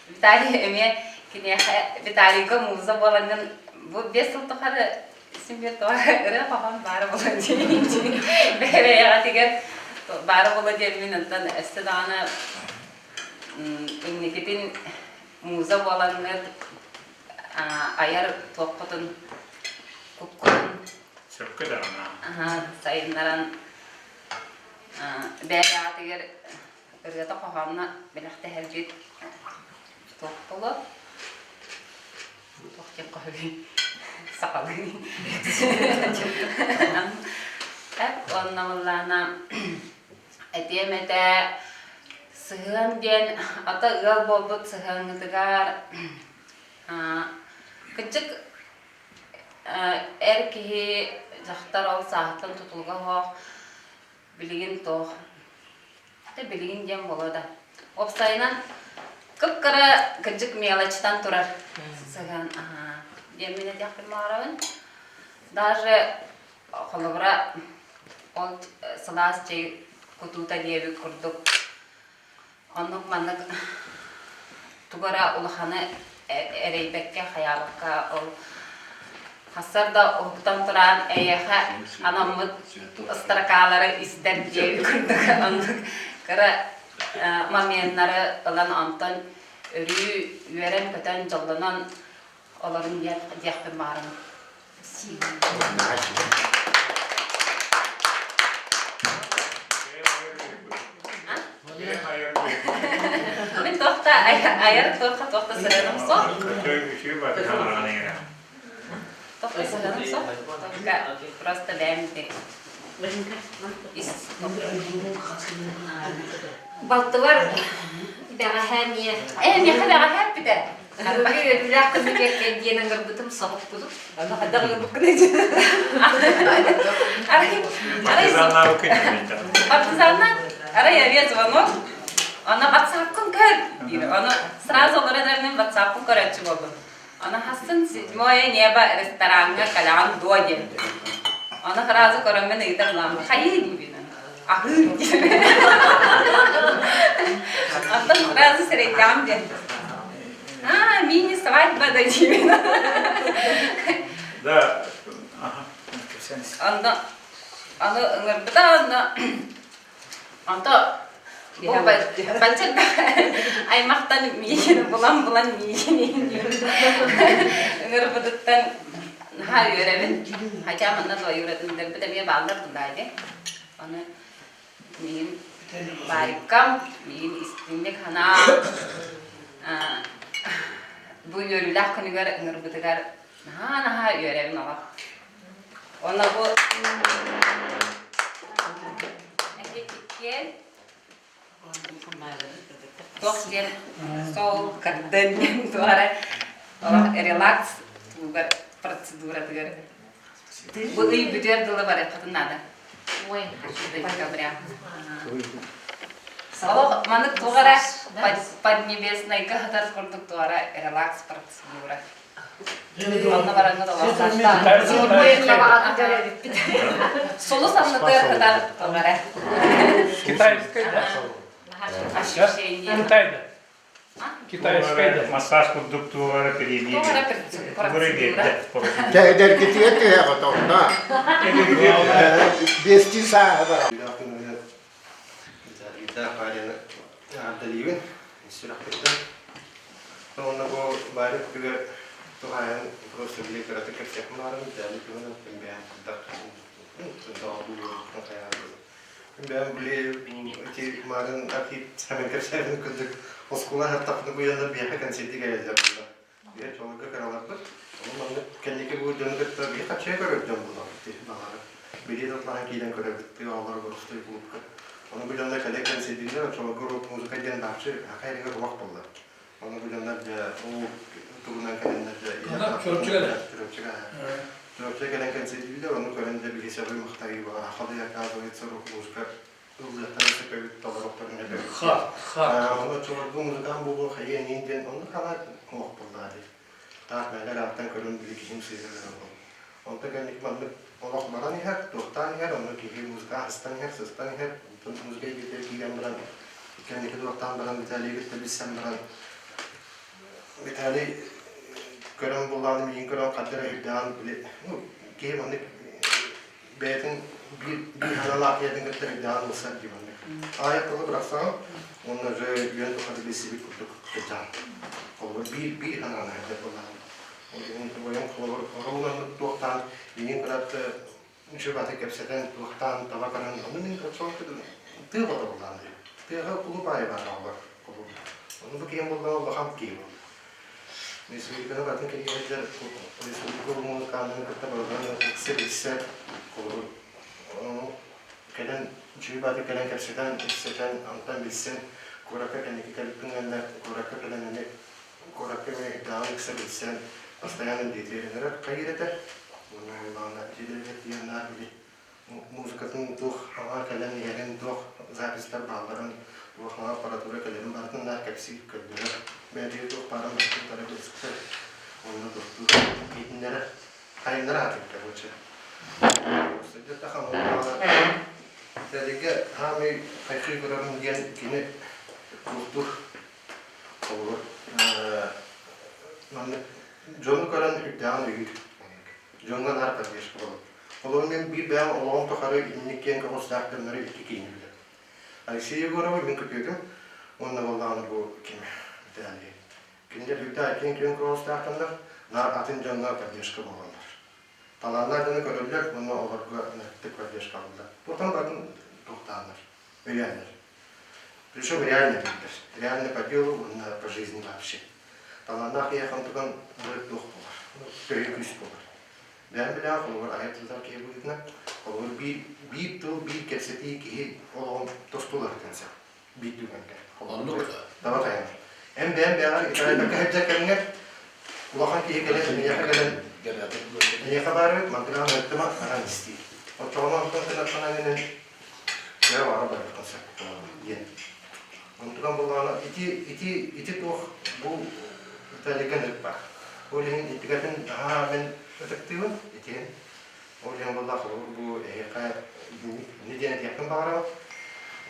Виталий эмиэ киниэхэ Виталийга муза буолаҥҥын бу 5 сыл тухары син биир тоҕо ырыа хоһоон баара буолуо диэн бэйэҕитигэр баара буолуо диэммин онтон өссө даҕаны инникитин муза буолаҥҥыт айар туоххутун куккутун Сөпкө даҕаны. сайыннаран бэйэҕитигэр ырыата хоһоонно бэлэхтэһэргит туох буолуо туох диэн хоһуй сахалыы уонна буоллаҕына этиэм этэ сыһыан диэн ата ыал буолбут сыһыаҥҥытыгар кырдьык эр киһи дьахтар ол сааһыттан тутулуга суох билигин туох Дьэ билигин диэн буолуо да. Уопсайынан кып-кыра кырдьык мелочтан турар сыһыан аһаа диэн мин этиэхпин баҕарабын. Даже холобура ол сылаас чэй кутуута диэбит курдук оннук маннык тугу эрэ улаханы эрэйбэккэ хайаабакка ол хассар да уһуктан туран эйиэхэ анаммыт строкалары истэр диэбит курдук оннук кыра моменнары ылан онтон өрүү үөрэн-көтөн дьоллонон олорун диэхпин баҕарабын. Мин туохта айар туохха туохта сырыаным суох. Туохта сырыаным суох. Только просто бэйэм ис Балтыбар бэҕэһээ эмиэ Ээ, миэхэ бэҕэһээ эппитэ. Бүгүн үөрүүлээх күнүгэр диэн ыҥырбытым соһуппутум. Аны хайдах ыҥырбыккын Партизанна арай авиа звонок Аны ватсапкын көр диир. Аны сразу олорон эрэн ватсаппын көрөөччү буоллум. Аны хассын седьмое небо рестораҥҥа кэлэҕин дуо диэн. Аны сразу көрөммүн ыйытар ылам. Хайыы диибин. Аһыыр диэн. Оттон сразу сэрэйдэҕим диэн. А, мини-свадьба да диибин. Да, ага, Онно аны ыҥырбыта онно онто бу бачча аймахтан миигин булан-булан миигин ыҥырбытыттан наһаа үөрэбин. Хотя манна двоюродныйдарбыт эмиэ бааллар бундаа дии. Аны миигин баайыккам, миигин истиҥник санаан бу үөрүүлээх күнүгэр ыҥырбытыгар наһаа-наһаа үөрэбин олох. Уонна бу эһиги туох диэн сол кардын диэн туора олох релакс тугар процедуратыгар бу ый бүтүөр дылы барыаххытын наада. Ой, декабря. Олох маннык туох эрэ поднебеснайга сытар курдук туора релакс процедура. Онно бараҥҥыт олох Сулус аннытыгар сытар туох эрэ. Китайская, да? Ощущение. Китай, да? Китайская, да? Массаж курдук туох эрэ перевели. Туох эрэ процедура. Эдэргитигэр түһэҕит онно. Биэстии сааһы бар. Ардалиибин сүрэхпиттэн. Уонна бу баары күтүгэр туһаайан просто били кыратык кэпсиэхпин баҕарабын, Виталий туһунан бэйэм курдак Бэйэм били ити маарын архив самен кэпсээбин курдук оскуола аһартахпына куйаннар биһиэхэ концерты кэлэллэр буолла. Биһиэ чолорго кыраларбыт. Ону маннык кэнники бу дьону кытта биһи хаччыга көрөр дьон буолабыт дии баҕара. Билиэт атлаһан киирэн көрөбүт тыа оҕолоро боростуой клубка. Ону бу дьоннор кэлэ концердииллэр оччолорго рок-музыка диэн бааччы аха эригэр олох буолла. Ону бу дьоннор дьэ ол тугунан кэлэннэр дьэ Чурапчыга да? Чурапчыга. Чурапчыга кэлэн концердииллэр, ону көрөн дьэ биһи сөҕүү махтайыы баҕа хадый оказывается рок-музыка ыллыахтарын сөп эбит, толоруохтарын сөп эбит. Ха, ха. Ону оччолорго музыкант буолуох хайыан иин диэн оннук ханаат олох буоллаҕа дии. Таах мээнэ ыраахтан көрөн били киһим сыыһа көрөн буолла. Онтон кэнники маннык олох баран иһэр, туохтаан иһэр, онно киһи музыка аһыстан иһэр, сыстан иһэр, онтон музыка эйгэтигэр киирэн баран, кэнники туохтаан баран Виталийы кытта билсэн баран, Виталий көрөн буллаҕына миигин көрөн ханна эрэ үрдэҕин били, ну, киһи маннык бэйэтин биир биир ханалаах ийэтин кытта үрдэҕин ылсар дии маннык. Аайах тылы бырахсаҕын уонна уже үйэн тухары билсибит курдук сылдьаҕын. Холобур биир биир ханааны сылдьар буоллаҕын. Ол иһин убайым холобур оруолунан туохтаан миигин кытары үчүгэй кэпсэтэн туохтаан таба көрөн ону мин тыа бото буоллаҕым дии. Тыаҕа кулууп аайы баар оҕолор кулууп. Ону бу киһим буоллаҕа улахан киһи буолла. Республиканы барытын кэрийэ сылдьар республика музыканнарын кытта барыларын ыкса билсэр холобур кэлэн үчүгэй бааты кэлэн кэпсэтэн ипсэтэн онтон билсэн куоракка кэнники кэлбитин кэннэ куоракка кэлэн эмиэ куоракка эмиэ даҕаны ыкса билсэн постоянно диэтиэринэрэ хайыыр этэ уонна ыллаҕына дьиэлэригэр тиийэн наар били музыкатын туох хаҥа кэлэн иһэрин, туох записьтар баалларын, туох хаҥа аппаратура кэлэрин барытын наар кэпсиир, көрдөрөр. Бэйэтигэр туох баарын барытын утары билсэр. Онно туохтуур иһитиннэрэр. Хайыннара аатык, короче. Сылдьар хамаҕа Италига хаамый хайхыы көрөрүм диэн кини туохтуур холобур маннык дьону көрөн үрдээҕин өйүүр дьоҥҥо наар поддержка болот Холобур, мин биир бэйэм олоҕум тухары инник киэҥ көҕүстээх дьоннору икки киһини билэбин. Алексей Егоровы мин күтүөтүм уонна буоллаҕына бу ким Виталий. Кинилэр үрдээх киэҥ киэҥ көҕүстээх дьоннор, наар атын дьоҥҥо поддержка буолаллар. Талааннаах дьону көрөллөр уонна олорго ынырыктык поддержка ылаллар. Туохтан барын туохтааннар, өйөөннөр. Причем реально дииллэр. Реально по делу уонна по жизни вообще. Талааннаах киһиэхэ онтукан ынырык туох буолар. Төһүү күүс буолар. Бэйэм билэҕин, холобур, айар тыллар киһи быһыытынан, холобур, биир, биир тыл, биир кэпсэтии киһи олоҕун тосту уларытыан сөп. Биир түгэҥҥэ. Оннук. Таба тайанар. Эн бэйэм бэйэҕэр итэҕэйбэккэ сылдьар кэмҥэр улахан киһи кэлэн, эйиэхэ кэлэн, эйиэхэ баар эбит, мантыгаҕын ыттыма, анаан истиир. Оччоҕуна онтон кынаттанан инэн дьэ баара барыаххын сөп диэн. Онтукан буоллаҕына ити ити ити туох бу Италияга ынырык баар. Ол иһин итигэтин наһаа мин ытыктыыбын итиһин. Ол иһин буолла холобур бу эһиэхэ инни диэн этиэхпин баҕарабын.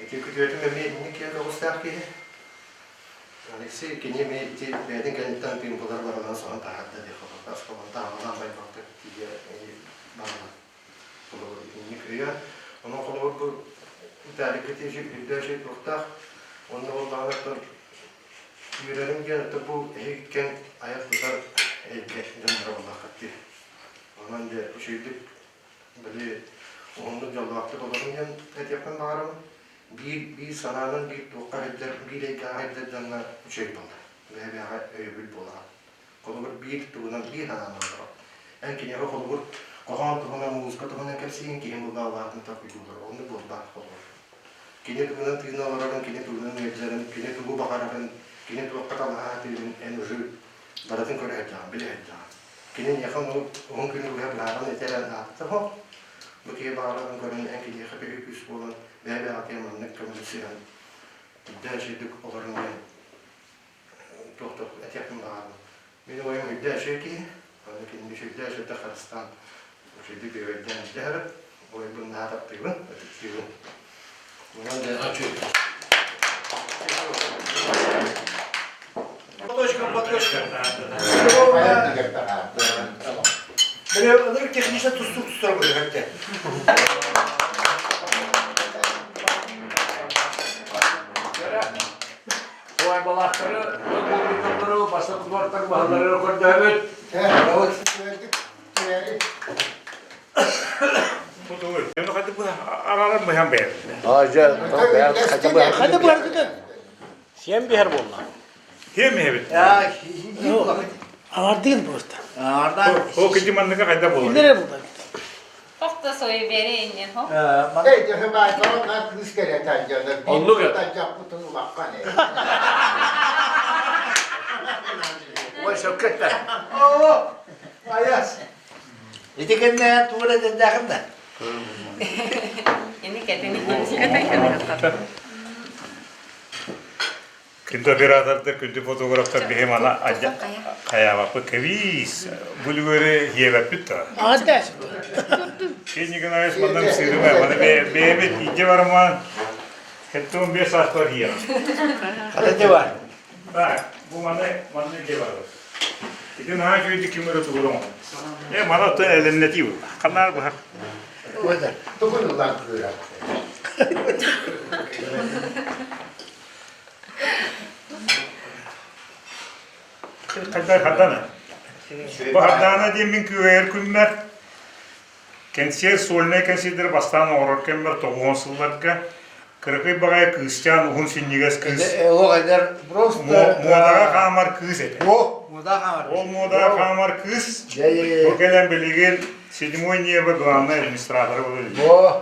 Ити күтүөтүм эмиэ инник киһи көҕүстээх киһи. Алексей кини эмиэ ити бэйэтин кэнниттэн тыымпылар барыларын соһон таһаарда диэххэ осколон таһаҕалаан байбахтык тиийэ барылар. Холобур итинник өйө. Онон холобур бу Виталийга тиийэ үрдээшэй туохтаах. Онно буоллаҕына Үөрэрим диэн это бу эһигиттэн айар-тутар эйгэ дьонноро буоллаххыт дии. Онон дьэ үчүгэйдик били уһуннук дьоллоохтук олорун диэн этиэхпин баҕарабын. Биир биир санаанан биир туохха сылдьар, биир эйгэҕэ сылдьар дьоҥҥо үчүгэй буолар. Бэйэ-бэйэҕэ өйөбүл буолаҕын. Холобур биир тугунан биир санаанан олорор. Эн киниэхэ холобур хоһоон туһунан, музыка туһунан кэпсиигин, киһи буллаабатын толкуйдуулар. Оннук буолбат холобур. Кини тугунан тыына олорорун, кини тугунан ыалдьарын, кини тугу баҕарарын, кини туохха талаһаатыырын эн уже барытын көрө сылдьаҕын, билэ сылдьаҕын. Кини миэхэ ону уһун күнү быһа быһааран этэрэ наадата суох. Бу киһи баҕарарын көрөн эн киниэхэ төһүү күүс буолан бэйэ-бэйэҕитигэр маннык көмөлөсүһэн үрдээн үчүгэйдик олорун диэн туох да этиэхпин баҕарабын. Мин убайым үрдээн үчүгэй киһи, аны кинини үчүгэйдээн үчүгэйдик харыстаан үчүгэйдик бүөбэйдээн илдьэ Убайбын наһаа таптыыбын, ытыктыыбын. Онон дьэ Точка по точка. Били ынырык технично тустук тустар быһыһатте. Ой, балаактары, буолбуттары, бастакы туортар баһылары көрдөһөбүт. Сиэн биһэр буолла. Сиэн биһэбит. Аңардыын буолта. Ол кити манныка хайда буолар? Иннere булда. Тохто сойу бери иннин хо. Эй, дьахыбаатаҕа кыыс кэлэ тардьана. Оннук. Тардьаппытын улаххан ээ. Ой, сөпкө Оо, айас. Ити кэннэ тугу эрэ дэннээхин да? Ини кэтини. Күндү оператордар, күндү фотографтар биһи мана хайаабаппыт кэбиис. Бу үлүгэрэ хиэбэппит да. Кей Николаевич манна сыырыма, маны бэйэбит иджи бараман хеттон бес сааспар хиэҕэ. Хата де бар. Так, бу маны манна иджи барабыт. Ити наһаа үчүгэйдик ким эрэ тугурун. Э, маны оттон элэннэтии бу. Ханаар быһах. Тугун ылан кыыра. Хайда хардана. Бу хардана диэн мин күөйэр күммэр кэнсиэр сольнай кэнсиэрдэри бастаан оҥорор кэммэр тоҕуон сылларга кыракый баҕайы кыысчаан уһун синньигэс кыыс муодаҕа хаамар кыыс этэ. Ол муодаҕа хаамар кыыс бу кэлэн билигин седьмой небо главный администратора буолар.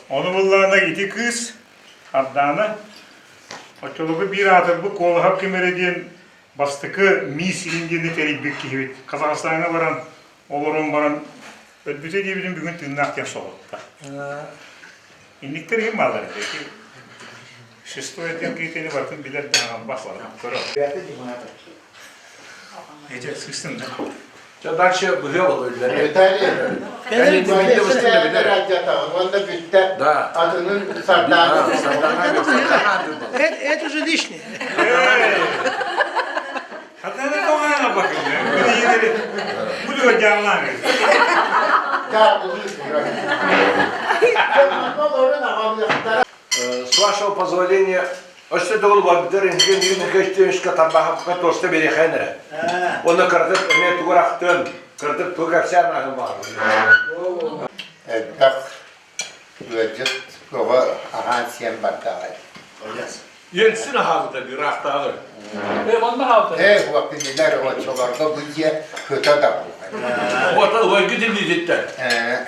Ону буллаҕына ити кыыс Ардаана оччолорго биир аатырбыт Куолаһап ким эрэ диэн бастакы Мисс Индияны тэрийбит киһибит. Казахстаҥҥа баран олорон баран өлбүтэ диэбитин бүгүн тыыннаах диэн соһутта. Инниктэр иһин бааллар этэ. Ити шестой отдел киһитини барытын билэр да аҕамбах көрө. Эти сыстым да. Чэ, дальше быһыа боло үллэри. Уонна бүттэ. Да. Атынын Сардаана. Это, это уже лишнее. Хатана тоҕаана бакын. Буду дьаалаан. С вашего позволения, өссө төгүл барбытар инген дигин көстүөшкө тарбахапка тоста берехен эрэ. Оны кырдык эме тугурахтын, кырдык тугу кэпсээн аһын баар. Элбэх ыалдьыт оҕо аһаан сиэн бардаҕай. Ельцин аһаабыта ыраахтааҕы. Э, манна хаалта. Э, уоппинилэр оччолорго бу дьиэ кыта да буолар. Ота уойгу дилиититтэн. Э.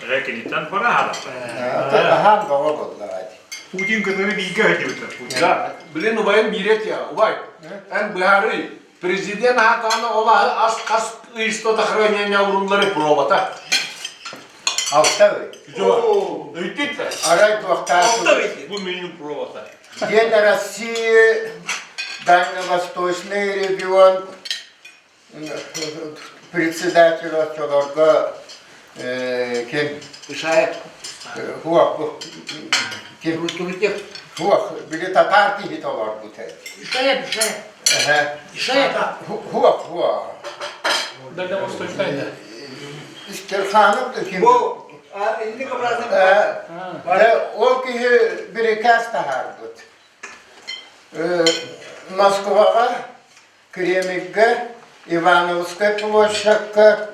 Рэкиниттэн пора Аһаан бөҕө буоллаҕа дии. Путин кытары бииргэ сылдьыбыттар. Да, блин, убайым биирет я, убай. Эн быһаарый, президент аһатааны ол аһы ас хас ый что-то уруллары пробата. Алта ый. Өйтүт Арай туохтаах Бу меню пробата. День России, Дальневосточный регион председателя очолорго. Ким? Ишаев. Хуох, ким? Хуох, били татаар киһи толорбут. Ишаев, Ишаев. Ишаев. Хуох, хуох. Дальневосточный. Истерханов да ким? Бу инник образно. Ол киһи бирикээс таһаарбыт. Москваҕа Кремльгэ, Ивановскай площадка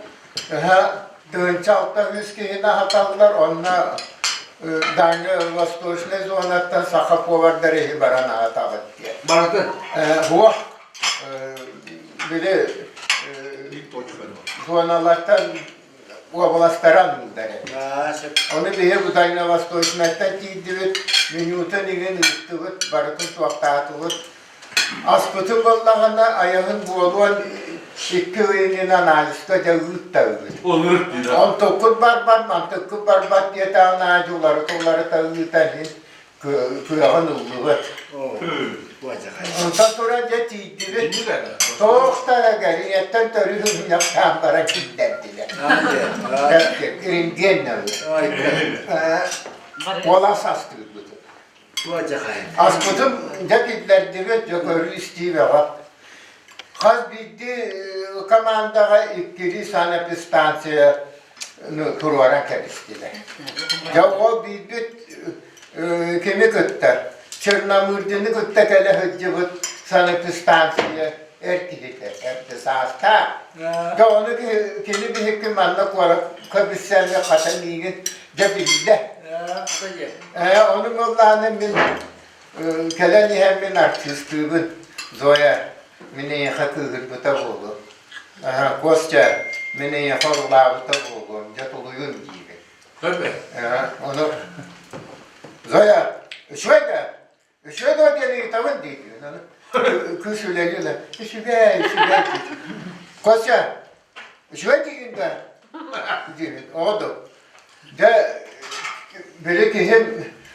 1006 киһини аһаталлар, онно Дальневосточнай зонаттан саха повардар иһи баран аһатаҕыт диэн. Барыты? Суох. Били зоналартан уобаластара аныыллар эбит. Ону биһи Дальневосточнайтан тиийдибит, менютун игин ыыттыбыт, барытын туохтаатыбыт. Аспытын буоллаҕына айаһын буолуон икки ыйынан анализка дьэ ыыттарбыт. Онтуккут барбат, мантыккыт барбат диэтэҕин аайы уларыта-уларыта ыытан иһин кыаҕын ыллыбыт. Онтон туран дьэ тиийдибит. Туох да кэриҥэттэн төрүт ымньахтаан баран киллэрдилэр. Ириндиэн Уолас астыырбыт. Аспытын дьэ киллэрдибит, дьэ көрүү-истии бөҕө. Хас биирдии командаҕа иккилии санэпидстанция туруоран кэбистилэр. Дьэ ол биирбит кими кытта? Черномырдины кытта кэлэ сылдьыбыт санэпидстанция эр киһитэ, эрдэ саастаах. Дьэ ону кини биһикки манна куоракка билсээҥҥэ хата миигин дьэ биллэ. Ээ, ону буоллаҕына мин кэлэн иһэн мин артыыстыыбын. Зоя, мин эйиэхэ кыыһырбыта буолуо. Костя, мин эйиэхэ орулаабыта буолуом, дьэ тулуйун диибин. Ону Зоя, үчүгэй да, үчүгэй да диэн ыйытабын диибин. Ону кыыс үлэлиир, үчүгэй, үчүгэй диир. Костя, Үчүгэй диигин да диибин оҕо дуу дьэ били киһим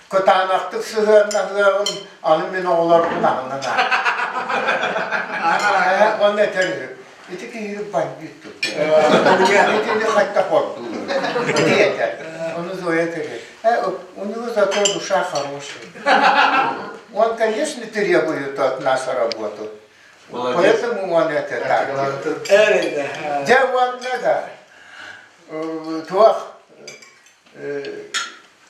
кытаанахтык сыһыаннаһыаҕын аны мин оҕолорбун аһынан аа уонна этэр үһү ити киһи бандит итини хайдах ордуулур ити этэр ону Зоя этэр у него зато душа хорошая он конечно требует от нас работу Поэтому он это так делает. Дьэ уонна да туох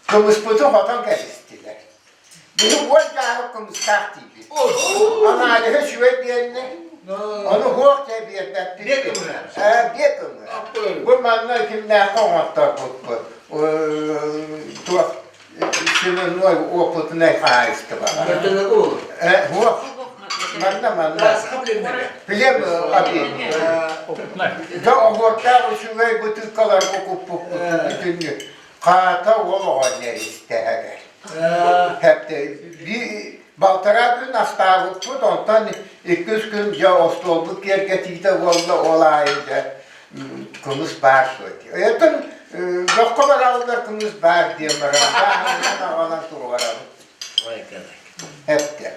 кымыспытын хотон кэбистилэр. Биһи уон дьааһык кымыстаах диибит. Анаалыһы үчүгэй биэрнэ. Ону хуох дьэ биэрбэппит. Биэ кымыһа. Биэ кымыһа. Бу манна кимнээххэ оҥотторбуппут. Туох Семенной опытнай хаһаайыстыбаҕа. Суох. Манна манна. Плем объединение. Да оһуордаах үчүгэй бытыыккаларга куппуппут бүтүннүү. Хаата уол оҕонньор истэһэгэр. Хэпте балтараа күн астаабыппыт, онтон иккис күн дьэ остуолбут киэргэтиитэ буолла, ол аайы дьэ кымыс баар суо дии. Оттон бөххө бараллар кымыс баар диэн баран, бааһынан аҕалан туруорабыт. Эптэ.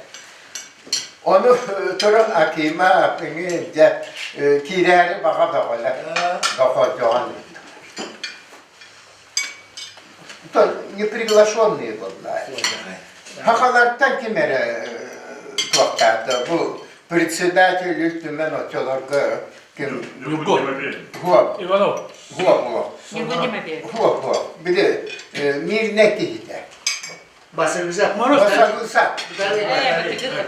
Ону туран Акима аппыҥы дьэ киирээри баҕа бөҕөлөр. Доходьоҕон неприглашенные буолла. Хахалартан ким эрэ туохтаата бу председатель Ил Түмэн оччолорго ким Хуо Иванов Хуо Хуо Хуо Хуо били мирнэй киһитэ Басыргыса. Басыргыса.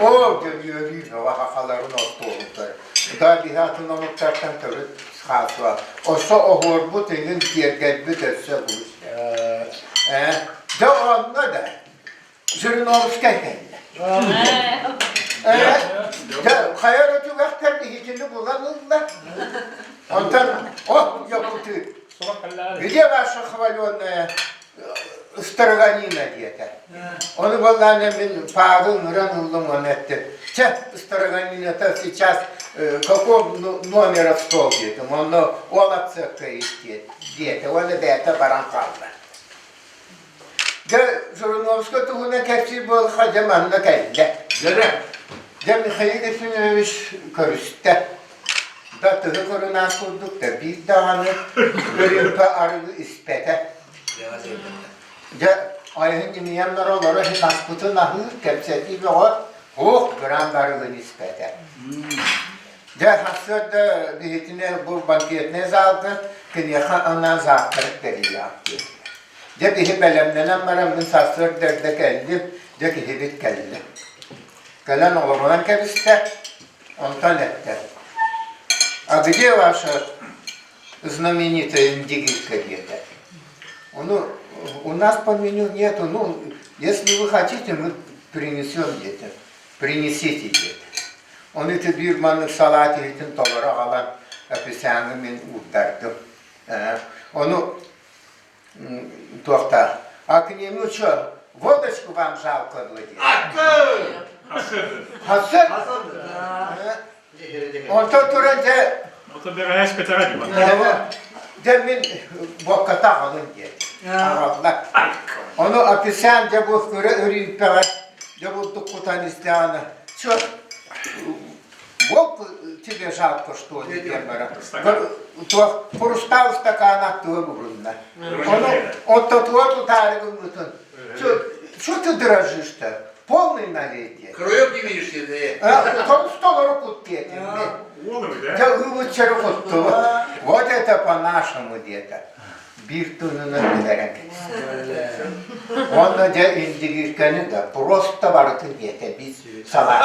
О, дьөрүөрүү бөҕө хахаларын остуолуттар. Да биһи атын омуктартан төрүт хаасыла. Оссо оһуорбут иҥин киэргэрбит өссө булус. Э, дьэ онно да Жириновскай кэллэ. Э, дьэ хайа эрэ түгэхтэр иһитини булан ылла. Онтон, о, якуты, где ваша хваленная Строганина диэтэ. Ону буоллаҕына мин Павел ыҥыран ыллым уонна эттим, чэ, Строганината сейчас какого номера стол диэтим, онно ол акцепка диэтэ уонна бэйэтэ баран хаалла. Дьэ, Жириновскай туһунан кэпсиир буоллахха, дьэ манна кэллэ. Дьэ, Михаил Ефимович көрүстэ. Да тыһы кырынаас курдук да биир даҕаны үрүүмпэ арыгы испэтэ. Дьэ, айыһын ньимийэн баран олоро иһин аспытын аһыыр, кэпсэтии бөҕө, ох, грамм арыгыны испэтэ. Дьэ, сарсыарда биһитинэ бу банкетнай залга киниэхэ анаан завтрак тэрийээхтиир. Дьэ, биһи бэлэмнэнэн баран мин сарсыарда эрдэ кэллим, дьэ киһибит кэллэ. Кэлэн олорунан кэбистэ, онтон эттэ: «А где ваша знаменитая индигирка?» диэтэ. Ону у нас по меню нету, ну, если вы хотите, мы принесем диэтэ. Принесите диэтэ. Ону ити биир маннык салаат иһитин толоро аҕалан официаҥҥа мин уурдардым. Ону туохтаах. А к нему что, водочку вам жалко было диэн. Хасыр! Онтон туран дьэ... Ото бэҕэһээ испэтэҕэ дии Дьэ мин буокката аҕалын диэн. Аҕалла. Ону официант дьэ бу көрө өрүүппэҕэ дьэ бурдук кутан истэҕинэ чё Вот тебе жалко, что ли, диэн баран. Туох хрусталь стакан аттыга угунна. Ону оттотугар тутаары гыммытын. Что ты дрожишь-то? Полный налей диэн. Кроёк не видишь, да? Толору кут диэтим. Дьэ ылбыччары куттубут. Вот это по-нашему диэтэ. Биир тыынынан билэрэн кэбистэ. Уонна дьэ индигиркэни да просто барытын диэтэ биир салаа.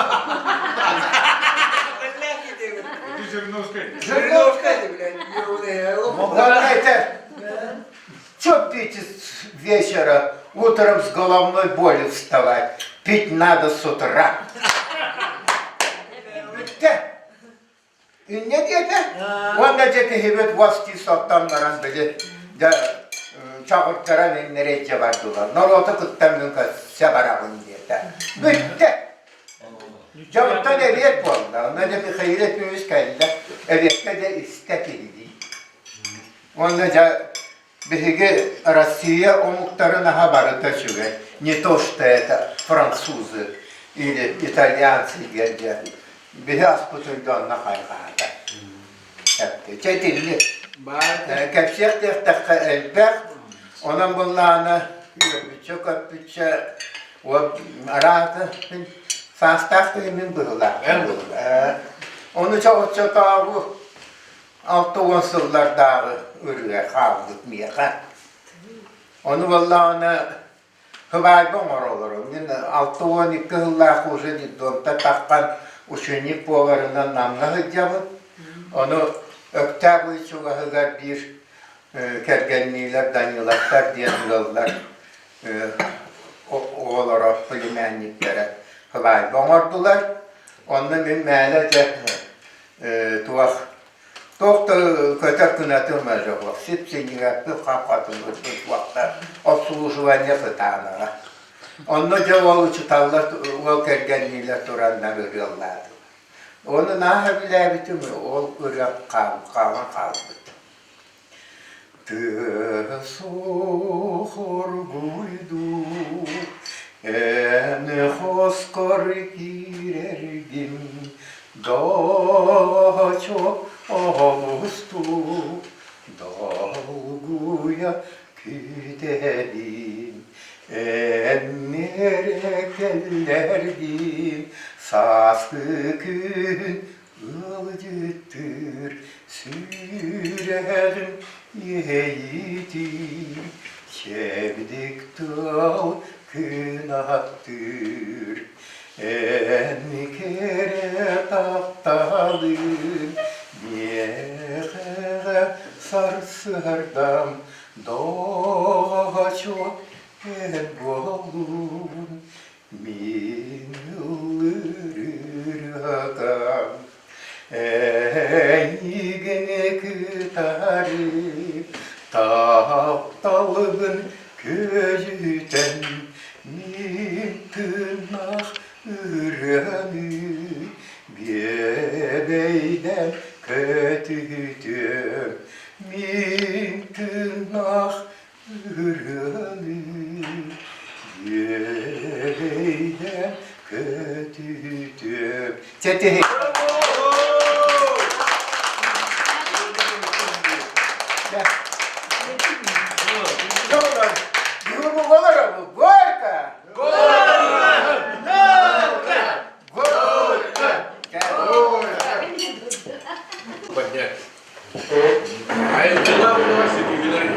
Жириновскай. Жириновскай, блядь, Уонна этэр, Чё пить с вечера, утром с головной болью вставать? Пить надо с утра. Бүттэ. Инньэ диэтэ. Уонна дьэ киһибит уостуу соттон баран били дьэ чаҕыртаран иннэрэ илдьэ бардылар. Норуоту кытта мин көссе барабын диэтэ. Бүттэ. Дьэ оттон эбиэт буолла. Онно дьэ Михаил Ефимович кэллэ. Эбиэккэ дьэ истэ киһилии. Уонна дьэ биһиги Россия омуктарын аһа барыта үчүгэй. Не то что это французы или итальянцы диэн дьэ биһи аспытын дьонно хайҕаата. Чэ итинник. Кэпсиэх диэхтэххэ элбэх. Онон буллаҕына үөрбүччэ көппүччэ вот араата саастаах киһи мин быһыылаах. Ону чоҕоччотооҕу 60 сыллардааҕы ырыа хаалбыт миэхэ. Ону буоллаҕына сыбаайба оҥороллоро. Мин 62 сыллаах уже детдомтан таххан ученик буоларынан Намҥа сылдьабын. Ону Өктөөп чугаһыгар биир кэргэнниилэр Даниловтар диэн ыаллар оҕолоро, племянниктэрэ сыбаайба оҥордулар. Онно мин мээнэ дьэ туох туох да көтөр кынатым эрэ суох сип-синньигэспит хап-хатыллыбыт уохтар обслуживание кытаанаҕа онно дьэ ол учуталлар уол кэргэнниилэр тураннар ырыаллаатылар ону нааһа билээбитим ол ырыа хаалан хаалбыт Тыа суох оргуйдуу эн хоскор киирэргин Дочо оҕустуу долгуйа күүтэбин Эн эрэ кэллэргин сааскы күн Ыалдьыттыыр сүрэҕим иэйиитин Чэбдик тыал күн аттыыр Эн кэрэ тапталын Миэхэҕэ сарсыардам Доҕочуок эн буоллун Мин ыллыыр ырыатам эйигин кытары тапталбын күөйүтэн мин тыыннаах ырыаны биэбэйдэн көтүтүөм мин тыыннаах Ырыаны үөрэйдэ көтүтүөм. Чэ, тиһик. Горько! Горько! Горько! Поднять. Айылгылар буолар ситиһиилэр.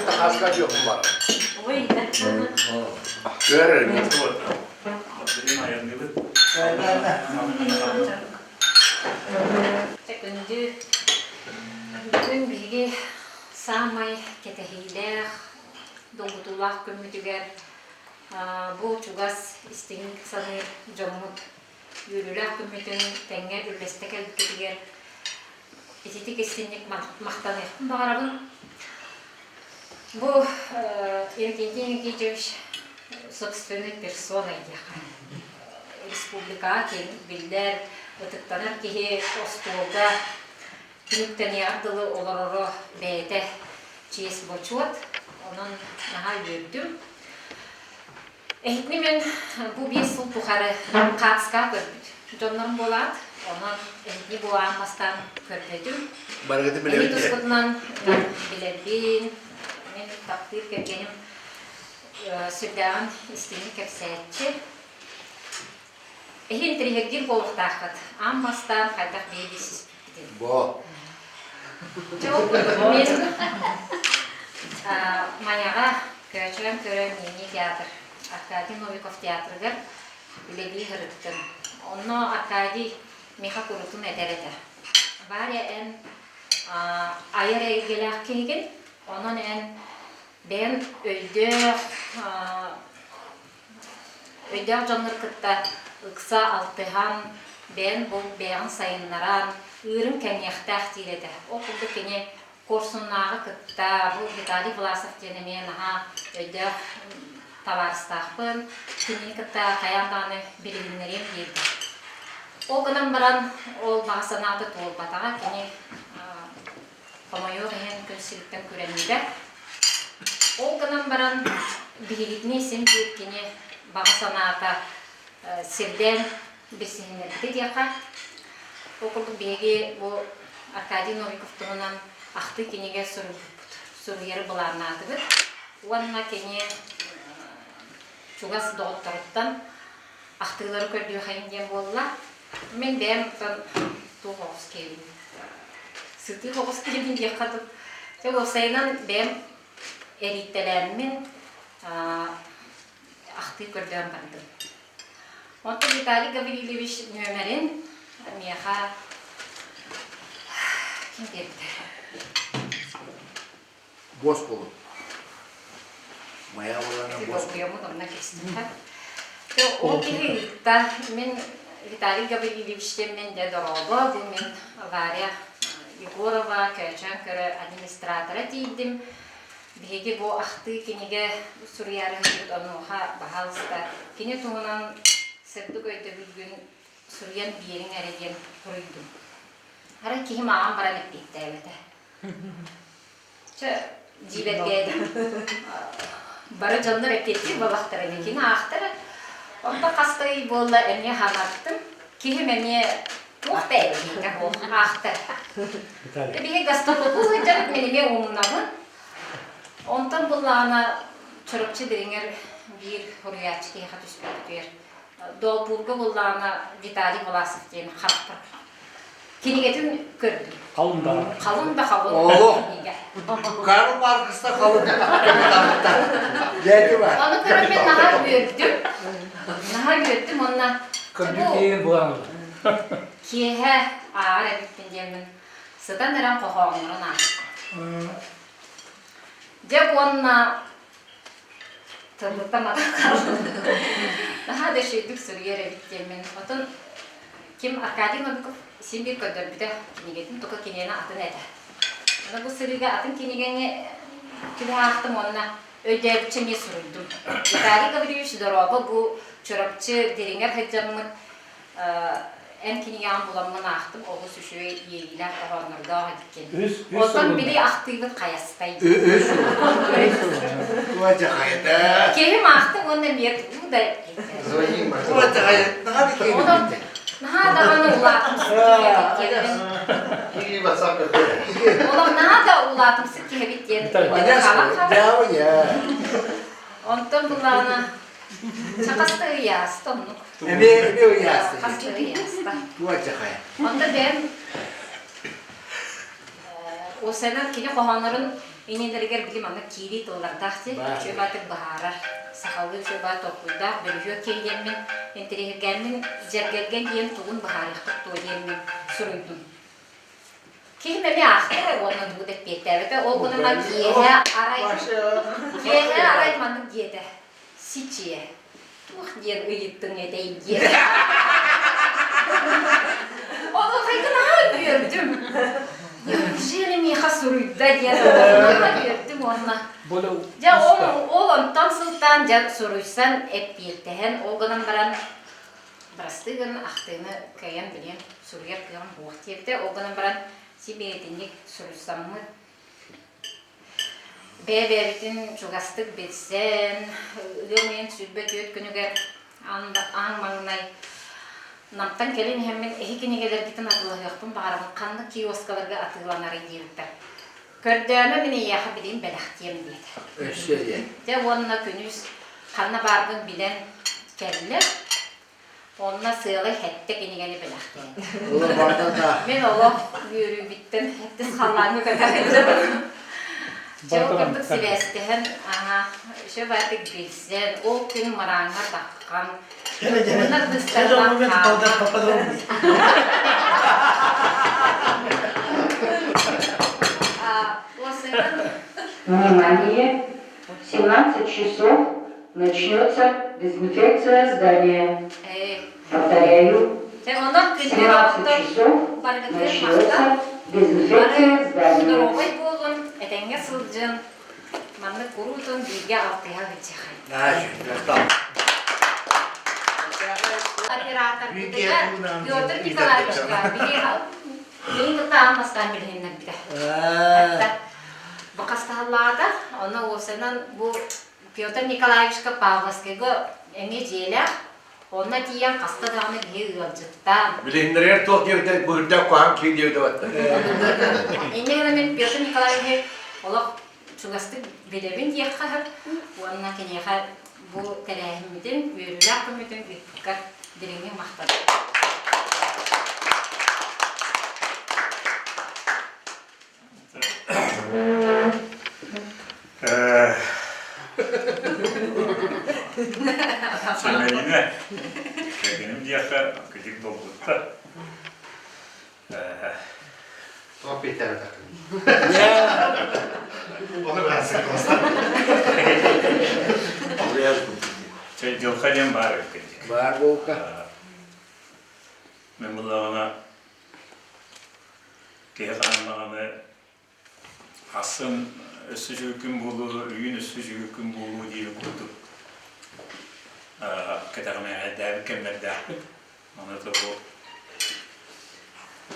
Тахаска диэххин баар. Көрөр Күндү бүгүн биһиги саамай кэтэһиилээх, долгутуулаах күммүтүгэр бу чугас истиҥ саныыр дьоммут үөрүүлээх күммүтүн тэҥҥэ үллэстэ кэлбиккитигэр ититик истинник махтаныахпын баҕарабын. Бу Иннокентий Никитич собственной персоной диэххэ. Республикаҕа киэҥник биллэр, ытыктанар киһи остуолга түмүктэниэҕэр дылы олороро бэйэтэ чиэс-бочуот. Онон наһаа үөрдүм. Эһитини мен бу биэс сыл тухары хаацка көрбүт дьоннорум буолаат, онон эһитини бу аан бастаан көрбөтүм. Барыгыты билэбит Эһи тускутунан билэрбин, мин таптыыр кэргэним сүрдээҕин истиҥник кэпсээччи. Эһи интэриэһиргиир буолуохтааххыт. Аан бастаан хайдах биһи билсиспиппитин. Бо. Дьэ ол курдук мин Майаҕа Көөчөөн көрө мини-театр Аркадий Новиков театрыгар үлэлии сырыттым. Онно Аркадий миэхэ курутун этэр этэ. Варя, эн айар эйгэлээх киһигин, онон эн бэйэҥ өйдөөх Өйдөөх дьоннор кытта ыкса алтыһан, бэйэн бу бэйэҕин сайыннаран, ыырыҥ кэҥиэхтээх диир этэ. Ол курдук кини Куорсуннааҕы кытта бу Виталий Власов диэн эмиэ наһаа өйдөөх табаарыстаахпын, кинини кытта хайаан даҕаны билиһиннэриэм диэбитэ. Ол гынан баран ол баҕа санаата туолбатаҕа, кини хомойуох иһин күн сириттэн күрэммитэ. Ол гынан баран биһигитини син биир кини баҕа санаата сирдээн билсиһиннэрбитэ диэххэ. Ол курдук биһиги бу Аркадий Новиков туһунан ахтыы кинигэ суруйбуппут, суруйары былааннаатыбыт. Уонна кини чугас доҕотторуттан ахтыылары көрдүөхэйин диэн буолла. Мин бэйэм оттон туох оҕус киһибин сытыы оҕус киһибин диэххэ дуу. Дьэ уопсайынан бэйэм эрийтэлээммин ахтыы көрдөөн бардым. Онтон Виталий Гаврильевич нүөмэрин миэхэ ким биэрбитэ? Босс буолун. Моя буолана босс. Долгуйаммыт онно кэстим. Ол киһи ыытта. Мин Виталий Гаврильевич диэммин дьэ дорообо, бу мин Варя Егорова Көөчөөн көрө администратора тиийдим. Биһиги бу ахтыы кинигэ суруйаары сылдьыбыт онуоха баһаалыста кини туһунан сырдык өйдөбүлгүн суруйан биэриҥ эрэ диэн суруйдум. Арай киһим ааҕан баран эппиэттээбэтэ. Чэ, дьиибэргээтим. Бары дьоннор эппиэттиир буоллахтара ини кини аахтара. Онто хас да ый буолла эмиэ ханаттым. Киһим эмиэ туох да эппиэтэ суох аахтар. Биһи гастроллуу сылдьарыт мин эмиэ умнабын. Онтон буллаҕына Чурапчы дириҥэр биир суруйааччы киһиэхэ түспүппүтүгэр Долбуурга буллаҕына Виталий Власов диэн харахпар Кинигэтин көрдүм. Халын да. Халын да халын Олох. кинигэ. Карл Маркста халын. Дьээти бар. Ону көрөн мен наһаа үөрдүм. Наһаа үөрдүм уонна Көрдүк диэн буолан. Киэһэ ааҕар эбиппин диэммин сытан эрэн хоһооннорун аахтым. Дьэ уонна тылбыттан матан хааллым. Наһаа да үчүгэйдик суруйар эбит диэммин. Отон ким Аркадий Новиков син биир көрдөрбүтэ кинигэтин, только кинигэни атын этэ. Аны бу сырыыга атын кинигэни түбэ аахтым уонна өйдөөбүччэ эмиэ суруйдум. Виталий Гаврильевич дорообо бу Чурапчы дириҥэр сылдьаммыт эн кинигэҕин буламмын аахтым, олус үчүгэй иэйиилээх хоһооннордоох эбиккин. Оттон били ахтыыбыт хайастай. Киһим аахтым уонна эмиэ туу да. Наһаа даҕаны улаатымсык киһи эбит диэммин. Олох наһаа да улаатымсык киһи эбит диэн хаалан Онтон буллаҕына чахаста ыйааста оннук. Эми эми ыйааста. Хаста ыйааста. Туочахай. Онтон бэйэм Осенан кини хоһооннорун иннилэригэр били маннык киирии тыллардаах дии үчүгэй баатык быһаарар сахалыы үчүгэй баат толкуйдаах бөлүһүөк киһи диэммин интэриэһиргээммин дьэргэлгэн диэн тугун быһаарыахпыт дуо диэммин суруйдум. Киһим эмиэ аахта эрэ уонна тугу да эппиэттээбэтэ. Ол гынан баран киэһэ арай киэһэ арай маннык диэтэ. Сичиэ, туох диэн ыйыттыҥ этэй диэн. Онуоха наһаа үөрдүм. Неужели миэхэ суруйда диэн наһаа үөрдүм уонна дьэ ол ол онтон сылтаан дьэ суруйсан эппиэттэһэн ол гынан баран бырастыы гын ахтыыны кыайан билиэн суруйар кыаҕым суох диэбитэ ол гынан баран сибиэтинник суруйсаммыт бэйэ-бэйэбитин чугастык билсэн ыам ыйын 24 күнүгэр аан маҥнай Намтан кэлин иһэммин эһи кинигэлэргитин атыылаһыахпын баҕарабын ханнык киоскаларга атыыланарый диэбиттэр көрдөөмө мин эйиэхэ билигин бэлэхтиэм диэтэ Өссө диэн. Дьэ уонна күнүс ханна баарбын билэн кэллэ. Онно сыалай хэттэ кинигэни бэлэхтээтэ. Мин олох үөрүүбүттэн хэттис халлааҥҥа көтө сылдьабын. Дьэ ол курдук сибээстэһэн, аһа, еще баатык билсэн, ол күн мырааҥҥа таххан, оннар быыстарынан хаалан. Внимание! В 17 часов начнется дезинфекция здания. Повторяю, в 17 часов начнется дезинфекция здания. Здоровай буолун, этэҥҥэ сылдьын, маннык куруутун бииргэ алтыһа сылдьыахай. Операторбытыгар Петр Николаевичка билигин кытта аан бастаан билиһиннэрбитэ. Бу хастаһаллаата, онно уопсайынан бу Петр Николаевичка Павловскайга эмиэ дьиэлээх, онно тиийэн хаста даҕаны биһи ыалдьыттаан. Билиһиннэригэр туох диэбитэ быһырдаах куһаҕан киһи диэбитэ батта. Инньэ гынан мин Петр Николаевиһы олох чугастык билэбин диэххэ сөп уонна киниэхэ бу тэрээһиммитин, үөрүүлээх күммүтүн ыыппыккар дириҥник махтанабын. Сэмэлинэ, кэргэним диэххэ кыдьык долгутта. Туох биэтэбэтэх Оны Чэ, дьылха диэн баар эбит Баар буолка. Мен буллаҕына киһи хааннаҕаны Ахсын өссө үчүгэй күн буолуо, үүн өссө үчүгэй күн буолуо диэбит курдук кэтэҕимээҕэйдээбит кэмнэрдээхпит. Ону бу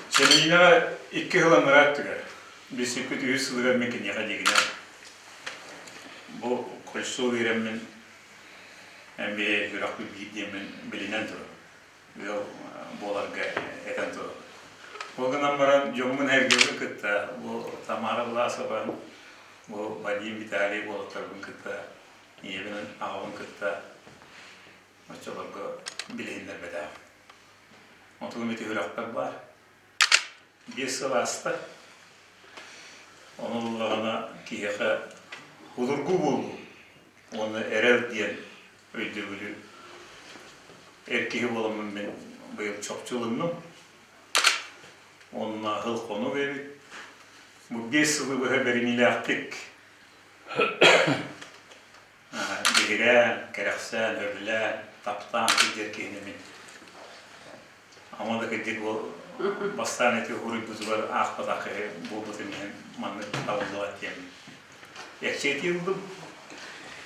Сэмиинэҕэ икки сыл анараа өттүгэр билсиппит үһүс сылыгар мин киниэхэ дьиҥинэн бу кольцо биэрэммин эмиэ үрэхпит биир диэммин билинэн турабын. ыал буоларга этэн турар. Ол гынан баран дьоммун эргибин кытта бу Тамара Власова, бу Вадим Виталий уолаттарбын кытта ийэбин аҕабын кытта оччолорго билиһиннэрбэтэҕим. Онтугум ити үрэхпэр баар. Биэс сыл ааста. Ону ыллаҕына киһиэхэ улургу буолуу уонна эрэл диэн өйдөбүлү эр киһи буоламмын мин быйыл чопчу ылынным. Уонна сыл-хонук эбит. Бу биэс сылы быһа бэриниилээхтик биһирээн, кэрэхсээн, сөбүлээн, таптаан сылдьар киһини мин ама да кырдьык бу бастаан ити уруйбутугар аахпатах киһи буолбутум иһин маннык табыллыбат диэн Экчиэтии ыллым.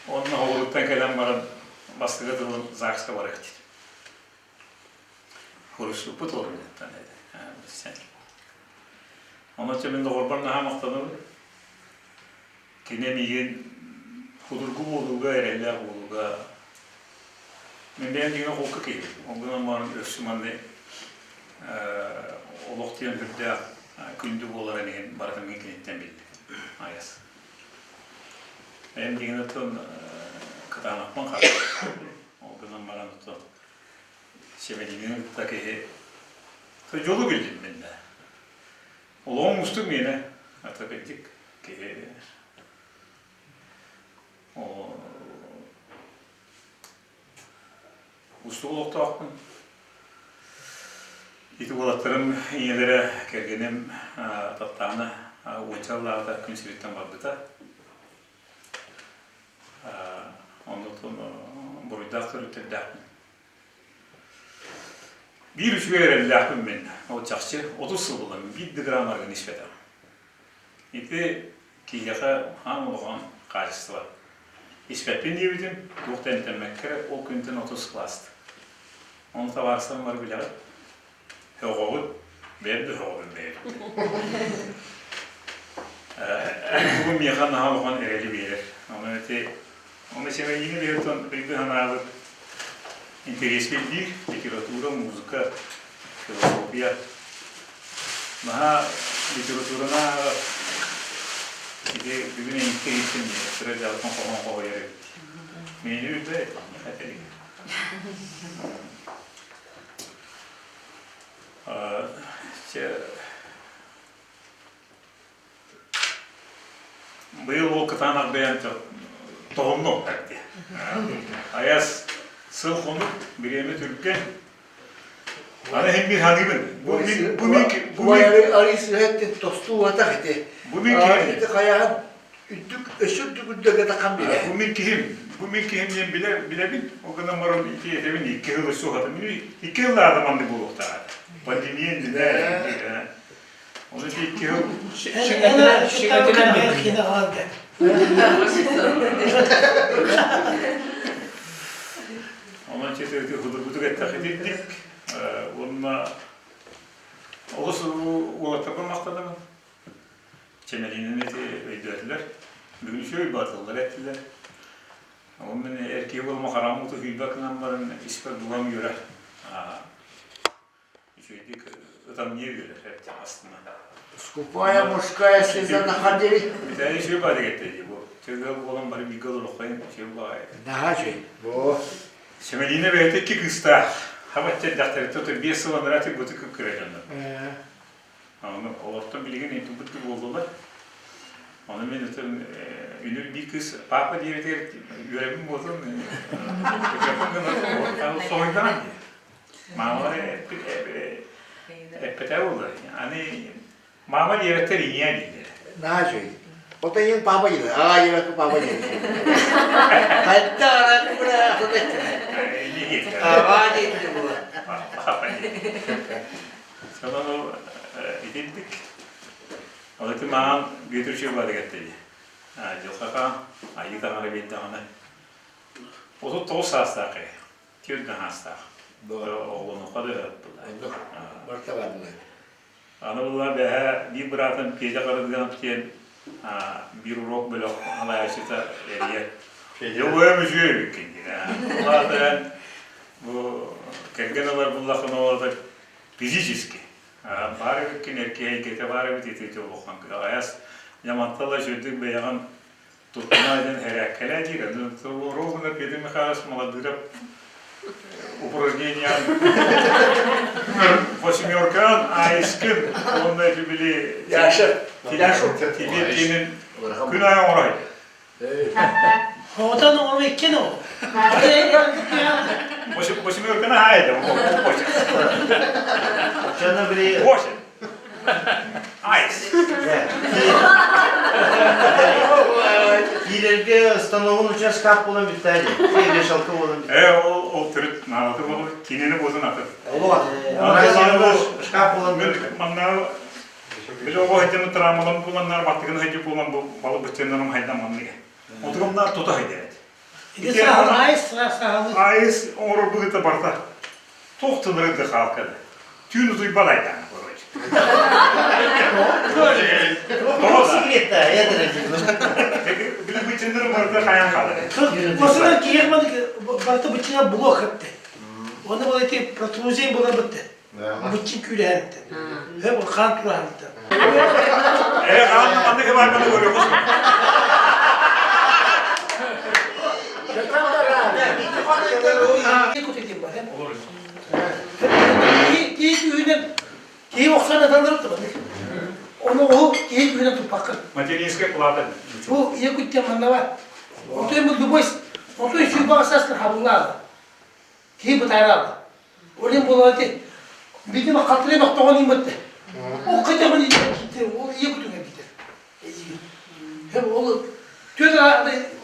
Онно оҕолуттан кэлэн баран бастакы тылын ЗАГСка барыах диэтим. Хуруступпут олорунуттан этэ. Онон мин доҕорбор наһаа махтанабын. Кини миигин худургу буолууга, эрэллээх буолууга мен бэйэм дьиҥэ холку киһи. Ол гынан баран өссө манна Олох диэн үрдээх күндү буоларын иһин барытын мин киниттэн биллим. Айас. Бэйэм дигин оттон кытаанахпын хара. Ол гынан баран оттон Сэмэлиини кытта киһи дьолу биллим мин да. Олоҕум устук миэнэ. Ата кырдьык киһи Устук олохтоохпун. Ити уолаттарым ийэлэрэ кэргэним Таптаана уонча сыллааҕыта күн сириттэн барбыта. Оннуттан буруйдаах төрүттэрдээхпин. Биир үчүгэй эрэллээхпин мин. Ол чахчы 30 сыл буолан биир да грамм арыгыны испэтэҕим. Ити киһиэхэ хаан улахан хаачыстыба. Испэппин диэбитим, туох да эмтэммэккэ эрэ ол күнтэн 30 кылааст. Ону табаарыстарым бары билэҕит. Һөҕөҕүт, бэйэм да һөҕөбүн бэйэбиттэн. Бүгүн миэхэ наһаа улахан эрэли биэрэр. Ону ити ону сэмэйиини биэртэн өйбү-санаабыт интэриэскэ биир литература, музыка, философия. Наһаа литератураны ааҕар ити бүгүн эйиккэ иһиттим дии, кыра дьаалтан хоһоон хоһуйар эбит. Миэни үрдэ этэлик. Быйыл ол кытаанах бэйэм тоһунну дии. Айас сыл хонук, бириэмэ түргэн. Аны иһин биир саныыбын. Бу мин бу мин бу мин Арыйсыһа тостуу атах ити. Бу мин киһим. Ити хайаан үрдүк өссө үрдүк үрдүгэ тахан билэ. Бу мин киһим. Бу мин киһим диэн билэ билэбин. Ол гынан баран ити этэбин икки сыл өссө уһатым. Икки сыл аата маннык буолуохтаах. Пандемия иннинэ. Оны икки сыл Онон чэтэти худургутук эттэхитирдик уонна олус уолаттарбын махтанабын. Чэмэлиинэн эти өйдөөтүлэр. Бүгүн үчүгэй баатыллар эттилэр. Ол мин эр киһи буолума хараҕым ууту сүүрбэт гынан баран испэр дууһам үөрэр. Үчүгэйдик ытамньы үөрэр эбит астына. Скупая мужская слеза находили. Бүтэйи үчүгэй баҕайы кэттэ дии бу. Чэ ыал буолан бары бииргэ олоруоххайын үчүгэй баҕайы. Наһаа үчүгэй. Бу. Семелина бэйэтэ икки кыыстаах. Хабачча эрдэхтэриттэн отут биэс сыл анараа тыгбыты кыра дьоннор. Ону олортон билигин ыйытылбыт буоллулар. Ону мин ытым үнүр биир кыыс папа диэбитигэр үөрэбин буолтун соһуйдаҕын дии. Маамалар эппэтэ буолла. Аны мама диэбэттэр ийэ дииллэр. Наһаа үчүгэй. Ото ийэҥ папа дииллэр. Аҕа диэбэккэ папа дииллэр. Хайда араа кура атын эттилэр. Аҕа дииллэр була. Папа Сонон ол итинник. Ол ити маан Бүөтүр Чыыбаадык этте дии. Дьылҕа айыы таҥара биэрдэҕинэ 39 саастаах киһи. Түөрт аһаастаах. Оҕолонуохха да ыһыттылар. Барыта бардылар. Аны булла бэһэ биир быраатым Петя Карадыганов диэн биир урок бөлөх халайааччыта эрийэр. Дьэ үчүгэй эбиккин диэн. Улаатан бу кэргэн ылар буллаххына ол физически баар эбиккин эркиһ эйгэтэ баар эбит ити олоххон айас дьамантала үчүгдүк бэйэҕин туттуна диэн хэрээккэлээ диир ровно Петр Михайлович Молодыров упражнениям восьмеркан айыскын уонна ити били Яша Яшу тибет күн айы оҥорой Отан оҥору иккен ол. Восьмерканы хаайда Восемь. Айс. Киирэргэ становун участкаах буолан бүттээ дии. Вешалка буолан бүттээ. Э, ол ол төрүт наалаты буолу кинини буолун аты. Олох. Шкаф буолан Манна били оҕо хайдамы травмалам буоланнар баттыгын хайды буолан бу балы быччыннарым хайдан манныга. Отугумнар тута хайдабыт. Ити айыс саһалы. Айыс оҥорор быһыта барда. Туох тыныры да хаалкады. Түүн утуйбат айдаана короче. Секрет да, я Били быччыннарым барыта хайан хаалар. Осынан киһи барыта быччына блок хатты. Оны ол эти протрузия була бытты. Быччын күүлэһэриттэн. Хөп хаан тураһарыттан. Э, хаанна маннык барбаны көрүөхүс. Киһи күүһүнэн киһи охсон аталлар Оны ол киһи күүһүнэн туппаккын. Материнская плата. Бу ийэ күттэн манна бар. Отой бу любой отой сүүрбэ сааскын хабыллаады. Киһи бытааралла. Ол иһин буолар ити видимо хатырын охтоҕон иҥмэтте. Ол хотя бы ол ийэ күтүҥэ битэр. Ол түөт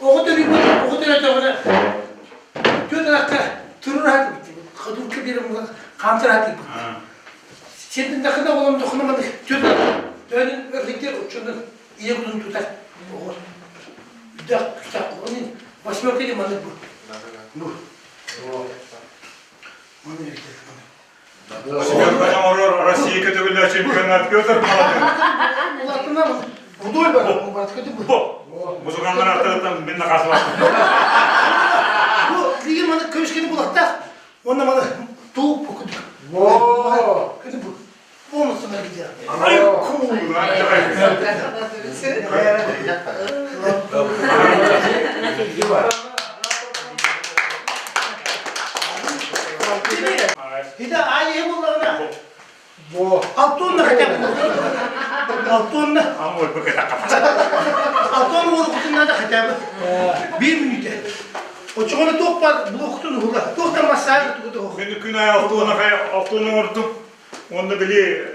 оҕо төрүүбүт оҕо төрөөтөҕүнэ түөт ыракка турur хатыбыт. Хадурка биэрэн хаамтар хатыбыт. Сирдин дахына олом дохуна маны түөт төөнүн өрхиттер уччунун ийэ кутун тутар. Оҕо. Үдэх күтэх onun восьмерка di маны бу. Бу. Маны өйтер. Семен оҥорор Россия көтөгүллээх чемпионат Петр Молодых. Улатына Удой бар, бу. Музыканнар аттарыттан мин накасыластым. Бу билигин маны көмүскэни булаттаах. Онно маны туу бу күдүк. Во! Күдүк бу. Полностью наргидя. Ай, кул! Ити айы буллаҕына Алтонна хотя бы. Алтонна. Алтонна уолукутун надо хотя бы. Биир мүнүүтэ. Очоҕуна туох бар блоктун уһула. Туохтан массаж тугу туох. Мен күн ай алтонна алтонна оҥордум. Онно били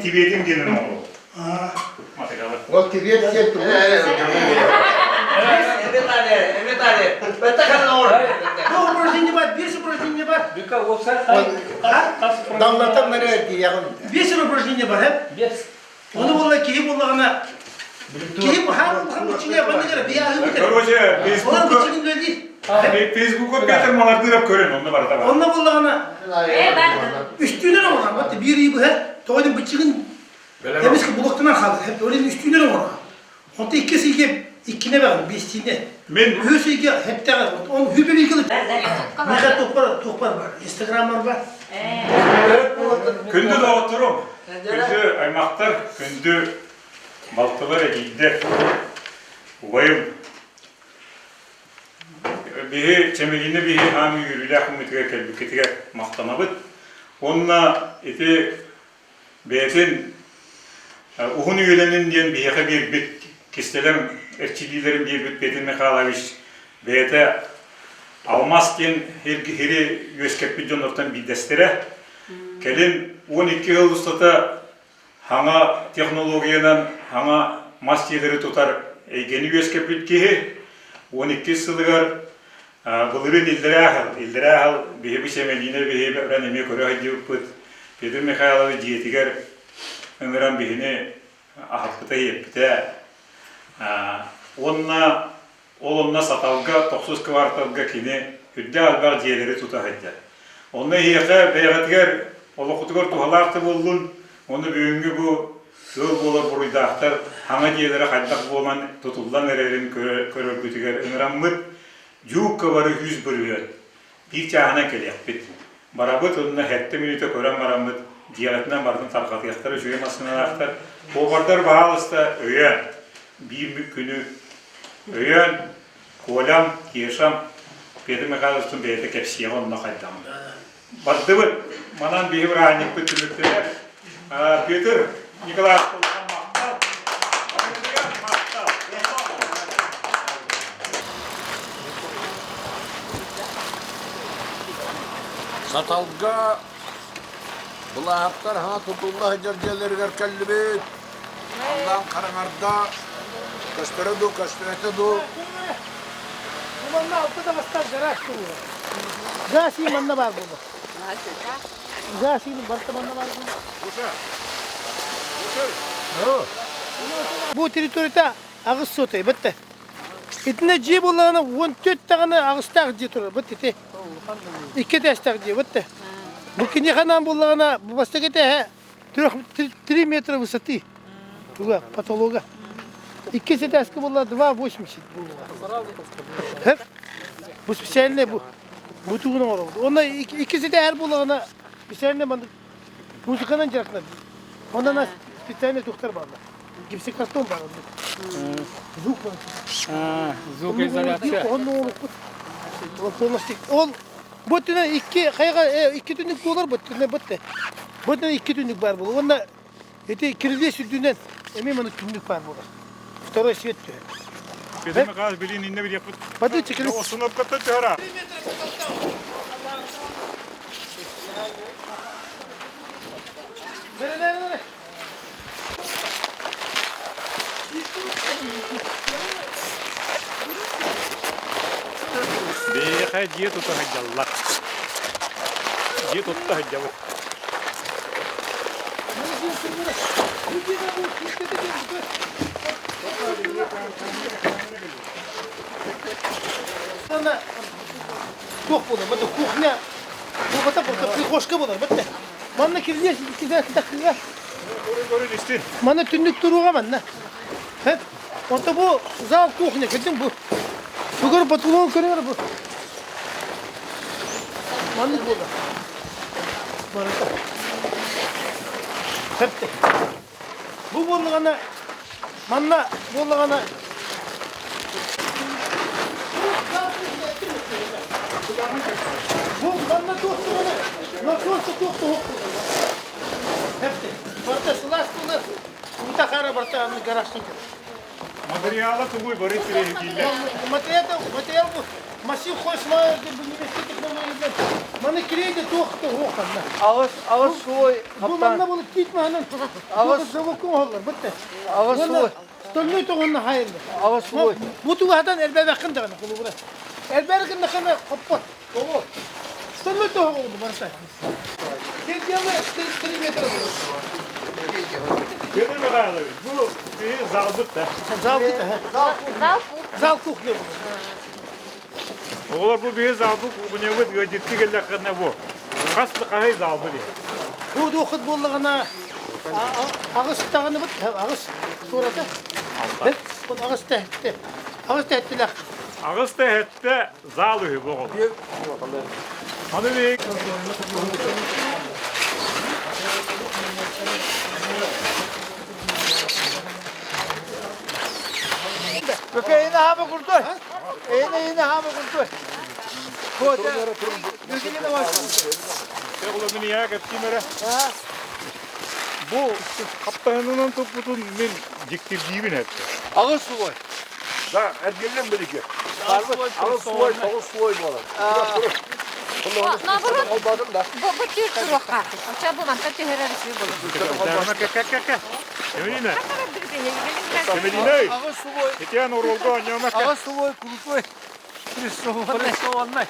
тибетин диэнин оҥордум. Ол тибет диэн тугу Бес упражнение бар. Даллатан эрэ диэҕин. Бес упражнение бар, э? Бес. Оны буолла киһи буоллаҕына киһи хаан улахан быччыҥа банныгара биһи бүтэр. Короче, Олар Фейсбукка быччыҥын үлэлиир. Фейсбукка Петр Малардыров көрөн, онно барыта бар. Онно буоллаҕына үстүүнэн оҥорон, вот биир ый быһа тоҕо диэн быччыгын Эмискэ булуктанан хаалар. Ол иһин үстүүнэн оҥорор. Онто иккис ыйга иккинэ бэҕин, биэстиинэ. Мен Үһүс ыйга хэттэҕэ. Он хүбүрүйгэл Миэхэ туохпар туохпар бар. Инстаграммар бар. Күндү доҕотторум, күндү аймахтар, күндү балтылар, эдьиийдэр, убайым. Биһи Чэмэлиинэ биһи аан үөрүүлээх күммүтүгэр кэлбиккитигэр махтанабыт. Уонна ити Бэйэтин уһун үйэлэнин диэн биһиэхэ биэрбит кистэлэҥ эрчиллиилэрин биэрбит Петр Михайлович бэйэтэ алмаас диэн хири үөскэппит дьоннортон биирдэстэрэ. Кэлин 12 сыл устата хаҥа технологиянан хаҥа мас дьиэлэри тутар эйгэни үөскэппит киһи 12 сылыгар Былырыын иллэрээ сыл, иллэрээ сыл биһиги Сэмэлиинэ биһиги ыран эмиэ көрө сылдьыбыппыт. Петр Михайлович дьиэтигэр ыҥыран биһини аһаппыта-иэппитэ. Уонна ол онно Саталга, тохсус кварталга кини үрдээх элбэх дьиэлэри тута сылдьар. Онно эһиэхэ бэйэҕитигэр олоххутугар туһалаах да буоллун, уонна бүгүҥҥү бу ыал буолар буруйдаахтар хаҥа дьиэлэрэ хайдах буолан тутуллан эрэрин көрөргүтүгэр ыҥыраммыт, Дьуукка бары 100% биир чааһынан кэлиэхпит. Барабыт уонна сэттэ мүнүүтэ көрөн бараммыт дьиэҕитинэн барытын тарҕатыахтара үчүгэй массыыналаахтар. Повардар баһаалыста өйөөн биир күнү өйөөн Колям, Кешам, Петр Михайловичтын бэйэтэ кэпсиэҕэ онно хайдаҕын. Бардыбыт. Манан биһи бырааһынньыкпыт түмүктэнэр. Петр Николаевич улахан махтал. Барыгытыгар махтал. Саталга былааһаптар хаҥа тутулла сылдьар дьиэлэригэр кэллибит. Халлаан хараҥарда. Көстөрө дуу, көстүбэтэ дуу. Манна алта да бастар гараж туруга. Газ манна баар буолла. Газ барыта манна баар буолла. Бу территорията аҕыс сотай, битте. Итиннэ дьиэ буоллаҕына 14 даҕаны аҕыстаах дьиэ турар, бит ити. Икки этээстээх дьиэ, битте. Бу киниэхэ анаан буоллаҕына, бу бастакы этээһэ 3 метра высоты. Туга, потолога. Иккис этээскэ буолла 2,80 буолуоҕа. Бу специальный бу. Бу тугун оҥоробут. Онно иккис этээр буоллаҕына специальный маннык. Музыканан дьарыктанар. Онон специальный тухтар бааллар. Гипсокартон баар оннук. Звук бар. Звукоизоляция. Полностью. Ол бу түнэ икки хайга икки түнүк буолар бу түнэ бутте. Бу түнэ икки түнүк бар буолар. Уонна ити кирилиэс үрдүнэн эмиэ маны түннүк бар буолар. Второй свет түһэр. Петр Михайлович билин инне билиэхпит. Подайте кирилиэс. Остановкаттан түһэр. Биһиэхэ дьиэ тута сылдьаллар. Дьиэ тутта сылдьабыт. Туох буолар, бу кухня, бу прихожка буолар, бу Манна кирилиэс киһи такыга. Манна түннүк туруга манна. Хеп. Онто бу зал кухня кирдин бу. Бүгөр потолок көрөр бу. Маннык буолар. Барыта. Хепте. Бу буоллаҕына манна буоллаҕына Бу манна туох туһана насос туох туһук Хепте. Барыта сылаас буолар. Ута хара барыта аны гаражтан кэлэр. Материала тугуй бары сирэйдииллэр. Материал материал бу массив хойсма немецкий технология. Маны кириэйде туох туһук анна. Аҕыс аҕыс слой Бу манна буолу тиит маһынан Аҕыс заводка оһоллор бутте. Аҕыс слой. Стольной тоҕонно хайыллар. Аҕыс слой. Бу тугаһатан элбэбэххин даҕаны холобура. Элбэр гыннахына хоппот. Оҕо. Стольной тоҕо болду барыта. Дело 3 метра было. Петр Михайлович, бу биһи залбыт да. Залбыт, ага. Зал кухня был. Оҕолор бу биһи залбыт кухнябыт ыалдьытты келлэххинэ бу. Хас да хаһый залбыт Бу дуохут буоллаҕына аҕыс даҕаны бут аҕыс суората. Аҕыс тэһитте. Аҕыс тэһиттилэх. Аҕыс тэһитте зал үһү бу оҕолор. Аны биһи Көкейini хаама курдуй. Эйini хаама курдуй. Бу хаптаһынынан туппутун мин дьиктирдиибин этте. Аҕыс слой. Да, эргиллэн билиги. Аҕыс слой, тоҕус слой буолар. Наоборот, бу бу түр туруохха. Оча бу манта түһэрэр үчүгэй буолар. Кэ-кэ-кэ. Эмилина. Эмилина. Аҕыс слой. Итиэн уруулга оонньоомакка. Аҕыс слой крутой. Прессованный.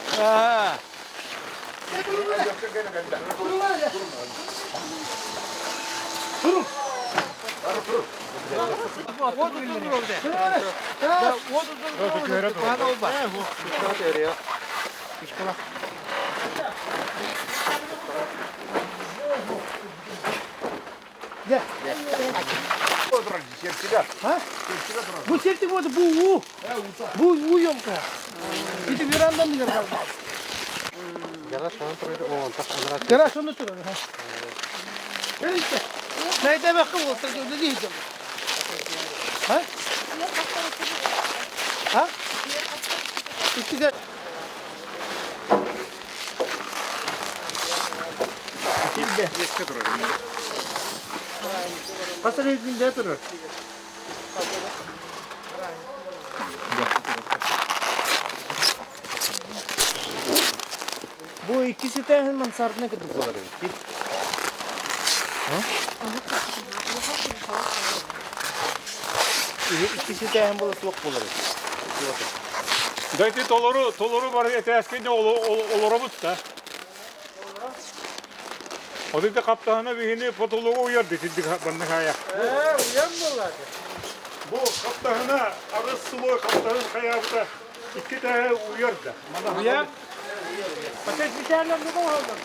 Бу сертик вот бу уу. Бу уу ёмка. Ити верандан дигер kaldı. Гараж onu турар. Gelin Найда бакы болса дейdi. Ha? Ha? İki Хас эрэ турар. Бу иккиси тээһин мансардына курдук буолар эбит. Иккиси тээһин буола суох буолар эбит. Дайте толору, толору бар этээскэ олоробут да. Одыта хаптаһына биһини потолугу уйар дитидик банныхая. Ээ, уйан буоллааты. Бу хаптаһына аҕыс слой хаптаһын хайаабыта икки тээһэ уйар да. Уйан. Пакет битээлер бу оһоллор.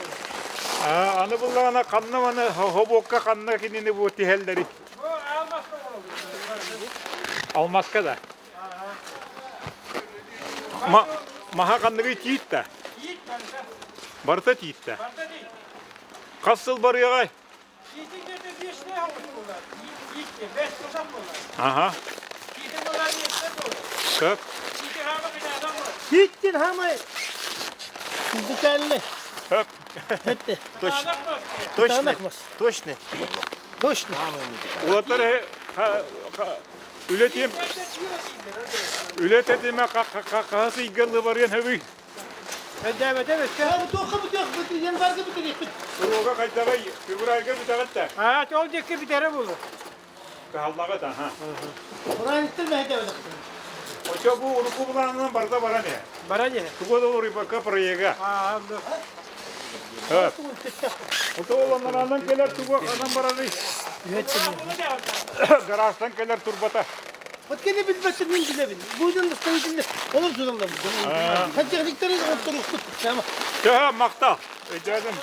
А, аны буллаҕына ханна маны хобуокка ханна кинини бу тиһэллэри. Бу алмаска оҥороллор. Алмаска да. Ма маһа ханныгый тиит да. Тиит барыта. Барыта тиит да. Барыта тиит. Хас сыл барыаҕай? Ага. Сөп. Хиттин хамай. Детально. Сөп. Точно. Точно. Точно. Точно. Улаттар үлэтим үлэтетиме хас ыйга барыан хөбүй. Өдөөбөтө өскө. Туохха бүтүөх бүт январга бүтэриэхпит. Туруга хайдагай февральга бүтэҕит Аа, ол диэки бүтэрэ буолуо. Кыһаллаҕыт аха. Ураанниттар мэһэйдээбэтэх. Очо бу урукку былаанынан барда баран ээ. Баран иһэ. Тугу да уларыйбакка проега. Аа, Отоолоннорунан кэлэр тугу ханан барарый? Гаражтан кэлэр турбата. Вот кини билбэттин мин билэбин. Бу дьон строительный олор судаллар. Сантехниктары отторукпут. Төһө махтал. Өйдөөдүм.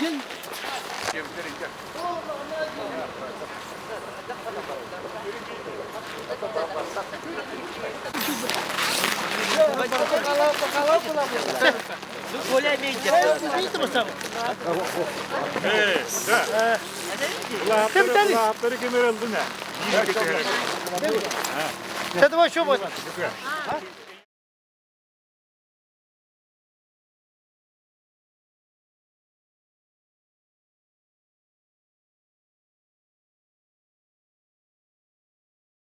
Дин. Лаптары кемер ылдын ә. Це давай що возьмемо?